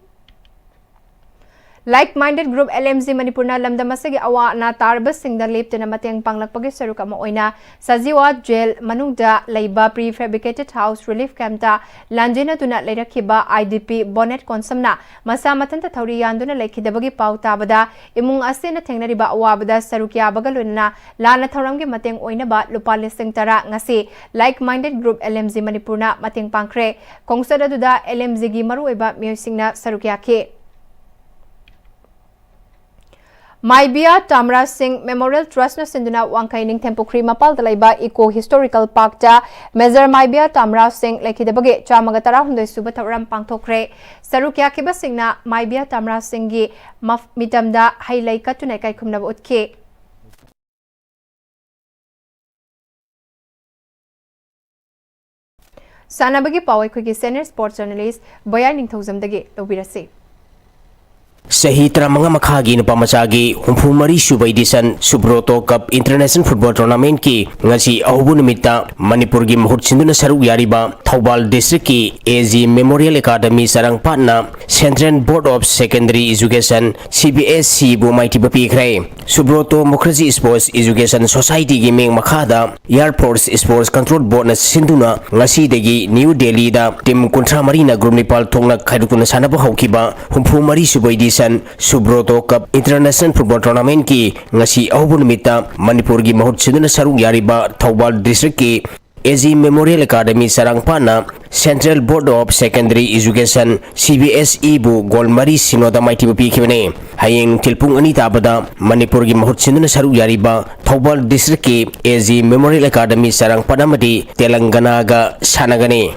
Like Minded Group, LMG ꯃꯅꯤꯄꯨꯔꯅ ꯂꯝꯗꯝ ꯑꯁꯤꯒꯤ ꯑꯋꯥ ꯑꯅꯥ ꯇꯥꯔꯕꯁꯤꯡꯗ ꯂꯦꯞꯇꯅ ꯃꯇꯦꯡ ꯄꯥꯡꯂꯛꯄꯒꯤ ꯁꯔꯨꯛ ꯑꯃ ꯑꯣꯏꯅ ꯁꯖꯤꯋꯥ ꯖꯦꯜ ꯃꯅꯨꯡꯗ ꯂꯩꯕ prefabricated house relief campꯇ ꯂꯥꯟꯖꯦꯟꯅꯗꯨꯅ ꯂꯩꯔꯛꯈꯤꯕ IDP ꯕꯣꯅꯦꯠ ꯀꯣꯟꯁꯝꯅ ꯃꯁꯥ ꯃꯊꯟꯇ ꯊꯧꯔꯤ ꯌꯥꯟꯗꯨꯅ ꯂꯩꯈꯤꯗꯕꯒꯤ ꯄꯥꯎ ꯇꯥꯕꯗ ꯏꯃꯨꯡ ꯑꯁꯤꯅ ꯊꯦꯡꯅꯔꯤꯕ ꯑꯋꯥꯕꯗ ꯁꯔꯨꯛ ꯌꯥꯕꯒ ꯂꯣꯏꯅꯅ ꯂꯥꯟꯅ ꯊꯧꯔꯝꯒꯤ ꯃꯇꯦꯡ ꯑꯣꯏꯅꯕ ꯂꯨꯄꯥ ꯂꯤꯁꯤꯡ ꯇꯔꯥ ꯉꯁꯤ Like Minded Group, LMG ꯃꯅꯤꯄꯨꯔꯅ ꯃꯇꯦꯡ ꯄꯥꯡꯈ꯭ꯔꯦ꯫ ꯈꯣꯡꯆꯠ ꯑꯗꯨꯗ LMGꯒꯤ ꯃꯔꯨꯑꯣꯏꯕ ꯃꯤꯑꯣꯏꯁꯤꯡꯅ ꯁꯔꯨꯛ ꯌꯥꯈꯤ꯫ ꯃꯥꯏꯕꯤꯌꯥ ꯇꯥꯝꯔꯥ ꯁꯤꯡ ꯃꯦꯃꯣꯔꯤꯌꯦꯜ ꯇ꯭ꯔꯁꯅ ꯁꯤꯟꯗꯨꯅ ꯋꯥꯡꯈꯩ ꯅꯤꯡꯊꯦꯝ ꯄꯨꯈ꯭ꯔꯤ ꯃꯄꯥꯜꯗ ꯂꯩꯕ ꯏꯀꯣ ꯍꯤꯁꯇꯣꯔꯤꯀꯦꯜ ꯄꯥꯔꯛꯇ ꯃꯦꯖꯔ ꯃꯥꯏꯕꯤꯌꯥ ꯇꯥꯝꯔꯥ ꯁꯤꯡ ꯂꯩꯈꯤꯗꯕꯒꯤ ꯆꯥꯝꯃꯒ ꯇꯔꯥꯍꯨꯝꯗꯣꯏ ꯁꯨꯕ ꯊꯧꯔꯝ ꯄꯥꯡꯊꯣꯛꯈ꯭ꯔꯦ꯫ ꯁꯔꯨꯛ ꯌꯥꯈꯤꯕꯁꯤꯡꯅ ꯃꯥꯏꯕꯤꯌꯥ ꯇꯥꯝꯔꯥ ꯁꯤꯡꯒꯤ ꯃꯐ-, ꯃꯤꯇꯝꯗ ꯍꯩ ꯂꯩ ꯀꯠꯇꯨꯅ ꯏꯀꯥꯏ ꯈꯨꯝꯅꯕ ꯎꯠꯈꯤ꯫ ꯁꯥꯟꯅꯕꯒꯤ ꯄꯥꯎ ꯑꯩꯈꯣꯏꯒꯤ senior sports journalist ꯕꯣꯌꯥꯏ ꯅꯤꯡꯊꯧꯖꯝꯗꯒꯤ ꯂꯧꯕꯤꯔꯁꯤ꯫ ꯆꯍꯤ ꯇꯔꯥꯃꯉꯥ ꯃꯈꯥꯒꯤ ꯅꯨꯄꯥ ꯃꯆꯥꯒꯤ ꯍꯨꯝꯐꯨ ꯃꯔꯤ ꯁꯨꯕ edition Subroto Cup International Football Tournamentꯀꯤ ꯉꯁꯤ ꯑꯍꯧꯕ ꯅꯨꯃꯤꯠꯇ ꯃꯅꯤꯄꯨꯔꯒꯤ ꯃꯍꯨꯠ ꯁꯤꯟꯗꯨꯅ ꯁꯔꯨꯛ ꯌꯥꯔꯤꯕ Thoubal districtꯀꯤ A G Memorial Academy ꯆꯔꯥꯡꯄꯥꯠꯅ Central Board of Secondary Education, C B S E, ꯕꯨ ꯃꯥꯏꯊꯤꯕ ꯄꯤꯈ꯭ꯔꯦ꯫ Subroto Mukherjee Sports Education Societyꯒꯤ ꯃꯤꯡ ꯃꯈꯥꯗ Air Force Sports Control Boardꯅ ꯁꯤꯟꯗꯨꯅ ꯉꯁꯤꯗꯒꯤ ꯅ꯭ꯌꯨ ꯗꯦꯜꯂꯤꯗ team ꯀꯨꯟꯊ꯭ꯔꯥ ꯃꯔꯤꯅ group ꯅꯤꯄꯥꯜ ꯊꯣꯛꯅ ꯈꯥꯏꯗꯣꯛꯇꯨꯅ ꯁꯥꯟꯅꯕ ꯍꯧꯈꯤꯕ ꯍꯨꯝꯐꯨ ꯃꯔꯤ ꯁꯨꯕ edition Subroto Cup International Football Tournamentꯀꯤ ꯉꯁꯤ ꯑꯍꯧꯕ ꯅꯨꯃꯤꯠꯇ ꯃꯅꯤꯄꯨꯔꯒꯤ ꯃꯍꯨꯠ ꯁꯤꯟꯗꯨꯅ ꯁꯔꯨꯛ ꯌꯥꯔꯤꯕ Thoubal districtꯀꯤ A G Memorial Academy ꯆꯔꯥꯡꯄꯥꯠꯅ Central Board of Secondary Education, C B S E, ꯕꯨ goal ꯃꯔꯤ ꯁꯤꯅꯣꯗ ꯃꯥꯏꯊꯤꯕ ꯄꯤꯈꯤꯕꯅꯤ꯫ ꯍꯌꯦꯡ ꯅꯨꯡꯊꯤꯜ ꯄꯨꯡ ꯑꯅꯤ ꯇꯥꯕꯗ ꯃꯅꯤꯄꯨꯔꯒꯤ ꯃꯍꯨꯠ ꯁꯤꯟꯗꯨꯅ ꯁꯔꯨꯛ ꯌꯥꯔꯤꯕ Thoubal districtꯀꯤ A G Memorial Academy ꯆꯔꯥꯡꯄꯥꯠ ꯑꯃꯗꯤ ꯇꯦꯂꯪꯒꯅꯥꯒ ꯁꯥꯟꯅꯒꯅꯤ꯫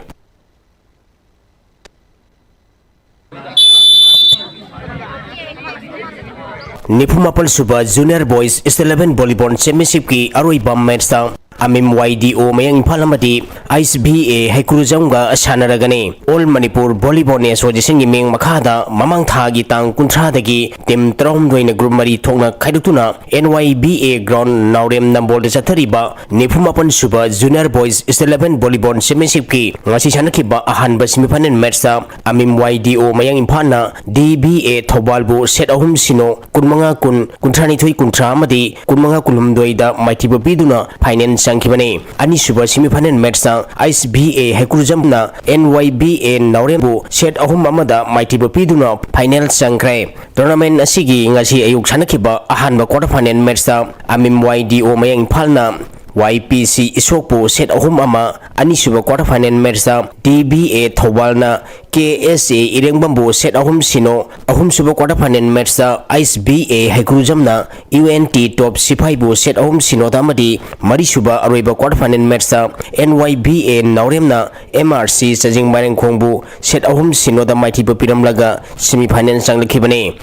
ꯅꯤꯐꯨ ꯃꯥꯄꯜ ꯁꯨꯕ Junior Boys State Level Volleyball Championshipꯀꯤ ꯑꯔꯣꯏꯕ matchꯇ ꯑꯃꯤꯝ Y D O ꯃꯌꯥꯡ ꯏꯝꯐꯥꯜ ꯑꯃꯗꯤ ꯑꯥꯏꯁ ꯚꯤ ꯑꯦ ꯍꯩꯀ꯭ꯔꯨꯖꯝꯒ ꯁꯥꯟꯅꯔꯒꯅꯤ꯫ All Manipur Volleyball Associationꯒꯤ ꯃꯤꯡ ꯃꯈꯥꯗ ꯃꯃꯥꯡ ꯊꯥꯒꯤ ꯇꯥꯡ ꯀꯨꯟꯊ꯭ꯔꯥꯗꯒꯤ team ꯇꯔꯥꯍꯨꯝꯗꯣꯏꯅ group ꯃꯔꯤ ꯊꯣꯛꯅ ꯈꯥꯏꯗꯣꯛꯇꯨꯅ N Y B A ground ꯅꯥꯎꯔꯦꯝ ꯅꯝꯕꯣꯜꯗ ꯆꯠꯊꯔꯤꯕ ꯅꯤꯐꯨ ꯃꯥꯄꯜ ꯁꯨꯕ Junior Boys State Level Volleyball Championshipꯀꯤ ꯉꯁꯤ ꯁꯥꯟꯅꯈꯤꯕ ꯑꯍꯥꯟꯕ semifinal matchꯇ ꯑꯃꯤꯝ Y D O ꯃꯌꯥꯡ ꯏꯝꯐꯥꯜꯅ D B A ꯊꯧꯕꯥꯜꯕꯨ set ꯑꯍꯨꯝ ꯁꯤꯅꯣ, ꯀꯨꯟꯃꯉꯥ ꯀꯨꯟ, ꯀꯨꯟꯊ꯭ꯔꯥꯅꯤꯊꯣꯏ ꯀꯨꯟꯊ꯭ꯔꯥ ꯑꯃꯗꯤ ꯀꯨꯟꯃꯉꯥ ꯀꯨꯟꯍꯨꯝꯗꯣꯏꯗ ꯃꯥꯏꯊꯤꯕ ꯄꯤꯗꯨꯅ final ꯆꯪꯈꯤꯕꯅꯤ꯫ ꯑꯅꯤꯁꯨꯕ semifinal matchꯇ ꯑꯥꯏꯁ ꯚꯤ ꯑꯦ ꯍꯩꯀ꯭ꯔꯨꯖꯝꯅ N Y B A ꯅꯥꯎꯔꯦꯝꯕꯨ set ꯑꯍꯨꯝ ꯑꯃꯗ ꯃꯥꯏꯊꯤꯕ ꯄꯤꯗꯨꯅ final ꯆꯪꯈ꯭ꯔꯦ꯫ Tournament ꯑꯁꯤꯒꯤ ꯉꯁꯤ ꯑꯌꯨꯛ ꯁꯥꯟꯅꯈꯤꯕ ꯑꯍꯥꯟꯕ quarter final matchꯇ ꯑꯃꯤꯝ Y D O ꯃꯌꯥꯡ ꯏꯝꯐꯥꯜꯅ ꯋꯥꯏ ꯄꯤ ꯁꯤ ꯏꯁꯣꯛꯄꯨ ꯁꯦꯠ ꯑꯍꯨꯝ ꯑꯃ, ꯑꯅꯤꯁꯨꯕ quarter final matchꯇ ꯗꯤ ꯕꯤ ꯑꯦ ꯊꯧꯕꯥꯜꯅ ꯀꯦ ꯑꯦꯁ ꯑꯦ ꯏꯔꯦꯡꯕꯝꯕꯨ ꯁꯦꯠ ꯑꯍꯨꯝ ꯁꯤꯅꯣ, ꯑꯍꯨꯝꯁꯨꯕ quarter final matchꯇ ꯑꯥꯏ ꯑꯦꯁ ꯕꯤ ꯑꯦ ꯍꯩꯀ꯭ꯔꯨꯖꯝꯅ ꯌꯨ ꯑꯦꯟ ꯇꯤ ꯇꯣꯞ ꯁꯤꯐꯥꯏꯕꯨ ꯁꯦꯠ ꯑꯍꯨꯝ ꯁꯤꯅꯣꯗ ꯑꯃꯗꯤ ꯃꯔꯤꯁꯨꯕ ꯑꯔꯣꯏꯕ quarter final matchꯇ ꯑꯦꯟ ꯋꯥꯏ ꯕꯤ ꯑꯦ ꯅꯥꯎꯔꯦꯝꯅ M R C Chajing ꯃꯥꯏꯔꯦꯡꯈꯣꯡꯕꯨ set ꯑꯍꯨꯝ ꯁꯤꯅꯣꯗ ꯃꯥꯏꯊꯤꯕ ꯄꯤꯔꯝꯂꯒ semi final ꯆꯪꯂꯛꯈꯤꯕꯅꯤ꯫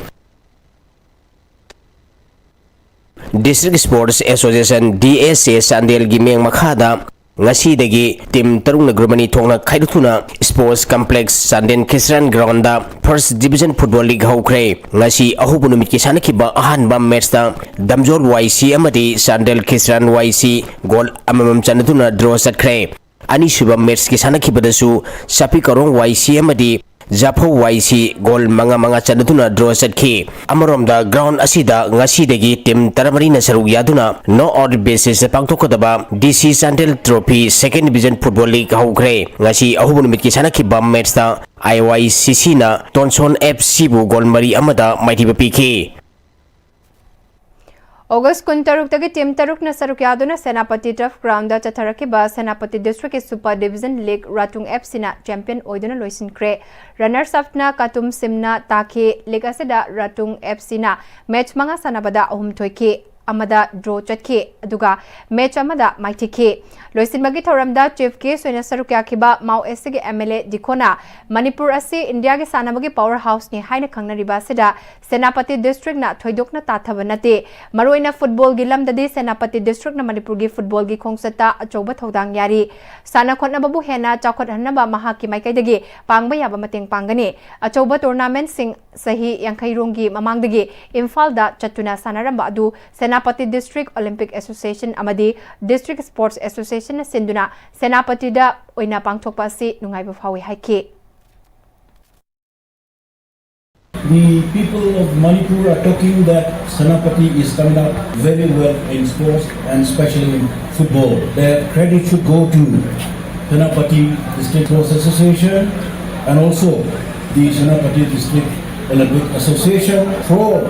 District Sports Association, D S ꯑꯦ, ꯆꯥꯟꯗꯦꯜꯒꯤ ꯃꯤꯠꯌꯦꯡ ꯃꯈꯥꯗ ꯉꯁꯤꯗꯒꯤ team ꯇꯔꯨꯛꯅ group ꯑꯅꯤ ꯊꯣꯛꯅ ꯈꯥꯏꯗꯣꯛꯇꯨꯅ Sports Complex Chandel Christian Groundꯗ First Division Football League ꯍꯧꯈ꯭ꯔꯦ꯫ ꯉꯁꯤ ꯑꯍꯧꯕ ꯅꯨꯃꯤꯠꯀꯤ ꯁꯥꯟꯅꯈꯤꯕ ꯑꯍꯥꯟꯕ matchꯇ ꯗꯝꯖꯣꯜ ꯋꯥꯏ ꯁꯤ ꯑꯃꯗꯤ ꯆꯥꯟꯗꯦꯜ Christian ꯋꯥꯏ ꯁꯤ goal ꯑꯃꯃꯝ ꯆꯟꯅꯗꯨꯅ draw ꯆꯠꯈ꯭ꯔꯦ꯫ ꯑꯅꯤꯁꯨꯕ matchꯀꯤ ꯁꯥꯟꯅꯈꯤꯕꯗꯁꯨ ꯁꯥꯄꯤꯀꯔꯣꯡ ꯋꯥꯏ ꯁꯤ ꯑꯃꯗꯤ ꯖꯥꯐꯧ ꯋꯥꯏ ꯁꯤ goal ꯃꯉꯥ ꯃꯉꯥ ꯆꯟꯅꯗꯨꯅ draw ꯆꯠꯈꯤ꯫ ꯑꯃꯔꯣꯝꯗ ground ꯑꯁꯤꯗ ꯉꯁꯤꯗꯒꯤ team ꯇꯔꯥꯃꯔꯤꯅ ꯁꯔꯨꯛ ꯌꯥꯗꯨꯅ knock out basisꯇ ꯄꯥꯡꯊꯣꯛꯀꯗꯕ ꯗꯤ ꯁꯤ Chandel Trophy Second Division Football League ꯍꯧꯈ꯭ꯔꯦ꯫ ꯉꯁꯤ ꯑꯍꯧꯕ ꯅꯨꯃꯤꯠꯀꯤ ꯁꯥꯟꯅꯈꯤꯕ matchꯇ ꯑꯥꯏ ꯋꯥꯏ ꯁꯤ ꯁꯤꯅ ꯇꯣꯟꯁꯣꯟ ꯑꯦꯐ ꯁꯤꯕꯨ goal ꯃꯔꯤ ꯑꯃꯗ ꯃꯥꯏꯊꯤꯕ ꯄꯤꯈꯤ꯫ ꯑꯣꯒꯁ ꯀꯨꯟꯇꯔꯨꯛꯇꯒꯤ team ꯇꯔꯨꯛꯅ ꯁꯔꯨꯛ ꯌꯥꯗꯨꯅ ꯁꯦꯅꯥꯄꯇꯤ Turf Groundꯗ ꯆꯠꯊꯔꯛꯈꯤꯕ ꯁꯦꯅꯥꯄꯇꯤ Districtꯀꯤ Super Division League ꯔꯥꯇꯨꯡ ꯑꯦꯐ ꯁꯤꯅ champion ꯑꯣꯏꯗꯨꯅ ꯂꯣꯏꯁꯤꯟꯈ꯭ꯔꯦ꯫ Runners upꯅ ꯀꯥꯇꯨꯝ ꯁꯤꯝꯅ ꯇꯥꯈꯤ꯫ League ꯑꯁꯤꯗ ꯔꯥꯇꯨꯡ ꯑꯦꯐ ꯁꯤꯅ match ꯃꯉꯥ ꯁꯥꯟꯅꯕꯗ ꯑꯍꯨꯝ ꯊꯣꯏꯈꯤ, ꯑꯃꯗ draw ꯆꯠꯈꯤ, ꯑꯗꯨꯒ match ꯑꯃꯗ ꯃꯥꯏꯊꯤꯈꯤ꯫ ꯂꯣꯏꯁꯤꯟꯕꯒꯤ ꯊꯧꯔꯝꯗ Chief Guest ꯑꯣꯏꯅ ꯁꯔꯨꯛ ꯌꯥꯈꯤꯕ ꯃꯥꯎ ꯑꯦꯁ ꯁꯤꯒꯤ ꯑꯦꯝ ꯑꯦꯜ ꯑꯦ ꯗꯤꯈꯣꯅ ꯃꯅꯤꯄꯨꯔ ꯑꯁꯤ ꯏꯟꯗꯤꯌꯥꯒꯤ ꯁꯥꯟꯅꯕꯒꯤ power houseꯅꯤ ꯍꯥꯏꯅ ꯈꯪꯅꯔꯤꯕ ꯑꯁꯤꯗ ꯁꯦꯅꯥꯄꯇꯤ Districtꯅ ꯊꯣꯏꯗꯣꯛꯅ ꯇꯥꯊꯕ ꯅꯠꯇꯦ꯫ ꯃꯔꯨꯑꯣꯏꯅ footballꯒꯤ ꯂꯝꯗꯗꯤ ꯁꯦꯅꯥꯄꯇꯤ Districtꯅ ꯃꯅꯤꯄꯨꯔꯒꯤ footballꯒꯤ ꯈꯣꯡꯆꯠꯇ ꯑꯆꯧꯕ ꯊꯧꯗꯥꯡ ꯌꯥꯔꯤ꯫ ꯁꯥꯟꯅ ꯈꯣꯠꯅꯕꯕꯨ ꯍꯦꯟꯅ ꯆꯥꯎꯈꯠꯍꯟꯅꯕ ꯃꯍꯥꯛꯀꯤ ꯃꯥꯏꯀꯩꯗꯒꯤ ꯄꯥꯡꯕ ꯌꯥꯕ ꯃꯇꯦꯡ ꯄꯥꯡꯒꯅꯤ꯫ ꯑꯆꯧꯕ tournamentꯁꯤꯡ ꯆꯍꯤ ꯌꯥꯡꯈꯩ ꯔꯣꯝꯒꯤ ꯃꯃꯥꯡꯗꯒꯤ ꯏꯝꯐꯥꯜꯗ ꯆꯠꯇꯨꯅ ꯁꯥꯟꯅꯔꯝꯕ ꯑꯗꯨ ꯁꯦꯅꯥꯄꯇꯤ District Olympic Association ꯑꯃꯗꯤ District Sports Associationꯅ ꯁꯤꯟꯗꯨꯅ ꯁꯦꯅꯥꯄꯇꯤꯗ ꯑꯣꯏꯅ ꯄꯥꯡꯊꯣꯛꯄ ꯑꯁꯤ ꯅꯨꯡꯉꯥꯏꯕ ꯐꯥꯎꯏ ꯍꯥꯏꯈꯤ꯫ The people of Manipur are talking that Senapati is coming up very well in sports and especially in football. The credit should go to Senapati District Sports Association and also the Senapati District Olympic Association for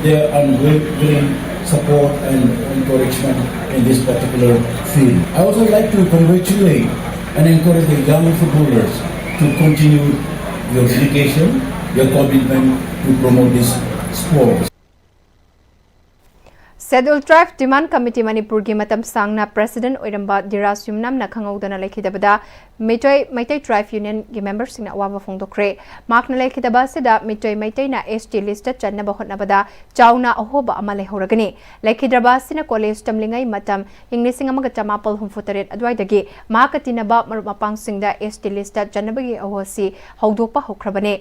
their unwavering support and encouragement in this particular field. I also like to congratulate and encourage the young footballers to continue your dedication, your commitment to promote this sport. Scheduled Tribe Demand Committee ꯃꯅꯤꯄꯨꯔꯒꯤ ꯃꯇꯝ ꯁꯥꯡꯅ president ꯑꯣꯏꯔꯝꯕ ꯙꯤꯔꯥꯖ ꯌꯨꯝꯅꯥꯝꯅ ꯈꯪꯍꯧꯗꯅ ꯂꯩꯈꯤꯗꯕꯗ Meitei Meitei Tribe Unionꯒꯤ memberꯁꯤꯡꯅ ꯑꯋꯥꯕ ꯐꯣꯡꯗꯣꯛꯈ꯭ꯔꯦ꯫ ꯃꯍꯥꯛꯅ ꯂꯩꯈꯤꯗꯕ ꯑꯁꯤꯗ Meitei ꯃꯩꯇꯩꯅ ST listꯇ ꯆꯟꯅꯕ ꯍꯣꯠꯅꯕꯗ ꯆꯥꯎꯅ ꯑꯍꯣꯕ ꯑꯃ ꯂꯩꯍꯧꯔꯒꯅꯤ꯫ ꯂꯩꯈꯤꯗ꯭ꯔꯕ ꯑꯁꯤꯅ college ꯇꯝꯂꯤꯉꯩ ꯃꯇꯝ ꯏꯪ ꯂꯤꯁꯤꯡ ꯑꯃꯒ ꯆꯃꯥꯄꯜ ꯍꯨꯝꯐꯨ ꯇꯔꯦꯠ ꯑꯗꯨꯋꯥꯏꯗꯒꯤ ꯃꯍꯥꯛꯀ ꯇꯤꯟꯅꯕ ꯃꯔꯨꯞ ꯃꯄꯥꯡꯁꯤꯡꯗ ST listꯇ ꯆꯟꯅꯕꯒꯤ ꯑꯍꯣ ꯑꯁꯤ ꯍꯧꯗꯣꯛꯄ ꯍꯧꯈ꯭ꯔꯕꯅꯤ꯫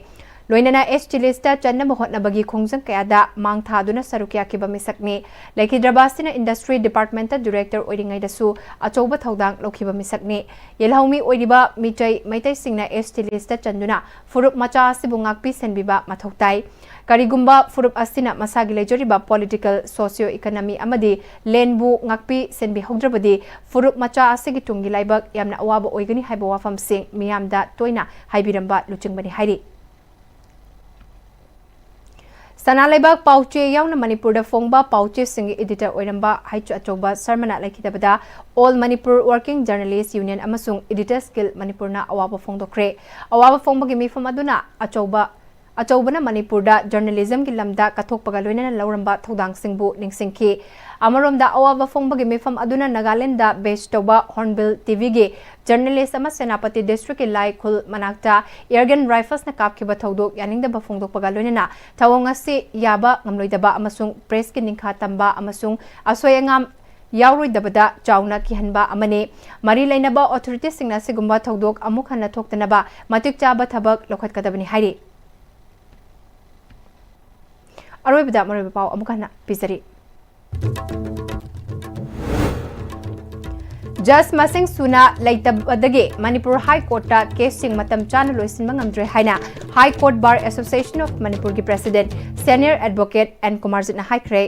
ꯂꯣꯏꯅꯅ ST listꯇ ꯆꯟꯅꯕ ꯍꯣꯠꯅꯕꯒꯤ ꯈꯣꯡꯖꯪ ꯀꯌꯥꯗ ꯃꯥꯡ ꯊꯥꯗꯨꯅ ꯁꯔꯨꯛ ꯌꯥꯈꯤꯕ ꯃꯤꯁꯛꯅꯤ꯫ ꯂꯩꯈꯤꯗ꯭ꯔꯕ ꯑꯁꯤꯅ industry departmentꯇ director ꯑꯣꯏꯔꯤꯉꯩꯗꯁꯨ ꯑꯆꯧꯕ ꯊꯧꯗꯥꯡ ꯂꯧꯈꯤꯕ ꯃꯤꯁꯛꯅꯤ꯫ ꯌꯦꯜꯍꯧꯃꯤ ꯑꯣꯏꯔꯤꯕ ꯃꯤꯇꯩ ꯃꯩꯇꯩꯁꯤꯡꯅ ST listꯇ ꯆꯟꯗꯨꯅ ꯐꯨꯔꯨꯞ ꯃꯆꯥ ꯑꯁꯤꯕꯨ ꯉꯥꯛꯄꯤ ꯁꯦꯟꯕꯤꯕ ꯃꯊꯧ ꯇꯥꯏ꯫ ꯀꯔꯤꯒꯨꯝꯕ ꯐꯨꯔꯨꯞ ꯑꯁꯤꯅ ꯃꯁꯥꯒꯤ ꯂꯩꯖꯔꯤꯕ political, socio economy ꯑꯃꯗꯤ landꯕꯨ ꯉꯥꯛꯄꯤ ꯁꯦꯟꯕꯤꯍꯧꯗ꯭ꯔꯕꯗꯤ ꯐꯨꯔꯨꯞ ꯃꯆꯥ ꯑꯁꯤꯒꯤ ꯇꯨꯡꯒꯤ ꯂꯥꯏꯕꯛ ꯌꯥꯝꯅ ꯑꯋꯥꯕ ꯑꯣꯏꯒꯅꯤ ꯍꯥꯏꯕ ꯋꯥꯐꯝꯁꯤꯡ ꯃꯤꯌꯥꯝꯗ ꯇꯣꯏꯅ ꯍꯥꯏꯕꯤꯔꯝꯕ ꯂꯨꯆꯤꯡꯕꯅꯤ ꯍꯥꯏꯔꯤ꯫ ꯁꯅꯥ ꯂꯩꯕꯥꯛ ꯄꯥꯎꯆꯦ ꯌꯥꯎꯅ ꯃꯅꯤꯄꯨꯔꯗ ꯐꯣꯡꯕ ꯄꯥꯎꯆꯦꯁꯤꯡꯒꯤ editor ꯑꯣꯏꯔꯝꯕ ꯍꯩꯆ ꯑꯆꯧꯕ ꯁꯔꯃꯅ ꯂꯩꯈꯤꯗꯕꯗ All Manipur Working Journalist Union ꯑꯃꯁꯨꯡ Editors Guild ꯃꯅꯤꯄꯨꯔꯅ ꯑꯋꯥꯕ ꯐꯣꯡꯗꯣꯛꯈ꯭ꯔꯦ꯫ ꯑꯋꯥꯕ ꯐꯣꯡꯕꯒꯤ ꯃꯤꯐꯝ ꯑꯗꯨꯅ ꯑꯆꯧꯕ ꯑꯆꯧꯕꯅ ꯃꯅꯤꯄꯨꯔꯗ journalismꯒꯤ ꯂꯝꯗ ꯀꯠꯊꯣꯛꯄꯒ ꯂꯣꯏꯅꯅ ꯂꯧꯔꯝꯕ ꯊꯧꯗꯥꯡꯁꯤꯡꯕꯨ ꯅꯤꯡꯁꯤꯡꯈꯤ꯫ ꯑꯃꯔꯣꯝꯗ ꯑꯋꯥꯕ ꯐꯣꯡꯕꯒꯤ ꯃꯤꯐꯝ ꯑꯗꯨꯅ ꯅꯥꯒꯥꯂꯦꯟꯗ base ꯇꯧꯕ Hornbill TVꯒꯤ journalist ꯑꯃ ꯁꯦꯅꯥꯄꯇꯤ districtꯀꯤ ꯂꯥꯏꯈꯨꯜ ꯃꯅꯥꯛꯇ air gun riflesꯅ ꯀꯥꯞꯈꯤꯕ ꯊꯧꯗꯣꯛ ꯌꯥꯅꯤꯡꯗꯕ ꯐꯣꯡꯗꯣꯛꯄꯒ ꯂꯣꯏꯅꯅ ꯊꯧꯑꯣꯡ ꯑꯁꯤ ꯌꯥꯕ ꯉꯝꯂꯣꯏꯗꯕ ꯑꯃꯁꯨꯡ pressꯀꯤ ꯅꯤꯡꯈꯥ ꯇꯝꯕ ꯑꯃꯁꯨꯡ ꯑꯁꯣꯏ ꯑꯉꯥꯝ ꯌꯥꯎꯔꯣꯏꯗꯕꯗ ꯆꯥꯎꯅ ꯀꯤꯍꯟꯕ ꯑꯃꯅꯤ꯫ ꯃꯔꯤ ꯂꯩꯅꯕ authorityꯁꯤꯡꯅ ꯑꯁꯤꯒꯨꯝꯕ ꯊꯧꯗꯣꯛ ꯑꯃꯨꯛ ꯍꯟꯅ ꯊꯣꯛꯇꯅꯕ ꯃꯇꯤꯛ ꯆꯥꯕ ꯊꯕꯛ ꯂꯧꯈꯠꯀꯗꯕꯅꯤ ꯍꯥꯏꯔꯤ꯫ ꯑꯔꯣꯏꯕꯗ ꯃꯔꯨꯑꯣꯏꯕ ꯄꯥꯎ ꯑꯃꯨꯛ ꯍꯟꯅ ꯄꯤꯖꯔꯤ꯫ Judge ꯃꯁꯤꯡ ꯁꯨꯅ ꯂꯩꯇꯕꯗꯒꯤ ꯃꯅꯤꯄꯨꯔ High Courtꯇ caseꯁꯤꯡ ꯃꯇꯝ ꯆꯥꯅ ꯂꯣꯏꯁꯤꯟꯕ ꯉꯝꯗ꯭ꯔꯦ ꯍꯥꯏꯅ High Court Bar Association of Manipurꯒꯤ president senior advocate N ꯀꯨꯃꯥꯔꯖꯤꯠꯅ ꯍꯥꯏꯈ꯭ꯔꯦ꯫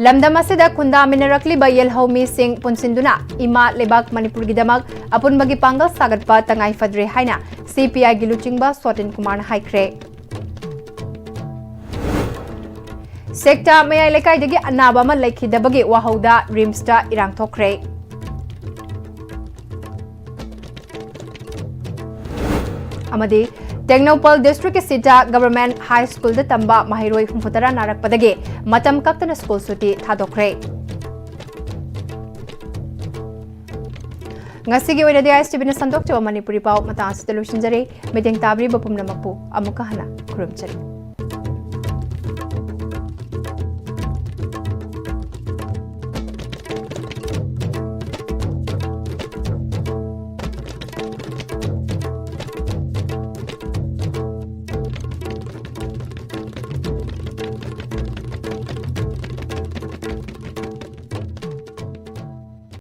ꯂꯝꯗꯝ ꯑꯁꯤꯗ ꯈꯨꯟꯗꯥꯃꯤꯟꯅꯔꯛꯂꯤꯕ ꯌꯦꯜꯍꯧ ꯃꯤꯁꯤꯡ ꯄꯨꯟꯁꯤꯟꯗꯨꯅ ꯏꯃꯥ ꯂꯩꯕꯥꯛ ꯃꯅꯤꯄꯨꯔꯒꯤꯗꯃꯛ ꯑꯄꯨꯟꯕꯒꯤ ꯄꯥꯡꯒꯜ ꯁꯥꯒꯠꯄ ꯇꯉꯥꯏ ꯐꯗ꯭ꯔꯦ ꯍꯥꯏꯅ CPIꯒꯤ ꯂꯨꯆꯤꯡꯕ ꯁꯣꯇꯤꯟ ꯀꯨꯃꯥꯔꯅ ꯍꯥꯏꯈ꯭ꯔꯦ꯫ ꯁꯦꯛꯇꯥ ꯃꯌꯥꯏ ꯂꯩꯀꯥꯏꯗꯒꯤ ꯑꯅꯥꯕ ꯑꯃ ꯂꯩꯈꯤꯗꯕꯒꯤ ꯋꯥꯍꯧꯗ ꯔꯤꯝꯁꯇ ꯏꯔꯥꯡ ꯊꯣꯛꯈ꯭ꯔꯦ꯫ ꯑꯃꯗꯤ ꯇꯦꯡꯅꯧꯄꯜ ꯗꯤꯁꯇ꯭ꯔꯤꯛ ꯑꯁꯤꯗ ꯒꯚꯔꯟꯃꯦꯟꯠ ꯍꯥꯏ ꯁ꯭ꯀꯨꯜꯗ ꯇꯝꯕ ꯃꯍꯩꯔꯣꯏ ꯍꯨꯝꯐꯨꯇꯔꯥ ꯅꯥꯔꯛꯄꯗꯒꯤ ꯃꯇꯝ ꯀꯛꯇꯅ ꯁ꯭ꯀꯨꯜ ꯁꯨꯇꯤ ꯊꯥꯗꯣꯛꯈ꯭ꯔꯦ꯫ ꯉꯁꯤꯒꯤ ꯑꯣꯏꯅꯗꯤ ꯑꯥꯏ ꯑꯦꯁ ꯇꯤ ꯚꯤꯅ ꯁꯟꯗꯣꯛꯆꯕ ꯃꯅꯤꯄꯨꯔꯤ ꯄꯥꯎ ꯃꯇꯥꯡ ꯑꯁꯤꯗ ꯂꯣꯏꯁꯤꯟꯖꯔꯦ꯫ ꯃꯤꯠꯌꯦꯡ ꯇꯥꯕꯤꯔꯤꯕ ꯄꯨꯝꯅꯃꯛꯄꯨ ꯑꯃꯨꯛꯀ ꯍꯟꯅ ꯈꯨꯔꯨꯝꯖꯔꯤ꯫